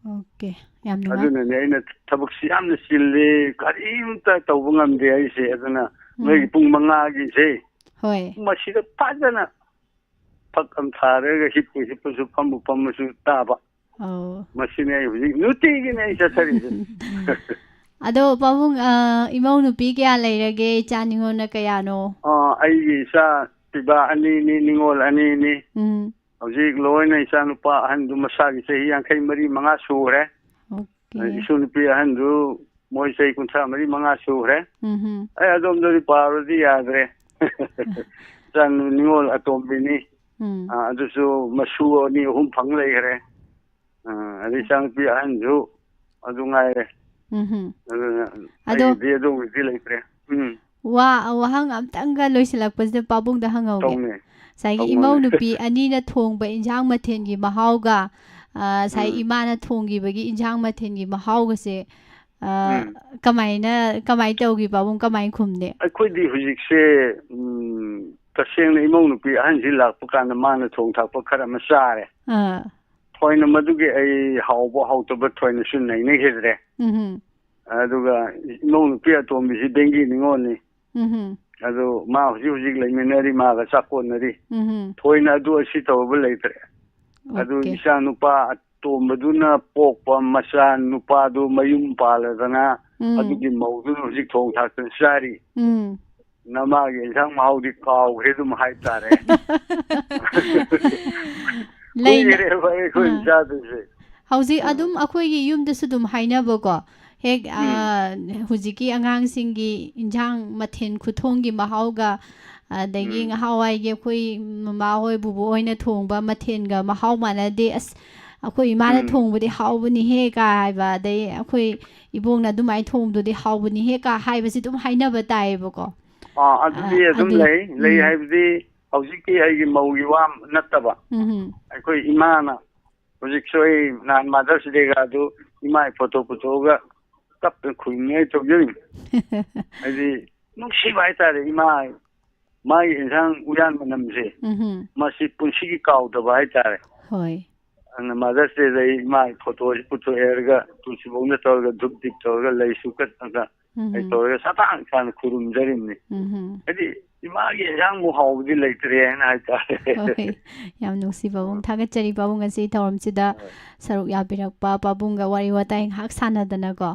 Okay, ꯌꯥꯝ ꯅꯨꯡꯉꯥꯏ꯫ ꯑꯗꯨꯅꯅꯦ ꯑꯩꯅ ꯊꯕꯛꯁꯤ ꯌꯥꯝꯅ ꯆꯤꯜꯂꯤ, ꯀꯔꯤꯝꯇ ꯇꯧꯕ ꯉꯝꯗꯦ ꯑꯩꯁꯦ꯫ ꯑꯗꯨꯅ ꯎꯝ꯫ ꯅꯣꯏꯒꯤ ꯄꯨꯡ ꯃꯉꯥꯒꯤꯁꯦ, ꯍꯣꯏ꯫ ꯃꯁꯤꯗ ꯐꯖꯅ ꯐꯛ ꯑꯃ ꯊꯥꯔꯒ ꯍꯤꯞꯄꯨ ꯍꯤꯞꯄꯁꯨ ꯐꯝꯕꯨ ꯐꯝꯃꯁꯨ ꯇꯥꯕ꯫ ꯑꯧ꯫ ꯃꯁꯤꯅꯤ ꯑꯩ ꯍꯧꯖꯤꯛ ꯅꯨꯡꯇꯤꯒꯤꯅꯤ ꯑꯩ ꯆꯠꯊꯔꯤꯁꯦ꯫ ꯑꯗꯣ ꯄꯥꯕꯨꯡ, ꯑ, ꯏꯃꯧ ꯅꯨꯄꯤ ꯀꯌꯥ ꯂꯩꯔꯒꯦ? ꯏꯆꯥ ꯅꯤꯉꯣꯜꯅ ꯀꯌꯥꯅꯣ? ꯑ, ꯑꯩꯒꯤ ꯏꯆꯥ ꯄꯤꯕ ꯑꯅꯤꯅꯤ, ꯅꯤꯉꯣꯜ ꯑꯅꯤꯅꯤ꯫ ꯎꯝ꯫ ꯍꯧꯖꯤꯛ ꯂꯣꯏꯅ ꯏꯆꯥ ꯅꯨꯄꯥ ꯑꯍꯟꯗꯨ ꯃꯁꯥꯒꯤ ꯆꯍꯤ ꯌꯥꯡꯈꯩ ꯃꯔꯤ ꯃꯉꯥ ꯁꯨꯔꯦ꯫ Okay꯫ ꯏꯁꯨ ꯅꯨꯄꯤ ꯑꯍꯟꯗꯨ ꯃꯣꯏ ꯆꯍꯤ ꯀꯨꯟꯊ꯭ꯔꯥ ꯃꯔꯤ ꯃꯉꯥ ꯁꯨꯔꯦ꯫ ꯎꯝꯍꯨꯝ꯫ ꯑꯩ ꯑꯗꯣꯝꯗꯗꯤ ꯄꯥꯔꯨꯔꯗꯤ ꯌꯥꯗ꯭ꯔꯦ꯫ ꯏꯆꯥ ꯅꯤꯉꯣꯜ ꯑꯇꯣꯝꯕꯤꯅꯤ꯫ ꯎꯝ꯫ ꯑ, ꯑꯗꯨꯁꯨ ꯃꯁꯨ ꯑꯅꯤ ꯑꯍꯨꯝ ꯐꯪ ꯂꯩꯈ꯭ꯔꯦ꯫ ꯑ, ꯑꯗꯩ ꯏꯆꯥꯅꯨꯄꯤ ꯑꯍꯟꯁꯨ ꯑꯗꯨ ꯉꯥꯏꯔꯦ꯫ ꯎꯝꯍꯨꯝ꯫ ꯑꯗꯨꯅ ꯑꯗꯣ ꯑꯩꯒꯤꯗꯤ ꯑꯗꯨꯒꯤꯗꯤ ꯂꯩꯇ꯭ꯔꯦ꯫ ꯎꯝ꯫ ꯋꯥ-, ꯋꯥꯍꯪ ꯑꯝꯇꯪꯒ ꯂꯣꯏꯁꯤꯜꯂꯛꯄꯁꯤꯗ ꯄꯥꯕꯨꯡꯗ ꯍꯪꯍꯧꯒꯦ꯫ ꯇꯧꯅꯦ꯫ ꯉꯁꯥꯏꯒꯤ ꯇꯧꯅꯦ꯫ ꯏꯃꯧ ꯅꯨꯄꯤ ꯑꯅꯤꯅ ꯊꯣꯡꯕ ꯏꯟꯁꯥꯡ ꯃꯊꯦꯜꯒꯤ ꯃꯍꯥꯎꯒ, ꯑ, ꯉꯁꯥꯏ ꯎꯝ꯫ ꯏꯃꯥꯅ ꯊꯣꯡꯈꯤꯕꯒꯤ ꯏꯟꯁꯥꯡ ꯃꯊꯦꯜꯒꯤ ꯃꯍꯥꯎꯒꯁꯦ, ꯑ, ꯎꯝ꯫ ꯀꯃꯥꯏꯅ, ꯀꯃꯥꯏꯅ ꯇꯧꯒꯦ, ꯄꯥꯕꯨꯡ? ꯀꯃꯥꯏꯅ ꯈꯨꯝꯅꯤ? ꯑꯩꯈꯣꯏꯗꯤ ꯍꯧꯖꯤꯛꯁꯦ, ꯎꯝ, ꯇꯁꯦꯡꯅ ꯏꯃꯧ ꯅꯨꯄꯤ ꯑꯍꯟꯁꯤ ꯂꯥꯛꯄ ꯀꯥꯟꯗ ꯃꯥꯅ ꯊꯣꯡ ꯊꯥꯛꯄ ꯈꯔ ꯑꯃ ꯆꯥꯔꯦ꯫ ꯑꯥ꯫ ꯊꯣꯏꯅ ꯃꯗꯨꯒꯤ ꯑꯩ ꯍꯥꯎꯕ ꯍꯥꯎꯇꯕ ꯊꯣꯏꯅꯁꯨ ꯅꯩꯅꯈꯤꯗ꯭ꯔꯦ꯫ ꯎꯝꯍꯨꯝ꯫ ꯑꯗꯨꯒ ꯏꯃꯧ ꯅꯨꯄꯤ ꯑꯇꯣꯝꯕꯤꯁꯤ ꯕꯦꯡꯒꯤ ꯅꯤꯉꯣꯜꯅꯤ꯫ ꯎꯝꯍꯨꯝ꯫ ꯑꯗꯨ ꯃꯥ ꯍꯧꯖꯤꯛ ꯍꯧꯖꯤꯛ ꯂꯩꯃꯤꯟꯅꯔꯤ, ꯃꯥꯒ ꯆꯥꯛꯀꯣꯟꯅꯔꯤ꯫ ꯎꯝꯍꯨꯝ꯫ ꯊꯣꯏꯅ ꯑꯗꯨ ꯑꯁꯤ ꯇꯧꯕ ꯂꯩꯇ꯭ꯔꯦ꯫ ꯑꯗꯨ ꯑꯣꯀꯦ꯫ ꯏꯆꯥ ꯅꯨꯄꯥ ꯑꯇꯣꯝꯕꯗꯨꯅ ꯄꯣꯛꯄ ꯃꯆꯥ ꯅꯨꯄꯥꯗꯨ ꯃꯌꯨꯝ ꯄꯥꯜꯂꯗꯅ ꯎꯝ꯫ ꯑꯗꯨꯒꯤ ꯃꯧꯗꯨꯅ ꯍꯧꯖꯤꯛ ꯊꯣꯡ ꯊꯥꯛꯇꯅ ꯆꯥꯔꯤ꯫ ꯎꯝ꯫ ꯅꯃꯥꯒꯤ ꯏꯟꯁꯥꯡ ꯃꯍꯥꯎꯗꯤ ꯀꯥꯎꯈ꯭ꯔꯦ ꯑꯗꯨꯝ ꯍꯥꯏꯇꯥꯔꯦ꯫ ꯂꯩꯅ-, ꯀꯨꯏꯔꯦꯕ ꯑꯩꯈꯣꯏꯅ ꯑꯥ꯫ ꯆꯥꯗꯣꯏꯁꯦ꯫ ꯍꯧꯖꯤꯛ ꯑꯥ꯫ ꯑꯗꯨꯝ ꯑꯩꯈꯣꯏꯒꯤ ꯌꯨꯝꯗꯁꯨ ꯑꯗꯨꯝ ꯍꯥꯏꯅꯕꯀꯣ, ꯍꯦꯛ, ꯎꯝ꯫ ꯑꯥ, ꯍꯧꯖꯤꯛꯀꯤ ꯑꯉꯥꯡꯁꯤꯡꯒꯤ ꯏꯟꯁꯥꯡ ꯃꯊꯦꯜ ꯈꯨꯊꯣꯡꯒꯤ ꯃꯍꯥꯎꯒ, ꯑꯗꯒꯤ ꯎꯝ꯫ ꯉꯍꯥꯟꯋꯥꯏꯒꯤ ꯑꯩꯈꯣꯏ ꯃꯃꯥ ꯍꯣꯏ, ꯕꯨꯕꯣꯛ ꯍꯣꯏꯅ ꯊꯣꯡꯕ ꯃꯊꯦꯜꯒ ꯃꯍꯥꯎ ꯃꯥꯟꯅꯗꯦ꯫ ꯑꯁ, ꯑꯩꯈꯣꯏ ꯏꯃꯥꯅ ꯎꯝ꯫ ꯊꯣꯡꯕꯗꯤ ꯍꯥꯎꯕꯅꯤꯍꯦ ꯀꯥ ꯍꯥꯏꯕ, ꯑꯗꯩ ꯑꯩꯈꯣꯏ ꯏꯕꯣꯛꯅ ꯑꯗꯨꯃꯥꯏꯅ ꯊꯣꯡꯕꯗꯨꯗꯤ ꯍꯥꯎꯕꯅꯤꯍꯦ ꯀꯥ ꯍꯥꯏꯕꯁꯤ ꯑꯗꯨꯝ ꯍꯥꯏꯅꯕ ꯇꯥꯏꯌꯦꯕꯀꯣ꯫ ꯑꯥ, ꯑꯗꯨꯗꯤ ꯑꯥ, ꯑꯗꯨꯝ ꯑꯗꯨ, ꯂꯩ꯫ ꯂꯩ ꯎꯝ꯫ ꯍꯥꯏꯕꯗꯤ ꯍꯧꯖꯤꯛꯀꯤ ꯑꯩꯒꯤ ꯃꯧꯒꯤ ꯋꯥ ꯅꯠꯇꯕ꯫ ꯎꯝ꯫ ꯑꯩꯈꯣꯏ ꯏꯃꯥꯅ ꯍꯧꯖꯤꯛꯁꯨ ꯑꯩ ꯅꯍꯥꯟ Mother's Dayꯒ ꯑꯗꯨ ꯏꯃꯥꯒꯤ ꯐꯣꯇꯣ ꯄꯨꯊꯣꯛꯑꯒ ꯀꯞꯇꯅ ꯈꯨꯔꯨꯝꯅꯤꯡꯉꯥꯏ ꯇꯧꯖꯔꯤꯅꯤ꯫ ꯍꯥꯏꯗꯤ ꯅꯨꯡꯁꯤꯕ ꯍꯥꯏꯇꯥꯔꯦ ꯏꯃꯥ, ꯃꯥꯒꯤ ꯏꯟꯁꯥꯡ ꯎꯌꯥꯟ ꯃꯅꯝꯁꯦ, ꯎꯝꯍꯨꯝ꯫ ꯃꯁꯤ ꯄꯨꯟꯁꯤꯒꯤ ꯀꯥꯎꯗꯕ ꯍꯥꯏꯇꯥꯔꯦ꯫ ꯍꯣꯏ꯫ ꯑꯗꯨꯅ Mother's Dayꯗ ꯑꯩ ꯏꯃꯥꯒꯤ ꯐꯣꯇꯣꯁꯤ ꯄꯨꯊꯣꯛꯑꯦ ꯍꯥꯏꯔꯒ ꯇꯨꯜꯁꯤꯕꯣꯡꯗ ꯇꯧꯔꯒ ꯙꯨꯞ ꯗꯤꯞ ꯇꯧꯔꯒ ꯂꯩꯁꯨ ꯀꯠꯂꯒ ꯑꯩ ꯎꯝꯍꯨꯝ꯫ ꯇꯧꯔꯒ ꯁꯥꯇꯥꯡ ꯁꯥꯅ ꯈꯨꯔꯨꯝꯖꯔꯤꯕꯅꯤ꯫ ꯎꯝꯍꯨꯝ꯫ ꯍꯥꯏꯗꯤ ꯏꯃꯥꯒꯤ ꯏꯟꯁꯥꯡꯃꯨꯛ ꯍꯥꯎꯕꯗꯤ ꯂꯩꯇ꯭ꯔꯦ ꯍꯥꯏꯅ ꯍꯥꯏꯇꯥꯔꯦ꯫ ꯍꯣꯏ, ꯌꯥꯝ ꯅꯨꯡꯁꯤ ꯄꯥꯕꯨꯡ꯫ ꯎꯝ꯫ ꯊꯥꯒꯠꯆꯔꯤ ꯄꯥꯕꯨꯡ, ꯉꯁꯤ ꯊꯧꯔꯝꯁꯤꯗ ꯍꯣꯏ꯫ ꯁꯔꯨꯛ ꯌꯥꯕꯤꯔꯛꯄ, ꯄꯥꯕꯨꯡꯒ ꯋꯥꯔꯤ ꯋꯥꯇꯥꯏ ꯉꯥꯏꯍꯥꯛ ꯁꯥꯟꯅꯗꯅꯀꯣ,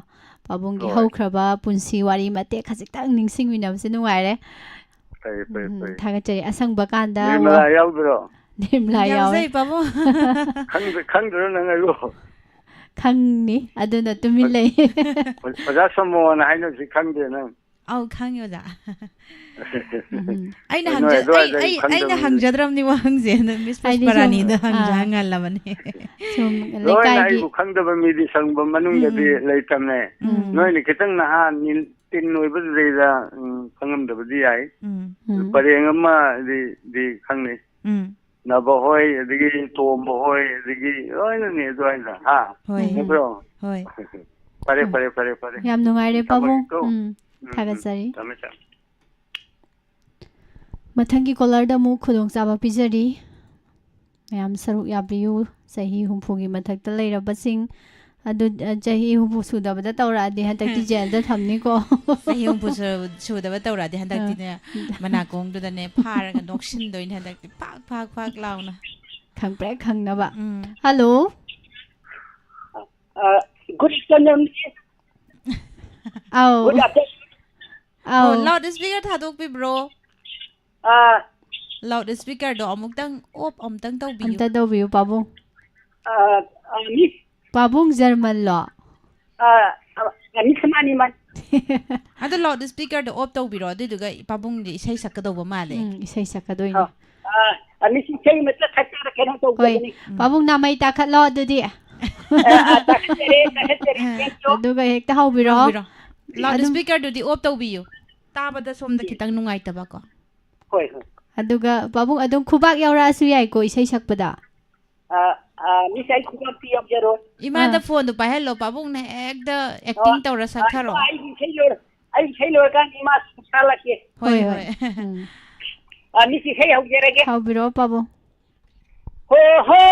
ꯄꯥꯕꯨꯡꯒꯤ ꯍꯣꯏ꯫ ꯍꯧꯈ꯭ꯔꯕ ꯄꯨꯟꯁꯤ ꯋꯥꯔꯤ ꯃꯇꯦꯛ ꯈꯖꯤꯛꯇꯪ ꯅꯤꯡꯁꯤꯡꯃꯤꯟꯅꯕꯁꯦ ꯅꯨꯡꯉꯥꯏꯔꯦ꯫ ꯐꯩ, ꯐꯩ, ꯎꯝ, ꯐꯩ꯫ ꯊꯥꯒꯠꯆꯔꯤ꯫ ꯑꯁꯪꯕ ꯀꯥꯟꯗ ꯅꯤꯔꯃꯂꯥ ꯋꯥ-, ꯌꯥꯎꯗ꯭ꯔꯣ? ꯅꯤꯔꯃꯂꯥ ꯌꯥꯎꯋꯦ꯫ ꯌꯥꯎꯖꯩ, ꯄꯥꯕꯨꯡ꯫ ꯈꯪꯗ-, ꯈꯪꯗ꯭ꯔꯣ ꯅꯪ ꯑꯩꯕꯨ? ꯈꯪꯅꯤ, ꯑꯗꯨꯅ ꯇꯨꯃꯤꯟ ꯂꯩ꯫ ꯑꯣꯖꯥ ꯁꯣꯃꯣꯅ ꯍꯥꯏꯅꯕꯁꯤ ꯈꯪꯗꯦ ꯅꯪ? ꯑꯧ, ꯈꯪꯉꯤ, ꯑꯣꯖꯥ꯫ ꯎꯝ꯫ ꯑꯩꯅ ꯅꯣꯏ ꯍꯪꯖ-, ꯑꯩ, ꯑꯗꯨꯋꯥꯏꯗ ꯑꯩ ꯑꯩ, ꯈꯪꯗꯕ ꯑꯩꯅ ꯃꯤꯗꯤ꯫ ꯍꯪꯖꯗ꯭ꯔꯕꯅꯤ ꯋꯥꯍꯪꯁꯦ, ꯑꯗꯣ ꯃꯤꯁ ꯍꯥꯏꯗꯤ ꯁꯨꯝ, ꯄꯨꯁꯄꯥꯔꯥꯅꯤꯗ ꯍꯪꯖ ꯑꯥ꯫ ꯍꯪꯍꯜꯂꯕꯅꯤ꯫ ꯁꯨꯝ ꯂꯣꯏꯅ ꯂꯩꯀꯥꯏꯒꯤ ꯑꯩꯕꯨ ꯈꯪꯗꯕ ꯃꯤꯗꯤ ꯁꯪꯒꯨꯝꯕ ꯃꯅꯨꯡꯗꯗꯤ ꯎꯝ, ꯎꯝ꯫ ꯂꯩꯇꯕꯅꯦ꯫ ꯎꯝ꯫ ꯅꯣꯏꯅ ꯈꯤꯇꯪ ꯅꯍꯥ ꯅꯤꯜ-, ꯇꯤꯟ ꯑꯣꯏꯕꯗꯨꯗꯩꯗ, ꯎꯝ, ꯈꯪꯉꯝꯗꯕꯗꯤ ꯌꯥꯏ꯫ ꯎꯝ꯫ ꯎꯝ꯫ ꯄꯔꯦꯡ ꯑꯃꯗꯤ, ꯗꯤ ꯈꯪꯅꯩ꯫ ꯎꯝ꯫ ꯅꯕ ꯍꯣꯏ, ꯑꯗꯒꯤ ꯇꯣꯝꯕ ꯍꯣꯏ, ꯑꯗꯒꯤ ꯂꯣꯏꯅꯅꯤ ꯑꯗꯨꯋꯥꯏꯗ, ꯍꯥ? ꯍꯣꯏ꯫ ꯎꯝ꯫ ꯅꯠꯇ꯭ꯔꯣ? ꯍꯣꯏ꯫ ꯐꯔꯦ, ꯎꯝ꯫ ꯐꯔꯦ, ꯐꯔꯦ, ꯐꯔꯦ꯫ ꯌꯥꯝ ꯅꯨꯡꯉꯥꯏꯔꯦ, ꯄꯥꯕꯨꯡ꯫ ꯊꯝꯃꯒꯦꯀꯣ꯫ ꯎꯝ, ꯎꯝ, ꯎꯝ꯫ ꯊꯥꯒꯠꯆꯔꯤ꯫ ꯊꯝꯃꯦ, ꯊꯝꯃꯦ꯫ ꯃꯊꯪꯒꯤ ꯀꯣꯂꯔꯗ ꯑꯃꯨꯛ ꯈꯨꯗꯣꯡꯆꯥꯕ ꯄꯤꯖꯔꯤ꯫ ꯃꯌꯥꯝ ꯁꯔꯨꯛ ꯌꯥꯕꯤꯌꯨ꯫ ꯆꯍꯤ ꯍꯨꯝꯐꯨꯒꯤ ꯃꯊꯛꯇ ꯂꯩꯔꯕꯁꯤꯡ ꯑꯗꯨ, ꯑ, ꯆꯍꯤ ꯍꯨꯝꯐꯨ ꯁꯨꯗꯕꯗ ꯇꯧꯔꯛꯑꯗꯤ ꯍꯟꯗꯛꯇꯤ ꯖꯦꯜꯗ ꯊꯝꯅꯤꯀꯣ꯫ ꯆꯍꯤ ꯍꯨꯝꯐꯨ ꯁꯨ-, ꯁꯨꯗꯕ ꯇꯧꯔꯛꯑꯗꯤ ꯍꯟꯗꯛꯇꯤꯅꯦ, ꯑ꯫ ꯃꯅꯥꯀꯣꯡꯗꯨꯗꯅꯦ ꯐꯥꯔꯒ ꯅꯣꯛꯁꯤꯟꯗꯣꯏꯅꯦ ꯍꯟꯗꯛꯇꯤ꯫ ꯐꯥꯛ, ꯐꯥꯛ, ꯐꯥꯛ ꯂꯥꯎꯅ꯫ ꯈꯪꯄ꯭ꯔꯦꯛ ꯈꯪꯅꯕ꯫ ꯎꯝ꯫ ꯍꯜꯂꯣ꯫ ꯑ, good afternoon꯫ ꯑꯧ꯫ Good afternoon꯫ ꯑꯧ꯫ ꯑꯣ, loudspeaker ꯊꯥꯗꯣꯛꯄꯤꯕ꯭ꯔꯣ? ꯑꯥ꯫ Loudspeakerꯗꯣ ꯑꯃꯨꯛꯇꯪ off ꯑꯃꯨꯛꯇꯪ ꯇꯧꯕꯤꯌꯨ꯫ ꯑꯝꯇ ꯇꯧꯕꯤꯌꯨ, ꯄꯥꯕꯨꯡ꯫ ꯑꯥ, ꯑꯥ, miss꯫ ꯄꯥꯕꯨꯡ ꯖꯔꯃꯟꯂꯣ? ꯑꯥ, ꯑꯥ, miss, ꯃꯥꯅꯤ, ꯃꯥꯅꯤ꯫ ꯑꯗꯣ loudspeakerꯗꯣ off ꯇꯧꯕꯤꯔꯣ, ꯑꯗꯨꯏꯗꯨꯒ ꯄꯥꯕꯨꯡꯗꯤ ꯏꯁꯩ ꯁꯛꯀꯗꯧꯕ ꯃꯥꯜꯂꯦ꯫ ꯎꯝ, ꯏꯁꯩ ꯁꯛꯀꯗꯣꯏꯅꯦ꯫ ꯑꯥ, ꯑꯥ, miss, ꯏꯁꯩ ꯑꯃꯇ ꯁꯛꯆꯔꯛꯀꯦꯅ ꯍꯣꯏ, ꯇꯧꯖꯕꯅꯤ꯫ ꯎꯝ꯫ ꯄꯥꯕꯨꯡ ꯅꯥꯃꯩ ꯇꯥꯈꯠꯂꯣ ꯑꯗꯨꯗꯤ꯫ ꯑꯥ, ꯑꯥ, ꯇꯥꯈꯠꯆꯔꯦ, ꯇꯥꯈꯠꯆꯔꯦ, ꯑꯥ꯫ Thank you꯫ ꯑꯗꯨꯒ ꯍꯦꯛꯇ ꯍꯧꯕꯤꯔꯣ꯫ ꯍꯧꯕꯤꯔꯣ꯫ ꯑꯗꯨꯝ loudspeakerꯗꯨꯗꯤ off ꯇꯧꯕꯤꯌꯨ꯫ ꯇꯥꯕꯗ ꯁꯣꯝꯗ ꯎꯝ꯫ ꯈꯤꯇꯪ ꯅꯨꯡꯉꯥꯏꯇꯕꯀꯣ꯫ ꯍꯣꯏ, ꯍꯣꯏ꯫ ꯑꯗꯨꯒ ꯄꯥꯕꯨꯡ ꯑꯗꯨꯝ ꯈꯨꯕꯥꯛ ꯌꯥꯎꯔꯛꯑꯁꯨ ꯌꯥꯏꯀꯣ ꯏꯁꯩ ꯁꯛꯄꯗ꯫ ꯑꯥ, ꯑꯥ, miss, ꯑꯩ ꯈꯨꯕꯥꯛꯇꯤ ꯌꯥꯎꯖꯔꯣꯏ꯫ ꯏꯃꯥꯗ ꯑꯥ꯫ Phoneꯗꯣ ꯄꯥꯏꯍꯜꯂꯣ, ꯄꯥꯕꯨꯡꯅ ꯍꯦꯛꯇ ꯑꯣ, acting ꯇꯧꯔ ꯑꯥ, ꯁꯛꯊꯔꯣ꯫ ꯏꯃꯥ, ꯑꯩ ꯏꯁꯩ ꯂꯣꯏꯔ-, ꯑꯩ ꯏꯁꯩ ꯂꯣꯏꯔꯀꯥꯟꯗ ꯏꯃꯥ ꯁꯛꯂꯛꯀꯦ꯫ ꯍꯣꯏ, ꯍꯣꯏ, ꯍꯣꯏ꯫ ꯍꯣꯏ꯫ ꯎꯝ꯫ ꯑꯥ, miss, ꯏꯁꯩ ꯍꯧꯖꯔꯒꯦ꯫ ꯍꯧꯕꯤꯔꯣ, ꯄꯥꯕꯨꯡ꯫ ꯍꯣ ꯍꯣ,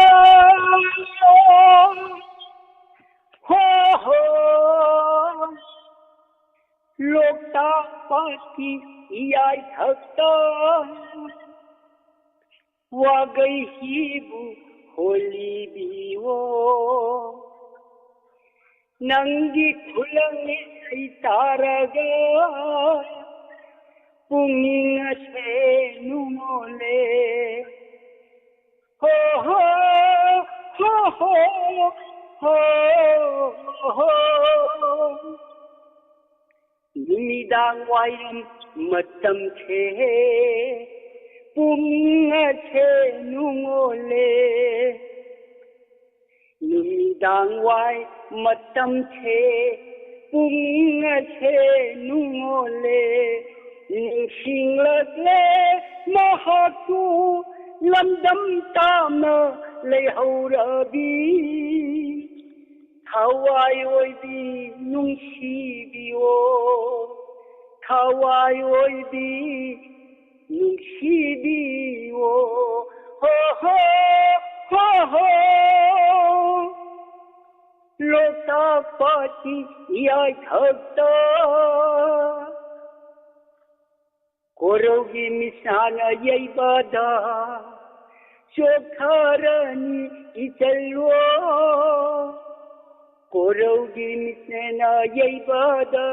ꯍꯣ ꯍꯣ, ꯂꯣꯛꯇꯥꯛ ꯄꯥꯠꯀꯤ ꯏꯌꯥꯏꯊꯛꯇ ꯋꯥꯒꯩꯁꯤꯕꯨ ꯍꯣꯜꯂꯤꯕꯤꯌꯣ꯫ ꯅꯪꯒꯤ ꯈꯨꯂꯪ ꯏꯁꯩ ꯇꯥꯔꯒ ꯄꯨꯛꯅꯤꯡ ꯑꯁꯦ ꯅꯨꯡꯉꯣꯜꯂꯦ꯫ ꯍꯣ ꯍꯣ, ꯍꯣ ꯍꯣ, ꯍꯣ ꯍꯣ꯫ ꯅꯨꯃꯤꯗꯥꯡ ꯋꯥꯏꯔꯝ ꯃꯇꯝꯁꯦ ꯄꯨꯡ ꯑꯁꯦ ꯅꯨꯡꯉꯣꯜꯂꯦ꯫ ꯅꯨꯃꯤꯗꯥꯡ ꯋꯥꯏ ꯃꯇꯝꯁꯦ ꯄꯨꯡ ꯑꯁꯦ ꯅꯨꯡꯉꯣꯜꯂꯦ꯫ ꯅꯤꯡꯁꯤꯡꯂꯛꯂꯦ ꯃꯍꯥꯛꯄꯨ ꯂꯝꯗꯝ ꯇꯥꯝꯅ ꯂꯩꯍꯧꯔꯕꯤ꯫ ꯊꯋꯥꯏ ꯑꯣꯏꯕꯤ ꯅꯨꯡꯁꯤꯕꯤꯌꯣ, ꯊꯋꯥꯏ ꯑꯣꯏꯕꯤ ꯅꯨꯡꯁꯤꯕꯤꯌꯣ꯫ ꯍꯣ ꯍꯣ, ꯍꯣ ꯍꯣ꯫ ꯂꯣꯛꯇꯥꯛ ꯄꯥꯠꯀꯤ ꯏꯌꯥꯏꯊꯛꯇ ꯀꯣꯔꯧꯒꯤ ꯃꯤꯁꯅꯥꯅ ꯌꯩꯕꯗ ꯆꯣꯛꯊꯔꯅꯤ ꯏꯆꯜꯂꯣ꯫ ꯀꯣꯔꯧꯒꯤ ꯃꯤꯁꯅꯥꯅ ꯌꯩꯕꯗ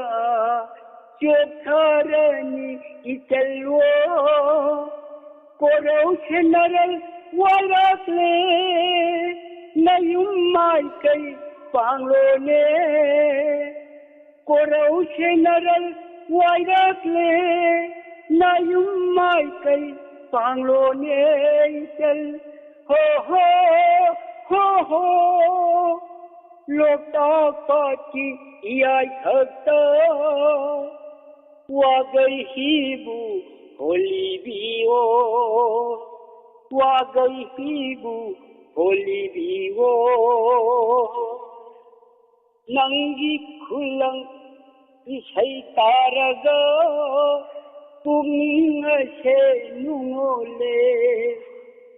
ꯆꯣꯛꯊꯔꯅꯤ ꯏꯆꯜꯂꯣ꯫ ꯀꯣꯔꯧ ꯁꯦꯟꯅꯔꯜ ꯋꯥꯏꯔꯛꯂꯦ, ꯅꯌꯨꯝ ꯃꯥꯏꯀꯩ ꯄꯥꯡꯂꯣꯅꯦ꯫ ꯀꯣꯔꯧ ꯁꯦꯟꯅꯔꯜ ꯋꯥꯏꯔꯛꯂꯦ, ꯅꯌꯨꯝ ꯃꯥꯏꯀꯩ ꯄꯥꯡꯂꯣꯅꯦ ꯏꯆꯜ꯫ ꯍꯣ ꯍꯣ, ꯍꯣ ꯍꯣ꯫ ꯂꯣꯛꯇꯥꯛ ꯄꯥꯠꯀꯤ ꯏꯌꯥꯏꯊꯛꯇ ꯋꯥꯒꯩ ꯍꯤꯕꯨ ꯍꯣꯜꯂꯤꯕꯤꯌꯣ, ꯋꯥꯒꯩ ꯍꯤꯕꯨ ꯍꯣꯜꯂꯤꯕꯤꯌꯣ꯫ ꯅꯪꯒꯤ ꯈꯨꯂꯪ ꯏꯁꯩ ꯇꯥꯔꯒ ꯄꯨꯛꯅꯤꯡ ꯑꯁꯦ ꯅꯨꯡꯉꯣꯜꯂꯦ꯫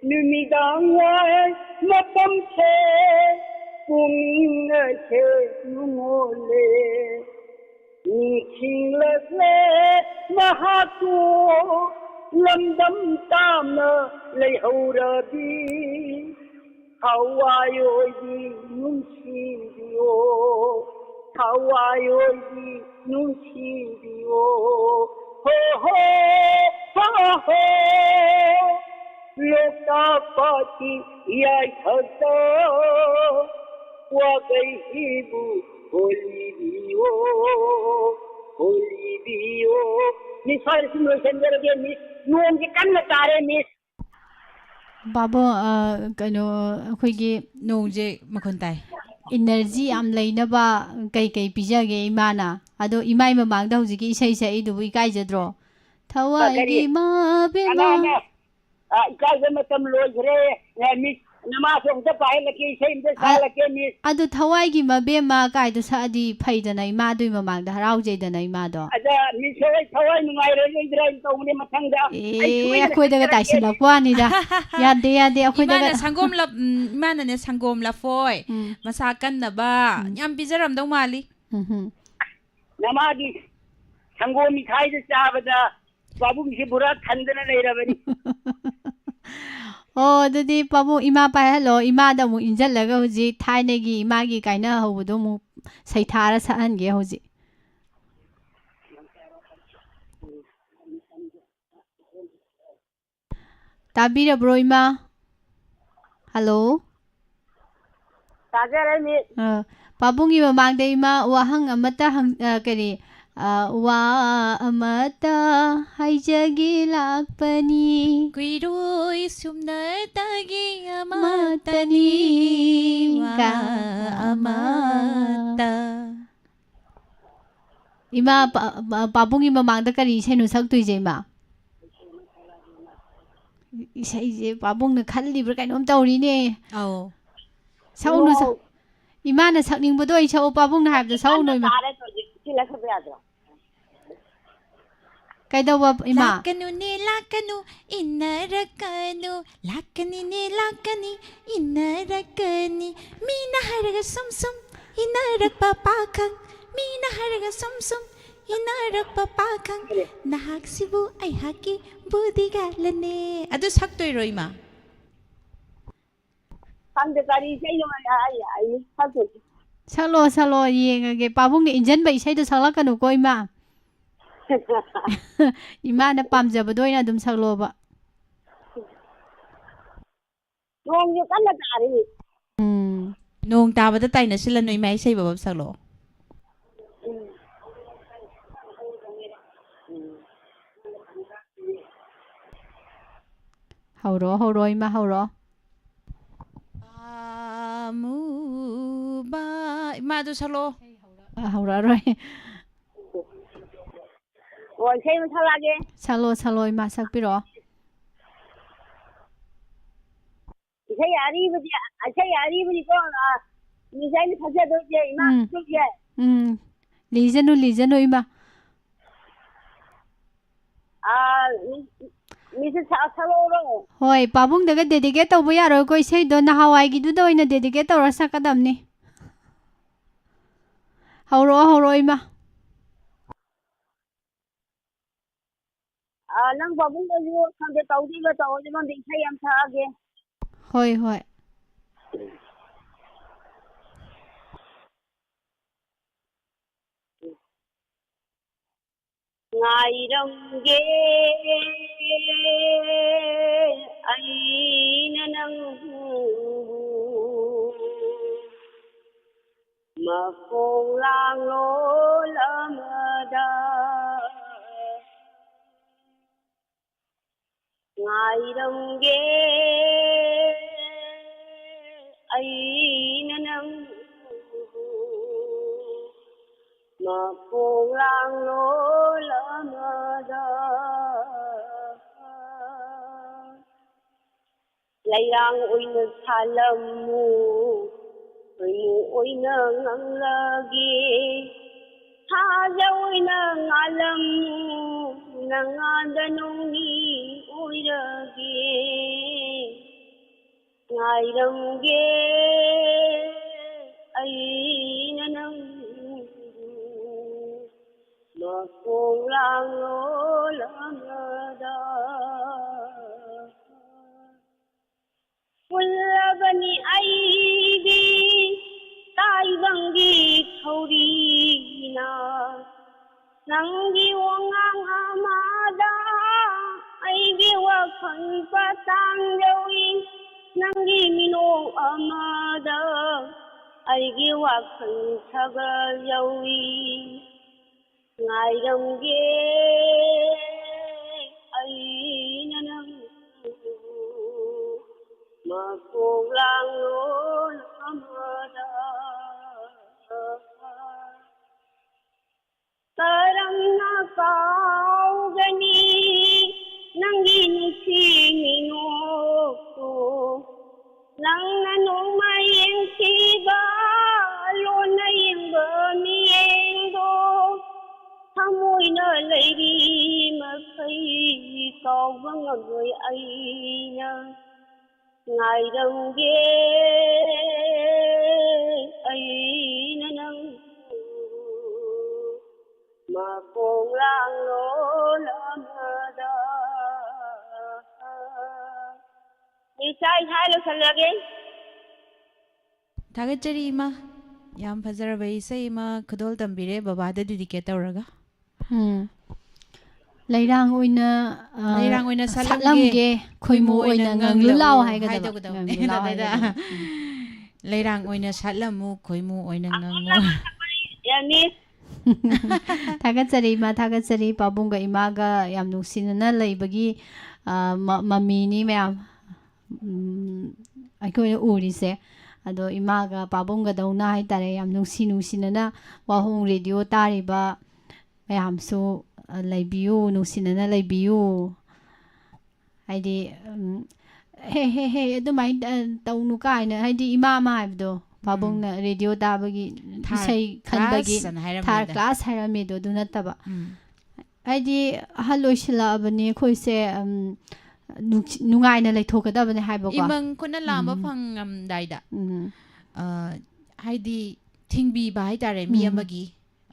ꯅꯨꯃꯤꯗꯥꯡ ꯋꯥꯏ ꯃꯇꯝꯁꯦ ꯄꯨꯛꯅꯤꯡ ꯑꯁꯦ ꯅꯨꯡꯉꯣꯜꯂꯦ꯫ ꯅꯤꯡꯁꯤꯡꯂꯛꯂꯦ ꯃꯍꯥꯛꯄꯨ ꯂꯝꯗꯝ ꯇꯥꯝꯅ ꯂꯩꯍꯧꯔꯕꯤ꯫ ꯊꯋꯥꯏ ꯑꯣꯏꯕꯤ ꯅꯨꯡꯁꯤꯕꯤꯌꯣ, ꯊꯋꯥꯏ ꯑꯣꯏꯕꯤ ꯅꯨꯡꯁꯤꯕꯤꯌꯣ꯫ ꯍꯣ ꯍꯣ, ꯍꯣ ꯍꯣ꯫ ꯂꯣꯛꯇꯥꯛ ꯄꯥꯠꯀꯤ ꯏꯌꯥꯏꯊꯛꯇ ꯋꯥꯒꯩ ꯍꯤꯕꯨ ꯍꯣꯜꯂꯤꯕꯤꯌꯣ, ꯍꯣꯜꯂꯤꯕꯤꯌꯣ꯫ ꯃꯤꯁ, ꯐꯥꯔꯤꯁꯤ ꯂꯣꯏꯁꯤꯟꯖꯔꯒꯦ, ꯃꯤꯁ꯫ ꯅꯣꯡꯁꯦ ꯀꯟꯅ ꯇꯥꯔꯦ, ꯃꯤꯁ꯫ ꯕꯥꯕꯣ, ꯑ, ꯀꯩꯅꯣ, ꯑꯩꯈꯣꯏꯒꯤ ꯅꯣꯡꯁꯦ ꯃꯈꯣꯟ ꯇꯥꯏ꯫ ꯏꯅꯔꯖꯤ ꯌꯥꯝ ꯂꯩꯅꯕ ꯀꯩ ꯀꯩ ꯄꯤꯖꯒꯦ ꯏꯃꯥꯅ? ꯑꯗꯣ ꯏꯃꯥꯏ ꯃꯃꯥꯡꯗ ꯍꯧꯖꯤꯛꯀꯤ ꯏꯁꯩ ꯁꯛꯏꯗꯨꯕꯨ ꯏꯀꯥꯏꯖꯗ꯭ꯔꯣ? ꯊꯋꯥꯏꯒꯤ ꯀꯔꯤ? ꯏꯃꯥ ꯕꯦꯝꯃ꯫ ꯀꯅꯥꯅ? ꯑ, ꯏꯀꯥꯏꯕ ꯃꯇꯝ ꯂꯣꯏꯈ꯭ꯔꯦ꯫ ꯑ, ꯃꯤꯁ, ꯅꯃꯥꯁꯨ ꯑꯝꯇ ꯄꯥꯏꯍꯜꯂꯛꯀꯦ, ꯏꯁꯩ ꯑꯝꯇ ꯑ-, ꯁꯛꯍꯜꯂꯛꯀꯦ, ꯃꯤꯁ꯫ ꯑꯗꯨ ꯊꯋꯥꯏꯒꯤ ꯃꯕꯦꯝꯃ ꯀꯥꯏꯗꯣ ꯁꯛꯑꯗꯤ ꯐꯩꯗꯅ, ꯏꯃꯥꯗꯨꯒꯤ ꯃꯃꯥꯡꯗ ꯍꯔꯥꯎꯖꯩꯗꯅ ꯏꯃꯥꯗꯣ꯫ ꯑꯗ ꯃꯤꯁ ꯍꯣꯏ ꯊꯋꯥꯏ ꯅꯨꯡꯉꯥꯏꯔꯔꯣꯏꯗ꯭ꯔꯥ ꯍꯥꯏꯅ ꯇꯧꯕꯅꯦ ꯃꯊꯪꯗ꯫ ꯑꯦ, ꯑꯩ ꯁꯣꯏꯗꯅ ꯑꯩꯈꯣꯏꯗꯒ ꯁꯛꯆꯔꯛꯀꯦ꯫ ꯇꯥꯏꯁꯤꯜꯂꯛꯄ ꯋꯥꯅꯤꯗ꯫ ꯌꯥꯗꯦ, ꯌꯥꯗꯦ, ꯑꯩꯈꯣꯏꯗꯒ꯫ ꯏꯃꯥꯅ ꯁꯪꯒꯣꯝ ꯂꯞ-, ꯎꯝ, ꯏꯃꯥꯅꯅꯦ ꯁꯪꯒꯣꯝ ꯂꯐꯣꯏ, ꯎꯝ꯫ ꯃꯁꯥ ꯀꯟꯅꯕ ꯎꯝ꯫ ꯌꯥꯝ ꯄꯤꯖꯔꯝꯗꯧ ꯃꯥꯜꯂꯤ꯫ ꯎꯝ ꯍꯨꯝ꯫ ꯅꯃꯥꯒꯤ ꯁꯪꯒꯣꯝ ꯃꯤꯊꯥꯏꯗ ꯆꯥꯕꯗ ꯄꯥꯕꯨꯡꯁꯦ ꯕꯣꯔꯥ ꯊꯟꯗꯅ ꯂꯩꯔꯕꯅꯤ꯫ ꯑꯣ, ꯑꯗꯨꯗꯤ ꯄꯥꯕꯨꯡ ꯏꯃꯥ ꯄꯥꯏꯍꯜꯂꯣ꯫ ꯏꯃꯥꯗ ꯑꯃꯨꯛ ꯏꯟꯖꯜꯂꯒ ꯍꯧꯖꯤꯛ ꯊꯥꯏꯅꯒꯤ ꯏꯃꯥꯒꯤ ꯀꯥꯏꯅꯍꯧꯕꯗꯣ ꯑꯃꯨꯛ ꯁꯩꯊꯥꯔ ꯁꯛꯍꯟꯒꯦ ꯍꯧꯖꯤꯛ꯫ ꯇꯥꯕꯤꯔꯕ꯭ꯔꯣ, ꯏꯃꯥ? ꯍꯜꯂꯣ? ꯇꯥꯖꯔꯦ, ꯃꯤꯁ꯫ ꯑ, ꯄꯥꯕꯨꯡꯒꯤ ꯃꯃꯥꯡꯗ ꯏꯃꯥ ꯋꯥꯍꯪ ꯑꯃꯠꯇ ꯍꯪ-, ꯑ, ꯀꯔꯤ, ꯑ, ꯋꯥ ꯑꯃꯠꯇ ꯍꯥꯏꯖꯒꯦ ꯂꯥꯛꯄꯅꯤ꯫ ꯀꯨꯏꯔꯣꯏ ꯁꯨꯝꯅꯇꯒꯤ ꯑꯃꯠꯇꯅꯤ, ꯑꯃꯠꯇꯅꯤ, ꯋꯥ ꯋꯥ ꯑꯃꯠꯇ꯫ ꯑꯃꯠꯇ꯫ ꯏꯃꯥ, ꯄꯥ-, ꯄꯥ-, ꯄꯥꯕꯨꯡꯒꯤ ꯃꯃꯥꯡꯗ ꯀꯔꯤ ꯏꯁꯩꯅꯣ ꯁꯛꯇꯣꯏꯁꯦ, ꯏꯃꯥ? ꯏꯁꯩꯁꯦ ꯄꯥꯕꯨꯡꯅ ꯈꯜꯂꯤꯕ꯭ꯔꯥ ꯀꯩꯅꯣꯝ ꯇꯧꯔꯤꯅꯦ꯫ ꯑꯧ꯫ ꯁꯛꯎꯅꯨ, ꯁꯛ-, ꯋꯥꯎ꯫ ꯏꯃꯥꯅ ꯁꯛꯅꯤꯡꯕꯗꯣ ꯑꯣꯏ ꯁꯛꯑꯣ, ꯄꯥꯕꯨꯡꯅ ꯍꯥꯏꯕꯗꯣ ꯁꯛꯎꯅꯨ, ꯀꯟꯅ ꯏꯃꯥ꯫ ꯇꯥꯔꯦ ꯍꯧꯖꯤꯛ꯫ ꯁꯤ ꯂꯩꯈꯠꯄ ꯌꯥꯗ꯭ꯔꯣ? ꯀꯩꯗꯧꯕ, ꯏꯃꯥ? ꯂꯥꯛꯀꯅꯨꯅꯦ, ꯂꯥꯛꯀꯅꯨ, ꯏꯟꯅꯔꯛꯀꯅꯨ꯫ ꯂꯥꯛꯀꯅꯤꯅꯦ, ꯂꯥꯛꯀꯅꯤ, ꯏꯟꯅꯔꯛꯀꯅꯤ꯫ ꯃꯤꯅ ꯍꯥꯏꯔꯒ ꯁꯨꯝ ꯁꯨꯝ ꯏꯟꯅꯔꯛꯄ ꯄꯥꯈꯪ꯫ ꯃꯤꯅ ꯍꯥꯏꯔꯒ ꯁꯨꯝ ꯁꯨꯝ ꯏꯟꯅꯔꯛꯄ ꯄꯥꯈꯪ꯫ ꯅꯍꯥꯛꯁꯤꯕꯨ ꯑꯩꯍꯥꯛꯀꯤ ꯕꯨꯗꯤꯒꯥꯂꯅꯦ꯫ ꯑꯗꯨ ꯁꯛꯇꯣꯏꯔꯣ, ꯏꯃꯥ? ꯈꯪꯗꯦ, ꯀꯔꯤ ꯏꯁꯩꯅꯣ, ꯑꯩ, ꯑꯩ, ꯑꯩ ꯁꯛꯇꯣꯏꯁꯦ꯫ ꯁꯛꯂꯣ, ꯁꯛꯂꯣ, ꯌꯦꯡꯉꯒꯦ꯫ ꯄꯥꯕꯨꯡꯅ ꯏꯟꯖꯟꯕ ꯏꯁꯩꯗꯣ ꯁꯛꯂꯛꯀꯅꯨꯀꯣ, ꯏꯃꯥ꯫ ꯏꯃꯥꯅ ꯄꯥꯝꯖꯕꯗꯣ ꯑꯣꯏꯅ ꯑꯗꯨꯝ ꯁꯛꯂꯣꯕ꯫ ꯅꯣꯡꯁꯨ ꯀꯟꯅ ꯇꯥꯔꯤ꯫ ꯎꯝ꯫ ꯅꯣꯡ ꯇꯥꯕꯗ ꯇꯥꯏꯅꯁꯤꯜꯂꯅꯨ, ꯏꯃꯥ, ꯏꯁꯩ ꯕꯕꯞ ꯁꯛꯂꯛꯑꯣ꯫ ꯎꯝ꯫ ꯍꯧꯔꯣ, ꯍꯧꯔꯣ, ꯏꯃꯥ, ꯍꯧꯔꯣ꯫ ꯑꯃꯨꯕ꯫ ꯏꯃꯥ, ꯑꯗꯨ ꯁꯛꯂꯛꯑꯣ꯫ ꯑ, ꯍꯧꯔꯛꯑꯔꯣꯏ꯫ ꯑꯣ, ꯏꯁꯩ ꯑꯃ ꯁꯛꯂꯛꯑꯒꯦ꯫ ꯁꯛꯂꯣ, ꯁꯛꯂꯣ, ꯏꯃꯥ, ꯁꯛꯄꯤꯔꯛꯑꯣ꯫ ꯏꯁꯩ ꯑꯔꯤꯕꯗꯤ, ꯏꯁꯩ ꯑꯔꯤꯕꯅꯤꯀꯣ, ꯑ, ꯃꯤꯁ ꯑꯩꯅ ꯊꯛꯆꯗꯣꯏꯁꯦ, ꯏꯃꯥ꯫ ꯎꯝ꯫ ꯏꯁꯩꯁꯦ꯫ ꯎꯝ꯫ ꯂꯤꯖꯅꯨ, ꯂꯤꯖꯅꯨ, ꯏꯃꯥ꯫ ꯑ, ꯃꯤ-, ꯃꯤꯁꯦ ꯁꯛ-, ꯁꯛꯂꯛꯎꯔꯣ? ꯍꯣꯏ, ꯄꯥꯕꯨꯡꯗꯒ dedicate ꯇꯧꯕ ꯌꯥꯔꯣꯏꯀꯣ, ꯏꯁꯩꯗꯣ ꯅꯍꯥꯟꯋꯥꯏꯒꯤꯗꯨꯗ ꯑꯣꯏꯅ dedicate ꯇꯧꯔ ꯁꯛꯀꯗꯕꯅꯤ꯫ ꯍꯧꯔꯛꯑꯣ, ꯍꯧꯔꯛꯑꯣ, ꯏꯃꯥ꯫ ꯑ, ꯅꯪ ꯄꯥꯕꯨꯡꯗꯁꯨ ꯈꯪꯗꯦ, ꯇꯧꯗꯣꯏꯕ ꯇꯧꯔꯣꯏꯗꯣꯏꯕ ꯈꯪꯗꯦ, ꯏꯁꯩ ꯑꯃ ꯁꯛꯑꯒꯦ꯫ ꯍꯣꯏ, ꯍꯣꯏ꯫ ꯉꯥꯏꯔꯝꯒꯦ ꯑꯩꯅ ꯅꯪꯕꯨ ꯃꯈꯣꯡ ꯂꯥꯡꯂꯣꯜ ꯑꯃꯗ꯫ ꯉꯥꯏꯔꯝꯒꯦ ꯑꯩꯅ ꯅꯪꯕꯨ ꯃꯈꯣꯡ ꯂꯥꯡꯂꯣꯜ ꯑꯃꯗ꯫ ꯂꯩꯔꯥꯡ ꯑꯣꯏꯅ ꯁꯥꯠꯂꯝꯃꯨ, ꯈꯣꯏꯃꯨ ꯑꯣꯏꯅ ꯉꯥꯡꯂꯒꯦ꯫ ꯊꯥꯖ ꯑꯣꯏꯅ ꯉꯥꯜꯂꯝꯃꯨ, ꯅꯉꯥꯟꯗ ꯅꯣꯡꯃꯤ ꯑꯣꯏꯔꯒꯦ꯫ ꯉꯥꯏꯔꯝꯒꯦ ꯑꯩꯅ ꯅꯪꯕꯨ ꯃꯈꯣꯡ ꯂꯥꯡꯂꯣꯜ ꯑꯃꯗ꯫ ꯐꯨꯜꯂꯕꯅꯤ ꯑꯩꯗꯤ ꯇꯥꯏꯕꯪꯒꯤ ꯊꯧꯔꯤꯅ꯫ ꯅꯪꯒꯤ ꯋꯥꯉꯥꯡ ꯑꯃꯗ ꯑꯩꯒꯤ ꯋꯥꯈꯜ ꯄꯇꯥꯡ ꯌꯧꯏ꯫ ꯅꯪꯒꯤ ꯃꯤꯅꯣꯛ ꯑꯃꯗ ꯑꯩꯒꯤ ꯋꯥꯈꯜ ꯁꯥꯒꯠ ꯌꯧꯏ꯫ ꯉꯥꯏꯔꯝꯒꯦ ꯑꯩꯅ ꯅꯪꯕꯨ ꯃꯈꯣꯡ ꯂꯥꯡꯂꯣꯜ ꯑꯃꯗ꯫ ꯀꯔꯝꯅ ꯀꯥꯎꯒꯅꯤ ꯅꯪꯒꯤ ꯅꯨꯡꯁꯤ ꯃꯤꯅꯣꯛꯇꯣ? ꯉꯝꯂꯣꯏ ꯑꯩꯅ ꯉꯥꯏꯔꯝꯒꯦ ꯑꯩꯅ ꯅꯪ ꯃꯈꯣꯡ ꯂꯥꯡꯂꯣ ꯂꯃꯗ꯫ ꯏꯆꯥ ꯏꯁꯥ ꯂꯣꯏꯁꯜꯂꯒꯦ꯫ ꯊꯥꯒꯠꯆꯔꯤ ꯏꯃꯥ꯫ ꯌꯥꯝ ꯐꯖꯔꯕ ꯏꯁꯩ ꯑꯃ ꯈꯨꯗꯣꯜ ꯇꯝꯕꯤꯔꯦ ꯕꯕꯥꯗ dedicate ꯇꯧꯔꯒ꯫ ꯎꯝ꯫ ꯂꯩꯔꯥꯡ ꯑꯣꯏꯅ, ꯑ, ꯂꯩꯔꯥꯡ ꯑꯣꯏꯅ ꯁꯥꯠꯂꯝꯒꯦ, ꯁꯥꯠꯂꯝꯒꯦ, ꯈꯣꯏꯃꯨ ꯈꯣꯏꯃꯨ ꯑꯣꯏꯅ ꯑꯣꯏꯅ ꯉꯥꯡꯂꯨ ꯉꯥꯡꯂꯨ ꯂꯥꯎ ꯍꯥꯏꯒꯗꯕ꯫ ꯍꯥꯏꯗꯧꯒꯗꯕꯅꯦ꯫ ꯉꯥꯡꯂꯨ ꯂꯥꯎ ꯑꯗꯩꯗ ꯍꯥꯏꯒꯗꯕ꯫ ꯎꯝ꯫ ꯂꯩꯔꯥꯡ ꯑꯣꯏꯅ ꯁꯥꯠꯂꯝꯃꯨ, ꯈꯣꯏꯃꯨ ꯑꯣꯏꯅ ꯉꯥꯡꯉꯨ꯫ ꯌꯥꯅꯤ꯫ ꯊꯥꯒꯠꯆꯔꯤ ꯏꯃꯥ, ꯊꯥꯒꯠꯆꯔꯤ꯫ ꯄꯥꯕꯨꯡꯒ ꯏꯃꯥꯒ ꯌꯥꯝ ꯅꯨꯡꯁꯤꯅꯅ ꯂꯩꯕꯒꯤ, ꯑ, ꯃ-, ꯃꯃꯤꯅꯤ ꯃꯌꯥꯝ꯫ ꯎꯝ, ꯑꯩꯈꯣꯏꯅ ꯎꯔꯤꯁꯦ꯫ ꯑꯗꯣ ꯏꯃꯥꯒ ꯄꯥꯕꯨꯡꯒꯗꯧꯅ ꯍꯥꯏꯇꯥꯔꯦ, ꯌꯥꯝ ꯅꯨꯡꯁꯤ ꯅꯨꯡꯁꯤꯅꯅ ꯋꯥꯍꯣꯡ ꯔꯦꯗꯤꯑꯣ ꯇꯥꯔꯤꯕ ꯃꯌꯥꯝꯁꯨ, ꯑ, ꯂꯩꯕꯤꯌꯨ, ꯅꯨꯡꯁꯤꯅꯅ ꯂꯩꯕꯤꯌꯨ꯫ ꯍꯥꯏꯗꯤ, ꯎꯝ, "ꯍꯦ, ꯍꯦ, ꯍꯦ, ꯑꯗꯨꯃꯥꯏꯅ, ꯑ, ꯇꯧꯅꯨ" ꯀꯥꯏꯅ, ꯍꯥꯏꯗꯤ ꯏꯃꯥ ꯑꯃ ꯍꯥꯏꯕꯗꯣ, ꯎꯝ꯫ ꯄꯥꯕꯨꯡꯅ ꯔꯦꯗꯤꯑꯣ ꯇꯥꯕꯒꯤ, ꯊꯥꯔ ꯏꯁꯩ ꯈꯟꯕꯒꯤ ꯀ꯭ꯂꯥꯁ ꯑꯅ ꯊꯥꯔ ꯍꯥꯏꯔꯝꯃꯦꯗ꯫ ꯀ꯭ꯂꯥꯁ ꯍꯥꯏꯔꯝꯃꯦꯗꯣ, ꯑꯗꯨ ꯅꯠꯇꯕ꯫ ꯎꯝ꯫ ꯍꯥꯏꯗꯤ ꯑꯍꯜ ꯑꯣꯏꯁꯤꯜꯂꯛꯑꯕꯅꯤ ꯑꯩꯈꯣꯏꯁꯦ, ꯎꯝ, ꯅꯨꯡꯁꯤ-, ꯅꯨꯡꯉꯥꯏꯅ ꯂꯩꯊꯣꯛꯀꯗꯕꯅꯦ ꯍꯥꯏꯕꯀꯣ꯫ ꯏꯃꯪ ꯈꯨꯠꯅ ꯂꯥꯝꯕ ꯎꯝ꯫ ꯐꯪꯉꯝꯗꯥꯏꯗ, ꯎꯝ꯫ ꯑ, ꯍꯥꯏꯗꯤ ꯊꯤꯡꯕꯤꯕ ꯍꯥꯏꯇꯥꯔꯦ ꯃꯤ ꯎꯝ꯫ ꯑꯃꯒꯤ,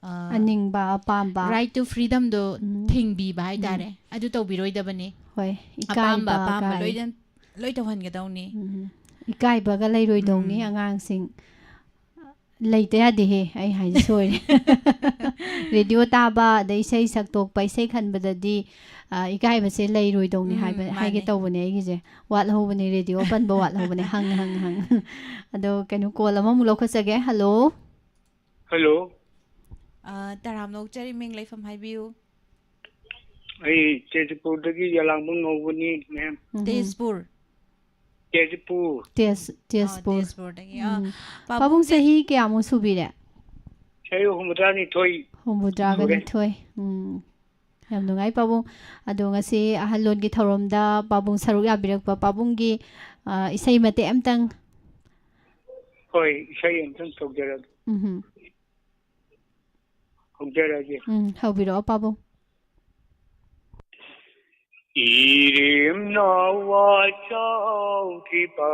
ꯑ, ꯑꯅꯤꯡꯕ, ꯑꯄꯥꯝꯕ꯫ Right to freedomꯗꯣ ꯎꯝ꯫ ꯊꯤꯡꯕꯤꯕ ꯎꯝ꯫ ꯍꯥꯏꯇꯥꯔꯦ꯫ ꯑꯗꯨ ꯇꯧꯕꯤꯔꯣꯏꯗꯕꯅꯤ꯫ ꯍꯣꯏ, ꯑꯄꯥꯝꯕ, ꯏꯀꯥꯏꯕ ꯑꯄꯥꯝꯕ ꯀꯥꯏ꯫ ꯂꯣꯏꯅ, ꯂꯣꯏ ꯇꯧꯍꯟꯒꯗꯧꯅꯤ꯫ ꯎꯝ꯫ ꯏꯀꯥꯏꯕꯒ ꯂꯩꯔꯣꯏꯗꯧꯅꯤ ꯎꯝ꯫ ꯑꯉꯥꯡꯁꯤꯡ꯫ ꯂꯩꯇ ꯌꯥꯗꯦꯍꯦ, ꯑꯩ ꯍꯥꯏꯁꯦ ꯁꯣꯏꯔꯦ꯫ ꯔꯦꯗꯤꯑꯣ ꯇꯥꯕ, ꯑꯗꯩ ꯏꯁꯩ ꯁꯛꯇꯣꯛꯄ, ꯏꯁꯩ ꯈꯟꯕꯗꯗꯤ, ꯑ, ꯏꯀꯥꯏꯕꯁꯦ ꯂꯩꯔꯣꯏꯗꯧꯅꯤ ꯎꯝ, ꯍꯥꯏꯕ, ꯍꯥꯏꯒꯦ ꯃꯥꯅꯦ꯫ ꯇꯧꯕꯅꯦ ꯑꯩꯒꯤꯁꯦ꯫ ꯋꯥꯠꯍꯧꯕꯅꯦ, ꯔꯦꯗꯤꯑꯣ ꯄꯟꯕ ꯋꯥꯠꯍꯧꯕꯅꯦ꯫ ꯍꯪ, ꯍꯪ, ꯍꯪ꯫ ꯑꯗꯣ ꯀꯩꯅꯣ, ꯀꯣꯜ ꯑꯃꯃꯨꯛ ꯂꯧꯈꯠꯆꯒꯦ꯫ ꯍꯜꯂꯣ꯫ ꯍꯜꯂꯣ꯫ ꯑ, ꯇꯔꯥꯝꯅ ꯑꯣꯛꯆꯔꯤ, ꯃꯤꯡ ꯂꯩꯐꯝ ꯍꯥꯏꯕꯤꯌꯨ꯫ ꯑꯩ ꯇꯦꯖꯄꯨꯔꯗꯒꯤ ꯌꯦꯂꯥꯡꯕꯝ ꯉꯧꯕꯅꯤ, ꯃꯦꯝ꯫ ꯎꯝ꯫ ꯇꯦꯖꯄꯨꯔ? ꯇꯦꯖꯄꯨꯔ꯫ ꯇꯦꯖ-, ꯑ, ꯇꯦꯖꯄꯨꯔ꯫ ꯇꯦꯖꯄꯨꯔꯗꯒꯤ꯫ ꯑ, ꯎꯝ꯫ ꯄꯥꯕꯨꯡ ꯄꯥꯕꯨꯡꯁꯦ ꯆꯍꯤ ꯀꯌꯥꯃꯨꯛ ꯁꯨꯕꯤꯔꯦ? ꯆꯍꯤ ꯍꯨꯝꯐꯨꯇꯔꯥꯅꯤꯊꯣꯏ ꯍꯨꯝꯐꯨꯇꯔꯥꯒ ꯁꯨꯔꯦ꯫ ꯅꯤꯊꯣꯏ꯫ ꯎꯝ꯫ ꯌꯥꯝ ꯅꯨꯡꯉꯥꯏ ꯄꯥꯕꯨꯡ꯫ ꯑꯗꯣ ꯉꯁꯤ ꯑꯍꯜꯂꯣꯟꯒꯤ ꯊꯧꯔꯝꯗ ꯄꯥꯕꯨꯡ ꯁꯔꯨꯛ ꯌꯥꯕꯤꯔꯛꯄ ꯄꯥꯕꯨꯡꯒꯤ, ꯑ, ꯏꯁꯩ ꯃꯇꯦꯛ ꯑꯝꯇꯪ꯫ ꯍꯣꯏ, ꯏꯁꯩ ꯑꯝꯇꯪ ꯇꯧꯖꯔꯒꯦ꯫ ꯎꯝꯍꯨꯝ꯫ ꯍꯧꯖꯔꯒꯦ꯫ ꯎꯝ, ꯍꯧꯕꯤꯔꯛꯑꯣ ꯄꯥꯕꯨꯡ꯫ ꯏꯔꯦꯝꯅ ꯋꯥ ꯆꯥꯎꯈꯤꯕ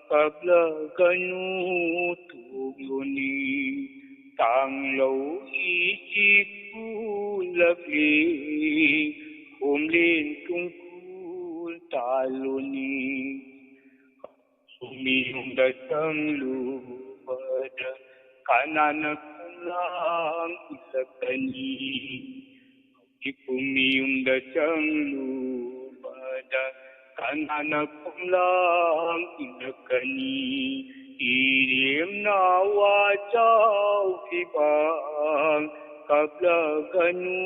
ꯀꯞꯂꯒꯅꯨ ꯇꯣꯛꯂꯨꯅꯤ꯫ ꯇꯥꯡꯂꯧ ꯏꯆꯤꯛ ꯀꯨꯜꯂꯛꯂꯤ, ꯈꯣꯝꯂꯦꯟ ꯇꯨꯡꯀꯨꯜ ꯇꯥꯜꯂꯨꯅꯤ꯫ ꯃꯤꯌꯨꯝꯗ ꯆꯪꯂꯨꯕꯗ ꯀꯅꯥꯅ ꯈꯣꯝꯂꯥꯡ ꯏꯜꯂꯛꯀꯅꯤ? ꯍꯧꯖꯤꯛꯄꯨ ꯃꯤꯌꯨꯝꯗ ꯆꯪꯂꯨꯕꯗ ꯀꯅꯥꯅ ꯈꯣꯝꯂꯥꯡ ꯏꯜꯂꯛꯀꯅꯤ? ꯏꯔꯦꯝꯅ ꯋꯥ ꯆꯥꯎꯈꯤꯕ ꯀꯞꯂꯒꯅꯨ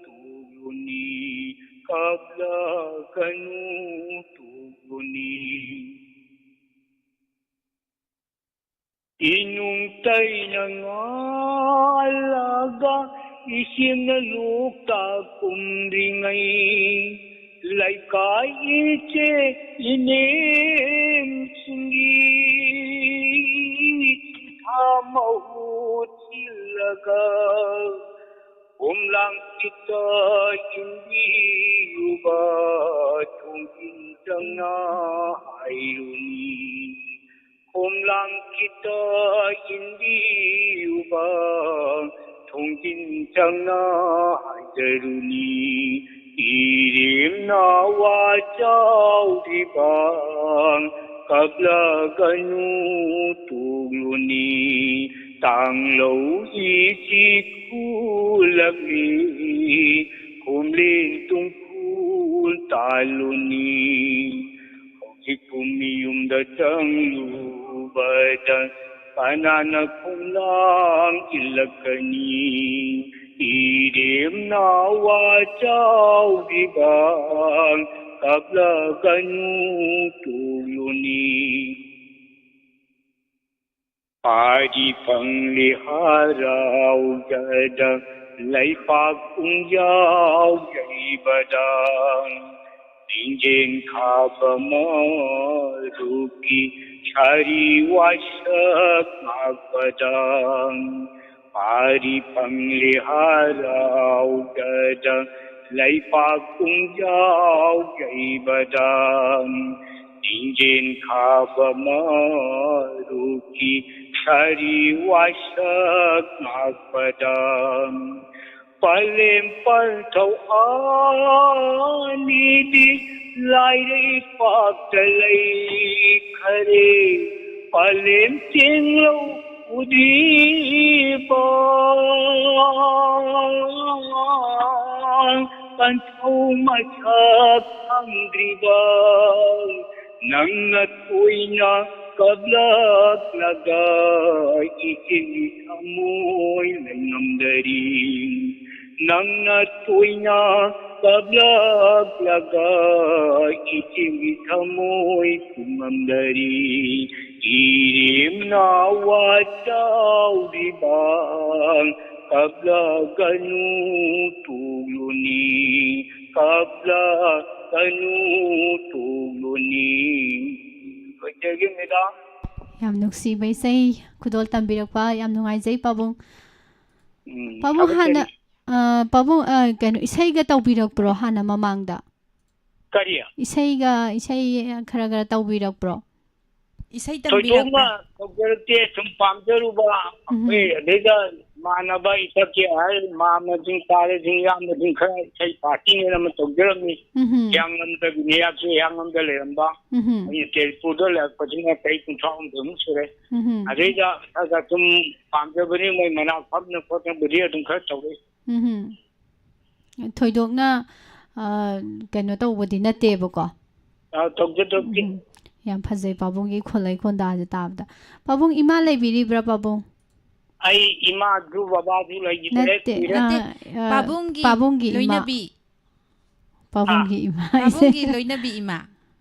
ꯇꯣꯛꯂꯨꯅꯤ, ꯀꯞꯂꯒꯅꯨ ꯇꯣꯛꯂꯨꯅꯤ꯫ ꯏꯅꯨꯡ ꯇꯩꯅ ꯉꯥꯜꯂꯒ ꯏꯆꯦꯝꯅ ꯂꯣꯛꯇ ꯀꯨꯝꯗ꯭ꯔꯤꯉꯩ, ꯂꯩꯀꯥꯏ ꯏꯆꯦ ꯏꯅꯦꯝꯁꯤꯡꯒꯤ ꯆꯤꯊ ꯃꯍꯨꯠ ꯁꯤꯜꯂꯒ ꯈꯣꯝꯂꯥꯡ ꯈꯤꯇ ꯏꯟꯕꯤꯌꯨꯕ ꯊꯣꯡꯖꯤꯟ ꯆꯪꯅ ꯍꯥꯏꯔꯨꯅꯤ꯫ ꯈꯣꯝꯂꯥꯡ ꯈꯤꯇ ꯏꯟꯕꯤꯌꯨꯕ ꯊꯣꯡꯖꯤꯟ ꯆꯪꯅ ꯍꯥꯏꯖꯔꯨꯅꯤ꯫ ꯏꯔꯦꯝꯅ ꯋꯥ ꯆꯥꯎꯔꯤꯕ ꯀꯞꯂꯒꯅꯨ ꯇꯣꯛꯂꯨꯅꯤ꯫ ꯇꯥꯡꯂꯧ ꯏꯆꯤꯛ ꯀꯨꯜꯂꯛꯂꯤ, ꯈꯣꯝꯂꯦꯟ ꯇꯨꯡꯀꯨꯜ ꯇꯥꯜꯂꯨꯅꯤ꯫ ꯍꯧꯖꯤꯛꯄꯨ ꯃꯤꯌꯨꯝꯗ ꯆꯪꯂꯨꯕꯗ ꯀꯅꯥꯅ ꯈꯣꯝꯂꯥꯡ ꯏꯜꯂꯛꯀꯅꯤ? ꯏꯔꯦꯝꯅ ꯋꯥ ꯆꯥꯎꯔꯤꯕ ꯀꯞꯂꯒꯅꯨ ꯇꯣꯛꯂꯨꯅꯤ꯫ ꯄꯥꯔꯤ ꯐꯪꯂꯤ ꯍꯔꯥꯎꯖꯗ ꯂꯩꯄꯥꯛ ꯄꯨꯡꯌꯥꯎ ꯌꯩꯕꯗ, ꯂꯤꯡꯖꯦꯜ ꯈꯥꯕ ꯃꯔꯨꯞꯀꯤ ꯁꯥꯔꯤ ꯋꯥꯁꯛ ꯉꯥꯛꯄꯗ, ꯄꯥꯔꯤ ꯐꯪꯂꯤ ꯍꯔꯥꯎꯖꯗ ꯂꯩꯄꯥꯛ ꯄꯨꯡꯖꯥꯎ ꯌꯩꯕꯗ, ꯆꯤꯡꯖꯦꯟ ꯈꯥꯕ ꯃꯔꯨꯀꯤ ꯁꯥꯔꯤ ꯋꯥꯁꯛ ꯉꯥꯛꯄꯗ, ꯄꯂꯦꯝ ꯄꯟꯊꯧ ꯑꯅꯤꯗꯤ ꯂꯥꯏꯔꯩꯄꯥꯛꯇ ꯂꯩꯈꯔꯦ꯫ ꯄꯂꯦꯝ ꯆꯦꯡꯂꯧ ꯎꯗ꯭ꯔꯤꯕ, ꯄꯟꯊꯧ ꯃꯁꯛ ꯈꯪꯗ꯭ꯔꯤꯕ, ꯅꯪꯅ ꯇꯣꯏꯅ ꯀꯞꯂꯛꯂꯒ ꯏꯆꯦꯒꯤ ꯊꯃꯣꯏ ꯂꯩꯉꯝꯗꯔꯤ꯫ ꯅꯪꯅ ꯇꯣꯏꯅ ꯀꯞꯂꯛꯂꯒ ꯏꯆꯦꯒꯤ ꯊꯃꯣꯏ ꯄꯨꯝꯉꯝꯗꯔꯤ꯫ ꯏꯔꯦꯝꯅ ꯋꯥ ꯆꯥꯎꯔꯤꯕ, ꯀꯞꯂꯒꯅꯨ ꯇꯣꯛꯂꯨꯅꯤ, ꯀꯞꯂꯒꯅꯨ ꯇꯣꯛꯂꯨꯅꯤ꯫ ꯂꯣꯏꯖꯔꯒꯦ, ꯃꯦꯗꯥꯝ꯫ ꯌꯥꯝ ꯅꯨꯡꯁꯤꯕ ꯏꯁꯩ ꯈꯨꯗꯣꯜ ꯇꯝꯕꯤꯔꯛꯄ ꯌꯥꯝ ꯅꯨꯡꯉꯥꯏꯖꯩ, ꯄꯥꯕꯨꯡ꯫ ꯎꯝ, ꯄꯥꯕꯨꯡ ꯊꯥꯒꯠꯆꯔꯤ꯫ ꯍꯥꯟꯅ, ꯑ, ꯄꯥꯕꯨꯡ, ꯑ, ꯀꯩꯅꯣ, ꯏꯁꯩꯒ ꯇꯧꯕꯤꯔꯛꯄ꯭ꯔꯣ ꯍꯥꯟꯅ ꯃꯃꯥꯡꯗ? ꯀꯔꯤ? ꯏꯁꯩꯒ, ꯏꯁꯩ ꯈꯔ ꯈꯔ ꯇꯧꯕꯤꯔꯛꯄ꯭ꯔꯣ? ꯏꯁꯩ ꯊꯣꯏꯗꯣꯛꯅ ꯇꯝꯕꯤꯔꯛꯄ꯭ꯔꯥ? ꯇꯧꯖꯔꯛꯇꯦ, ꯁꯨꯝ ꯄꯥꯝꯖꯔꯨꯕ꯫ ꯎꯝ꯫ ꯑꯩꯈꯣꯏ ꯑꯗꯩꯗ ꯏꯃꯥꯟꯅꯕ ꯏꯊꯛꯀꯤ ꯑꯍꯜ ꯃꯥꯝꯃꯁꯤꯡ, ꯄꯥꯔꯁꯤꯡ, ꯏꯌꯥꯝꯕꯁꯤꯡ ꯈꯔ ꯏꯁꯩ ꯄꯥꯔꯇꯤꯅꯦꯅ ꯑꯃ ꯇꯧꯖꯔꯝꯃꯤ꯫ ꯎꯝ꯫ ꯍꯤꯌꯥꯡꯂꯝꯗꯒꯤꯅꯦ, ꯑꯩꯍꯥꯛꯁꯨ ꯍꯤꯌꯥꯡꯂꯝꯗ ꯂꯩꯔꯝꯕ꯫ ꯎꯝ꯫ ꯑꯩꯅ ꯇꯦꯖꯄꯨꯔꯗ ꯂꯩꯔꯛꯄꯁꯤꯅ ꯆꯍꯤ ꯀꯨꯟꯊ꯭ꯔꯥ ꯍꯨꯝꯗꯣꯏꯃꯨꯛ ꯁꯨꯔꯦ꯫ ꯎꯝ꯫ ꯑꯗꯩꯗ ꯈꯔ ꯈꯔ ꯁꯨꯝ ꯄꯥꯝꯖꯕꯅꯤ, ꯃꯣꯏ ꯃꯅꯥꯛ ꯐꯝꯅ ꯈꯣꯠꯅꯕꯨꯗꯤ ꯑꯗꯨꯝ ꯈꯔ ꯇꯧꯔꯛꯏ꯫ ꯎꯝ꯫ ꯊꯣꯏꯗꯣꯛꯅ, ꯑ, ꯀꯩꯅꯣ ꯇꯧꯕꯗꯤ ꯅꯠꯇꯦꯕꯀꯣ꯫ ꯑ, ꯇꯧꯖ-, ꯇꯧꯖꯗꯦ꯫ ꯎꯝ꯫ ꯌꯥꯝ ꯐꯖꯩ ꯄꯥꯕꯨꯡꯒꯤ ꯈꯣꯜꯂꯩ ꯈꯣꯟꯗꯥꯁꯦ ꯇꯥꯕꯗ꯫ ꯄꯥꯕꯨꯡ, ꯏꯃꯥ ꯂꯩꯕꯤꯔꯤꯕ꯭ꯔꯥ ꯄꯥꯕꯨꯡ? ꯑꯩ ꯏꯃꯥꯁꯨ ꯕꯕꯥꯁꯨ ꯂꯩꯈꯤꯗ꯭ꯔꯦ, ꯅꯠꯇꯦ, ꯀꯨꯏꯔꯦ꯫ ꯑ, ꯅꯠꯇꯦ, ꯑ, ꯄꯥꯕꯨꯡꯒꯤ ꯄꯥꯕꯨꯡꯒꯤ ꯏꯃꯥ꯫ ꯂꯣꯏꯅꯕꯤ꯫ ꯄꯥꯕꯨꯡꯒꯤ ꯏꯃꯥ ꯍꯥꯏꯁꯦ꯫ ꯄꯥꯕꯨꯡꯒꯤ ꯂꯣꯏꯅꯕꯤ ꯏꯃꯥ꯫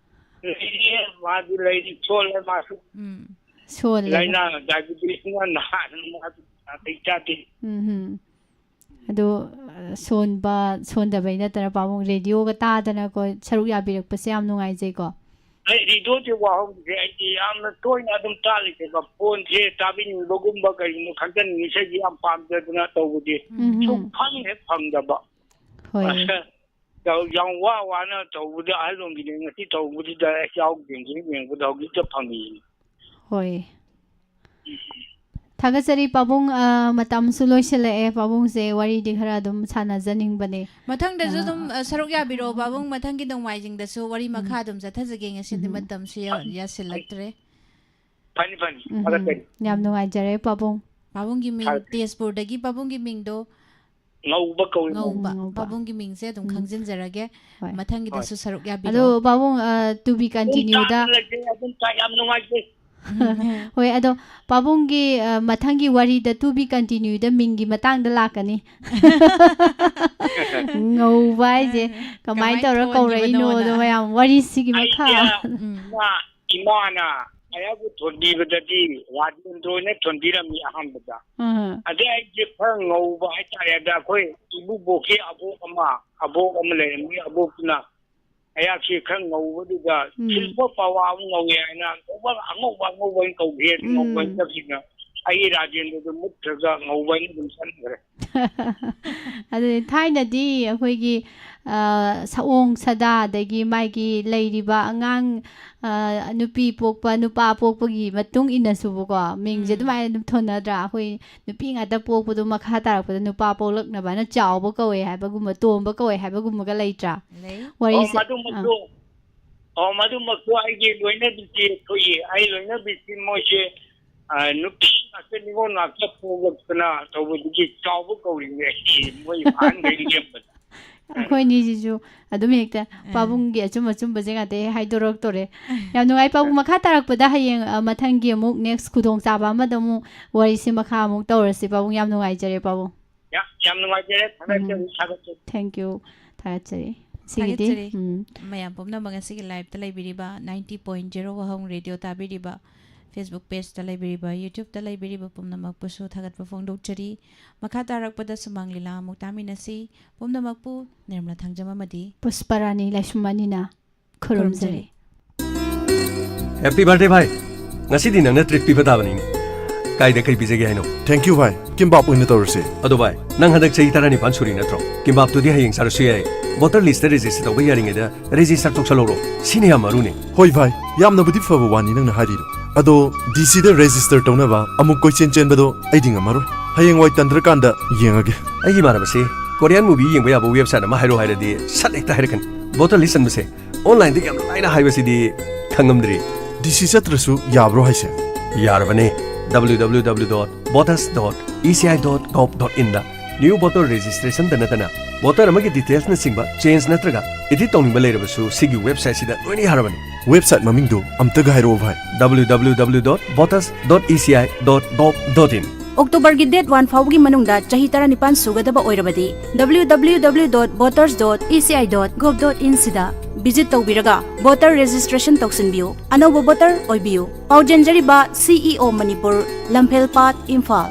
ꯂꯩꯔꯤ, ꯃꯥꯗꯤ ꯂꯩꯔꯤ, ꯁꯣꯜꯂꯦ ꯃꯥꯁꯨ꯫ ꯎꯝ꯫ ꯁꯣꯜꯂꯦ꯫ ꯂꯥꯏꯅꯥ diabetesꯅ ꯅꯥꯗꯅ ꯃꯥꯁꯨ ꯅꯥꯇꯩ ꯆꯥꯗꯦ꯫ ꯎꯝ ꯍꯨꯝ꯫ ꯑꯗꯣ, ꯑ, ꯁꯣꯟꯕ, ꯁꯣꯟꯗꯕꯩ ꯅꯠꯇꯅ ꯄꯥꯕꯨꯡ radioꯒ ꯇꯥꯗꯅꯀꯣ ꯁꯔꯨꯛ ꯌꯥꯕꯤꯔꯛꯄꯁꯦ ꯌꯥꯝ ꯅꯨꯡꯉꯥꯏꯖꯩꯀꯣ꯫ ꯑꯩ radioꯁꯦ ꯋꯥꯍꯧꯗ꯭ꯔꯦ꯫ ꯑꯩꯗꯤ ꯌꯥꯝꯅ ꯇꯣꯏꯅ ꯑꯗꯨꯝ ꯇꯥꯔꯤꯁꯦꯕ꯫ ꯐꯣꯟꯁꯦ ꯇꯥꯕꯤꯅꯤꯡꯕꯒꯨꯝꯕ ꯀꯩꯒꯨꯝꯕ ꯈꯟꯖꯅꯤꯡꯉꯤ, ꯏꯁꯩꯁꯦ ꯌꯥꯝ ꯄꯥꯝꯖꯗꯅ ꯇꯧꯕꯗꯤ ꯎꯝ ꯍꯨꯝ꯫ ꯁꯨꯡꯐꯪ ꯍꯦꯛ ꯐꯪꯗꯕ꯫ ꯍꯣꯏ꯫ ꯑꯁ, ꯌꯥꯝ ꯌꯥꯝ ꯋꯥ ꯋꯥꯅ ꯇꯧꯕꯗ ꯑꯍꯜ ꯂꯣꯝꯒꯤꯅꯦ ꯉꯁꯤ ꯇꯧꯕꯗꯨꯗ ꯑꯩ ꯌꯥꯎꯗꯦ, ꯌꯦꯡꯕꯗ ꯍꯧꯖꯤꯛꯇ ꯐꯪꯉꯤ꯫ ꯍꯣꯏ꯫ ꯊꯥꯒꯠꯆꯔꯤ ꯄꯥꯕꯨꯡ, ꯑ, ꯃꯇꯝꯁꯨ ꯂꯣꯏꯁꯤꯜꯂꯛꯑꯦ꯫ ꯄꯥꯕꯨꯡꯁꯦ ꯋꯥꯔꯤꯗꯤ ꯈꯔ ꯑꯗꯨꯝ ꯁꯥꯟꯅꯖꯅꯤꯡꯕꯅꯦ꯫ ꯃꯊꯪꯗꯁꯨ ꯑ, ꯑꯗꯨꯝ ꯑ, ꯁꯔꯨꯛ ꯌꯥꯕꯤꯔꯛꯑꯣ ꯄꯥꯕꯨꯡ꯫ ꯃꯊꯪꯒꯤ ꯅꯣꯡꯃꯥꯏꯖꯤꯡꯗꯁꯨ ꯋꯥꯔꯤ ꯃꯈꯥ ꯑꯗꯨꯝ ꯆꯠꯊꯖꯒꯦ꯫ ꯉꯁꯤꯗꯤ ꯎꯝ꯫ ꯃꯇꯝꯁꯨ ꯌꯥ- ꯌꯥꯁꯤꯜꯂꯛꯇ꯭ꯔꯦ꯫ ꯐꯅꯤ ꯐꯅꯤ, ꯎꯝ, ꯊꯥꯒꯠꯆꯔꯤ꯫ ꯌꯥꯝ ꯅꯨꯡꯉꯥꯏꯖꯔꯦ ꯄꯥꯕꯨꯡ꯫ ꯄꯥꯕꯨꯡꯒꯤ ꯃꯤꯡ, ꯊꯥꯒꯠꯆꯔꯤ꯫ ꯇꯦꯖꯄꯨꯔꯗꯒꯤ ꯄꯥꯕꯨꯡꯒꯤ ꯃꯤꯡꯗꯣ ꯉꯧꯕ ꯀꯧꯏ, ꯉꯧꯕ꯫ ꯉꯧꯕ꯫ ꯉꯧꯕ꯫ ꯄꯥꯕꯨꯡꯒꯤ ꯃꯤꯡꯁꯦ ꯑꯗꯨꯝ ꯎꯝ꯫ ꯈꯪꯖꯤꯟꯖꯔꯒꯦ꯫ ꯍꯣꯏ꯫ ꯃꯊꯪꯒꯤꯗꯁꯨ ꯁꯔꯨꯛ ꯑꯗꯣ ꯌꯥꯕꯤꯔꯛꯑꯣ꯫ ꯄꯥꯕꯨꯡ, ꯑ, to be ꯑꯗꯨꯝ continueꯗ꯫ ꯇꯥꯗꯅ ꯂꯩꯖꯩ, ꯑꯗꯨꯝ ꯇꯥꯏ, ꯌꯥꯝ ꯅꯨꯡꯉꯥꯏꯖꯩ꯫ ꯍꯣꯏ, ꯑꯗꯣ ꯄꯥꯕꯨꯡꯒꯤ, ꯑ, ꯃꯊꯪꯒꯤ ꯋꯥꯔꯤꯗ to be continueꯗ ꯃꯤꯡꯒꯤ ꯃꯇꯥꯡꯗ ꯂꯥꯛꯀꯅꯤ꯫ ꯉꯧꯕ ꯍꯥꯏꯁꯦ ꯀꯃꯥꯏꯅ ꯀꯃꯥꯏ ꯇꯧꯔ ꯊꯣꯟꯈꯤꯕꯅꯣꯅ꯫ ꯀꯧꯔꯛꯏꯅꯣꯗꯣ ꯃꯌꯥꯝ ꯋꯥꯔꯤꯁꯤꯒꯤ ꯃꯈꯥ꯫ ꯑꯩꯁꯦ ꯎꯝ꯫ ꯏꯃꯥ, ꯏꯃꯥꯅ ꯑꯩꯍꯥꯛꯄꯨ ꯊꯣꯟꯕꯤꯕꯗꯗꯤ ꯔꯥꯖꯦꯟꯗ꯭ꯔꯣꯅ ꯊꯣꯟꯕꯤꯔꯝꯃꯤ ꯑꯍꯥꯟꯕꯗ꯫ ꯎꯝ꯫ ꯑꯗꯩ ꯑꯩꯁꯦ ꯈꯔ ꯉꯧꯕ ꯍꯥꯏꯇꯥꯔꯦ꯫ ꯑꯗ ꯑꯩꯈꯣꯏ ꯏꯕꯨꯕꯣꯛꯀꯤ ꯑꯕꯣꯛ ꯑꯃ, ꯑꯕꯣꯛ ꯑꯃ ꯂꯩꯔꯝꯃꯤ꯫ ꯑꯕꯣꯛꯇꯨꯅ ꯑꯩꯍꯥꯛꯁꯤ ꯈꯔ ꯉꯧꯕꯗꯨꯗ ꯎꯝ꯫ ꯁꯤꯜꯄ ꯄꯋꯥ ꯑꯃ ꯉꯧꯋꯦ ꯍꯥꯏꯅ ꯉꯧꯕ, ꯑꯉꯧꯕ, ꯑꯉꯧꯕ ꯑꯣꯏꯅ ꯀꯧꯒꯦ꯫ ꯉꯧꯕ ꯎꯝ꯫ ꯆꯠꯈꯤꯅ ꯑꯩꯒꯤ ꯔꯥꯖꯦꯟꯗ꯭ꯔꯗꯨ ꯃꯨꯠꯈ꯭ꯔꯒ ꯉꯧꯕ ꯍꯥꯏꯅ ꯑꯗꯨꯝ ꯆꯠꯈ꯭ꯔꯦ꯫ ꯑꯗꯨꯗꯤ ꯊꯥꯏꯅꯗꯤ ꯑꯩꯈꯣꯏꯒꯤ, ꯑ, ꯁꯑꯣꯡ ꯁꯥꯗꯥ, ꯑꯗꯒꯤ ꯃꯥꯒꯤ ꯂꯩꯔꯤꯕ ꯑꯉꯥꯡ, ꯑ, ꯅꯨꯄꯤ ꯄꯣꯛꯄ, ꯅꯨꯄꯥ ꯄꯣꯛꯄꯒꯤ ꯃꯇꯨꯡ ꯏꯟꯅꯁꯨꯕꯀꯣ, ꯃꯤꯡꯁꯦ ꯎꯝ꯫ ꯑꯗꯨꯃꯥꯏꯅ ꯑꯗꯨꯝ ꯊꯣꯟꯅꯗ꯭ꯔꯥ? ꯑꯩꯈꯣꯏ ꯅꯨꯄꯤ ꯉꯥꯛꯇ ꯄꯣꯛꯄꯗꯣ ꯃꯈꯥ ꯇꯥꯔꯛꯄꯗ ꯅꯨꯄꯥ ꯄꯣꯛꯂꯛꯅꯕ ꯍꯥꯏꯅ ꯆꯥꯎꯕ ꯀꯧꯋꯦ ꯍꯥꯏꯕꯒꯨꯝꯕ, ꯇꯣꯝꯕ ꯀꯧꯋꯦ ꯍꯥꯏꯕꯒꯨꯝꯕꯒ ꯂꯩꯇ꯭ꯔꯥ? ꯂꯩ꯫ ꯑꯣ, ꯋꯥꯔꯤꯁꯦ꯫ ꯃꯗꯨꯃꯛꯁꯨ, ꯑꯣ, ꯃꯗꯨꯃꯛꯁꯨ ꯑꯩꯒꯤ ꯂꯣꯏꯅꯕꯤꯁꯤ ꯊꯣꯛꯏ꯫ ꯑꯩ ꯂꯣꯏꯅꯕꯤꯁꯤ ꯃꯣꯏꯁꯦ, ꯑ, ꯅꯨꯄꯤ ꯉꯥꯛꯇ, ꯅꯤꯉꯣꯜ ꯉꯥꯛꯇ ꯄꯣꯛꯂꯛꯇꯅ ꯇꯧꯕꯗꯨꯒꯤ ꯆꯥꯎꯕ ꯀꯧꯔꯤꯅꯦ ꯑꯩ, ꯃꯣꯏ ꯑꯍꯟꯈꯩ ꯂꯦꯝꯕꯗ꯫ ꯑꯩꯈꯣꯏ ꯑꯅꯤꯁꯤꯁꯨ ꯑꯗꯨꯝ ꯍꯦꯛꯇ ꯎꯝ꯫ ꯄꯥꯕꯨꯡꯒꯤ ꯑꯆꯨꯝ ꯑꯆꯨꯝꯕꯁꯦ ꯉꯥꯛꯇ ꯍꯦꯛ ꯍꯥꯏꯗꯣꯔꯛꯇꯣꯔꯦ꯫ ꯌꯥꯝ ꯅꯨꯡꯉꯥꯏ ꯄꯥꯕꯨꯡ꯫ ꯃꯈꯥ ꯇꯥꯔꯛꯄꯗ ꯍꯌꯦꯡ, ꯑ, ꯃꯊꯪꯒꯤ ꯑꯃꯨꯛ next ꯈꯨꯗꯣꯡꯆꯥꯕ ꯑꯃꯗ ꯑꯃꯨꯛ ꯋꯥꯔꯤꯁꯦ ꯃꯈꯥ ꯑꯃꯨꯛ ꯇꯧꯔꯁꯤ ꯄꯥꯕꯨꯡ꯫ ꯌꯥꯝ ꯅꯨꯡꯉꯥꯏꯖꯔꯦ ꯄꯥꯕꯨꯡ꯫ ꯌꯥꯝ, ꯌꯥꯝ ꯅꯨꯡꯉꯥꯏꯖꯔꯦ꯫ ꯊꯥꯒꯠꯆꯔꯤ, ꯎꯝ꯫ ꯊꯥꯒꯠꯆꯔꯤ꯫ Thank you꯫ ꯊꯥꯒꯠꯆꯔꯤ꯫ ꯁꯤꯒꯤꯗꯤ, ꯊꯥꯒꯠꯆꯔꯤ꯫ ꯎꯝ꯫ ꯃꯌꯥꯝ ꯄꯨꯝꯅꯃꯛ ꯉꯁꯤꯒꯤ liveꯇ ꯂꯩꯕꯤꯔꯤꯕ ninety point zero ꯋꯥꯍꯣꯡ Radio ꯇꯥꯕꯤꯔꯤꯕ, Facebook pageꯇ ꯂꯩꯕꯤꯔꯤꯕ, YouTubeꯇ ꯂꯩꯕꯤꯔꯤꯕ ꯄꯨꯝꯅꯃꯛꯄꯨꯁꯨ ꯊꯥꯒꯠꯄ ꯐꯣꯡꯗꯣꯛꯆꯔꯤ꯫ ꯃꯈꯥ ꯇꯥꯔꯛꯄꯗ ꯁꯨꯃꯥꯡ ꯂꯤꯂꯥ ꯑꯃꯨꯛ ꯇꯥꯃꯤꯟꯅꯁꯤ꯫ ꯄꯨꯝꯅꯃꯛꯄꯨ ꯅꯤꯔꯃꯂꯥ ꯊꯥꯡꯖꯝ ꯑꯃꯗꯤ ꯄꯨꯁꯄꯔꯥꯅꯤ ꯂꯥꯏꯁ꯭ꯔꯝ ꯑꯅꯤꯅ ꯈꯨꯔꯨꯝꯖꯔꯤ꯫ ꯈꯨꯔꯨꯝꯖꯔꯤ꯫ Happy birthday ꯚꯥꯏ꯫ ꯉꯁꯤꯗꯤ ꯅꯪꯅ treat ꯄꯤꯕ ꯇꯥꯕꯅꯤꯅꯦ꯫ ꯀꯥꯏꯗ ꯀꯩ ꯄꯤꯖꯒꯦ ꯍꯥꯏꯅꯣ? Thank you, ꯚꯥꯏ꯫ ꯀꯤꯝꯕꯥꯞ ꯑꯣꯏꯅ ꯇꯧꯔꯁꯦ꯫ ꯑꯗꯣ ꯚꯥꯏ, ꯅꯪ ꯍꯟꯗꯛ ꯆꯍꯤ ꯇꯔꯥꯅꯤꯄꯥꯟ ꯁꯨꯔꯤ ꯅꯠꯇ꯭ꯔꯣ? ꯀꯤꯝꯕꯥꯞꯇꯨꯗꯤ ꯍꯌꯦꯡ ꯆꯥꯔꯁꯨ ꯌꯥꯏ꯫ ꯚꯣꯇꯔ ꯂꯤꯁꯇ ꯔꯦꯖꯤꯁꯇꯔ ꯇꯧꯕ ꯌꯥꯔꯤꯉꯩꯗ ꯔꯦꯖꯤꯁꯇꯔ ꯇꯧꯁꯜꯍꯧꯔꯣ꯫ ꯁꯤꯅ ꯌꯥꯝ ꯃꯔꯨꯅꯦ꯫ ꯍꯣꯏ ꯚꯥꯏ, ꯌꯥꯝꯅꯕꯨꯗꯤ ꯐꯕ ꯋꯥꯅꯤ ꯅꯪꯅ ꯍꯥꯏꯔꯤꯗꯣ꯫ ꯑꯗꯣ ꯗꯤ ꯁꯤꯗ ꯔꯦꯖꯤꯁꯇꯔ ꯇꯧꯅꯕ ꯑꯃꯨꯛ ꯀꯣꯏꯆꯦꯟ ꯆꯦꯟꯕꯗꯣ ꯑꯩꯗꯤ ꯉꯝꯃꯔꯣꯏ꯫ ꯍꯌꯦꯡꯋꯥꯏ ꯇꯟꯗ꯭ꯔꯀꯥꯟꯗ ꯌꯦꯡꯉꯒꯦ꯫ ꯑꯩꯒꯤ ꯏꯃꯥꯟꯅꯕꯁꯤ ꯀꯣꯔꯤꯌꯥꯟ ꯃꯨꯚꯤ ꯌꯦꯡꯕ ꯌꯥꯕ ꯋꯦꯕꯁꯥꯏꯠ ꯑꯃ ꯍꯥꯏꯔꯣ ꯍꯥꯏꯔꯗꯤ ꯁꯠ ꯍꯦꯛꯇ ꯍꯥꯏꯔꯛꯀꯅꯤ꯫ ꯚꯣꯇꯔ ꯂꯤꯁ ꯆꯟꯕꯁꯦ ꯑꯣꯟꯂꯥꯏꯟꯗ ꯌꯥꯝ ꯂꯥꯏꯅ ꯍꯥꯏꯕꯁꯤꯗꯤ ꯈꯪꯉꯝꯗ꯭ꯔꯤ꯫ ꯗꯤ ꯁꯤ ꯆꯠꯇ꯭ꯔꯁꯨ ꯌꯥꯕ꯭ꯔꯣ ꯍꯥꯏꯁꯦ? ꯌꯥꯔꯕꯅꯦ꯫ W W W dot voters dot E C I dot gov dot in the new voter ꯔꯦꯖꯤꯁꯇ꯭ꯔꯦꯁꯟꯗ ꯅꯠꯇꯅ ꯚꯣꯇꯔ ꯑꯃꯒꯤ ꯗꯤꯇꯦꯜꯁꯅꯆꯤꯡꯕ ꯆꯦꯟꯖ ꯅꯠꯇ꯭ꯔꯒ ꯑꯦꯗꯤꯠ ꯇꯧꯅꯤꯡꯕ ꯂꯩꯔꯕꯁꯨ ꯁꯤꯒꯤ ꯋꯦꯕꯁꯥꯏꯠꯁꯤꯗ ꯂꯣꯏꯅ ꯌꯥꯔꯕꯅꯤ꯫ ꯋꯦꯕꯁꯥꯏꯠ ꯃꯃꯤꯡꯗꯣ ꯑꯝꯇꯒ ꯍꯥꯏꯔꯛꯑꯣ ꯚꯥꯏ꯫ W W W dot voters dot E C I dot gov dot in꯫ ꯑꯣꯛꯇꯣꯕꯔꯒꯤ ꯗꯦꯠ ꯋꯥꯟ ꯐꯥꯎꯕꯒꯤ ꯃꯅꯨꯡꯗ ꯆꯍꯤ ꯇꯔꯥꯅꯤꯄꯥꯟ ꯁꯨꯒꯗꯕ ꯑꯣꯏꯔꯕꯗꯤ W W W dot voters dot E C I dot gov dot in ꯁꯤꯗ ꯚꯤꯖꯤꯠ ꯇꯧꯕꯤꯔꯒ ꯚꯣꯇꯔ ꯔꯦꯖꯤꯁꯇ꯭ꯔꯦꯁꯟ ꯇꯧꯁꯤꯟꯕꯤꯌꯨ, ꯑꯅꯧꯕ ꯚꯣꯇꯔ ꯑꯣꯏꯕꯤꯌꯨ꯫ ꯄꯥꯎꯖꯦꯟꯖꯔꯤꯕ C E O Manipur, Lamphelpat, Imphal.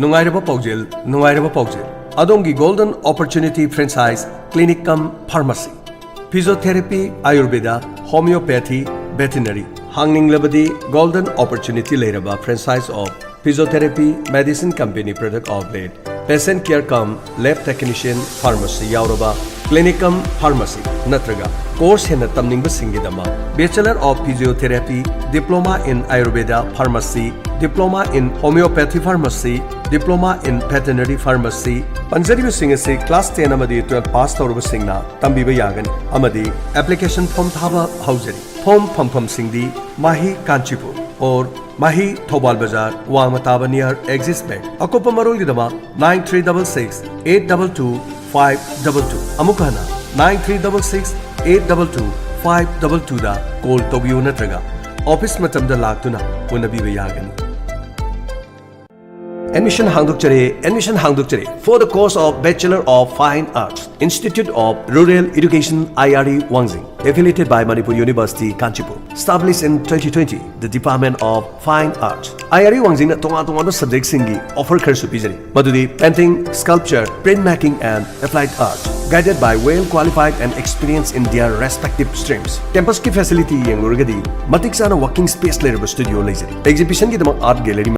ꯅꯨꯡꯉꯥꯏꯔꯕ ꯄꯥꯎꯖꯦꯜ, ꯅꯨꯡꯉꯥꯏꯔꯕ ꯄꯥꯎꯖꯦꯜ꯫ ꯑꯗꯣꯝꯒꯤ Golden Opportunity Franchise Clinic cum Pharmacy, Physiotherapy, Ayurveda, Homeopathy, Veterinary꯫ ꯍꯥꯡꯅꯤꯡꯂꯕꯗꯤ Golden Opportunity ꯂꯩꯔꯕ Franchise of Physiotherapy, Medicine Company Product Outlet, Patient Care cum Lab Technician Pharmacy ꯌꯥꯎꯔꯕ Clinic cum Pharmacy ꯅꯠꯇ꯭ꯔꯒ course ꯍꯦꯟꯅ ꯇꯝꯅꯤꯡꯕꯁꯤꯡꯒꯤꯗꯃꯛ Bachelor of Physiotherapy, Diploma in Ayurveda Pharmacy, Diploma in Homeopathy Pharmacy, Diploma in Veterinary Pharmacy ꯄꯟꯖꯔꯤꯕꯁꯤꯡ ꯑꯁꯤ class ten ꯑꯃꯗꯤ twelve pass ꯇꯧꯔꯕꯁꯤꯡꯅ ꯇꯝꯕꯤꯕ ꯌꯥꯒꯅꯤ ꯑꯃꯗꯤ application form ꯊꯥꯕ ꯍꯧꯖꯔꯤ꯫ Form ꯐꯪꯐꯝꯁꯤꯡꯗꯤ ꯃꯥꯍꯤ Kanchipur or ꯃꯥꯍꯤ Thoubal ꯕꯖꯥꯔ, ꯋꯥꯡꯃ ꯇꯥꯕ near Axis Bank꯫ ꯑꯀꯨꯞꯄ ꯃꯔꯣꯜꯒꯤꯗꯃꯛ nine three double six eight double two five double two, ꯑꯃꯨꯛ ꯍꯟꯅ nine three double six eight double two five double two ꯗ call ꯇꯧꯕꯤꯌꯨ ꯅꯠꯇ꯭ꯔꯒ office ꯃꯇꯝꯗ ꯂꯥꯛꯇꯨꯅ ꯎꯅꯕꯤꯕ ꯌꯥꯒꯅꯤ꯫ Admission ꯍꯥꯡꯗꯣꯛꯆꯔꯦ, admission ꯍꯥꯡꯗꯣꯛꯆꯔꯦ for the course of Bachelor of Fine Arts, Institute of Rural Education, I R E Wangjing, affiliated by Manipur University, Kanchipur, established in twenty twenty, the Department of Fine Arts꯫ I R E ꯋꯥꯡꯖꯤꯡꯅ ꯇꯣꯉꯥꯟ ꯇꯣꯉꯥꯟꯕ subjectꯁꯤꯡꯒꯤ offer ꯈꯔꯁꯨ ꯄꯤꯖꯔꯤ, ꯃꯗꯨꯗꯤ Painting, Sculpture, Print Making and Applied Art, guided by well qualified and experienced in their respective streams. Campus ꯀꯤ facility ꯌꯦꯡꯂꯨꯔꯒꯗꯤ ꯃꯇꯤꯛ ꯆꯥꯅ working space ꯂꯩꯔꯕ studio ꯂꯩꯖꯔꯤ꯫ Exhibition ꯒꯤꯗꯃꯛ art gallery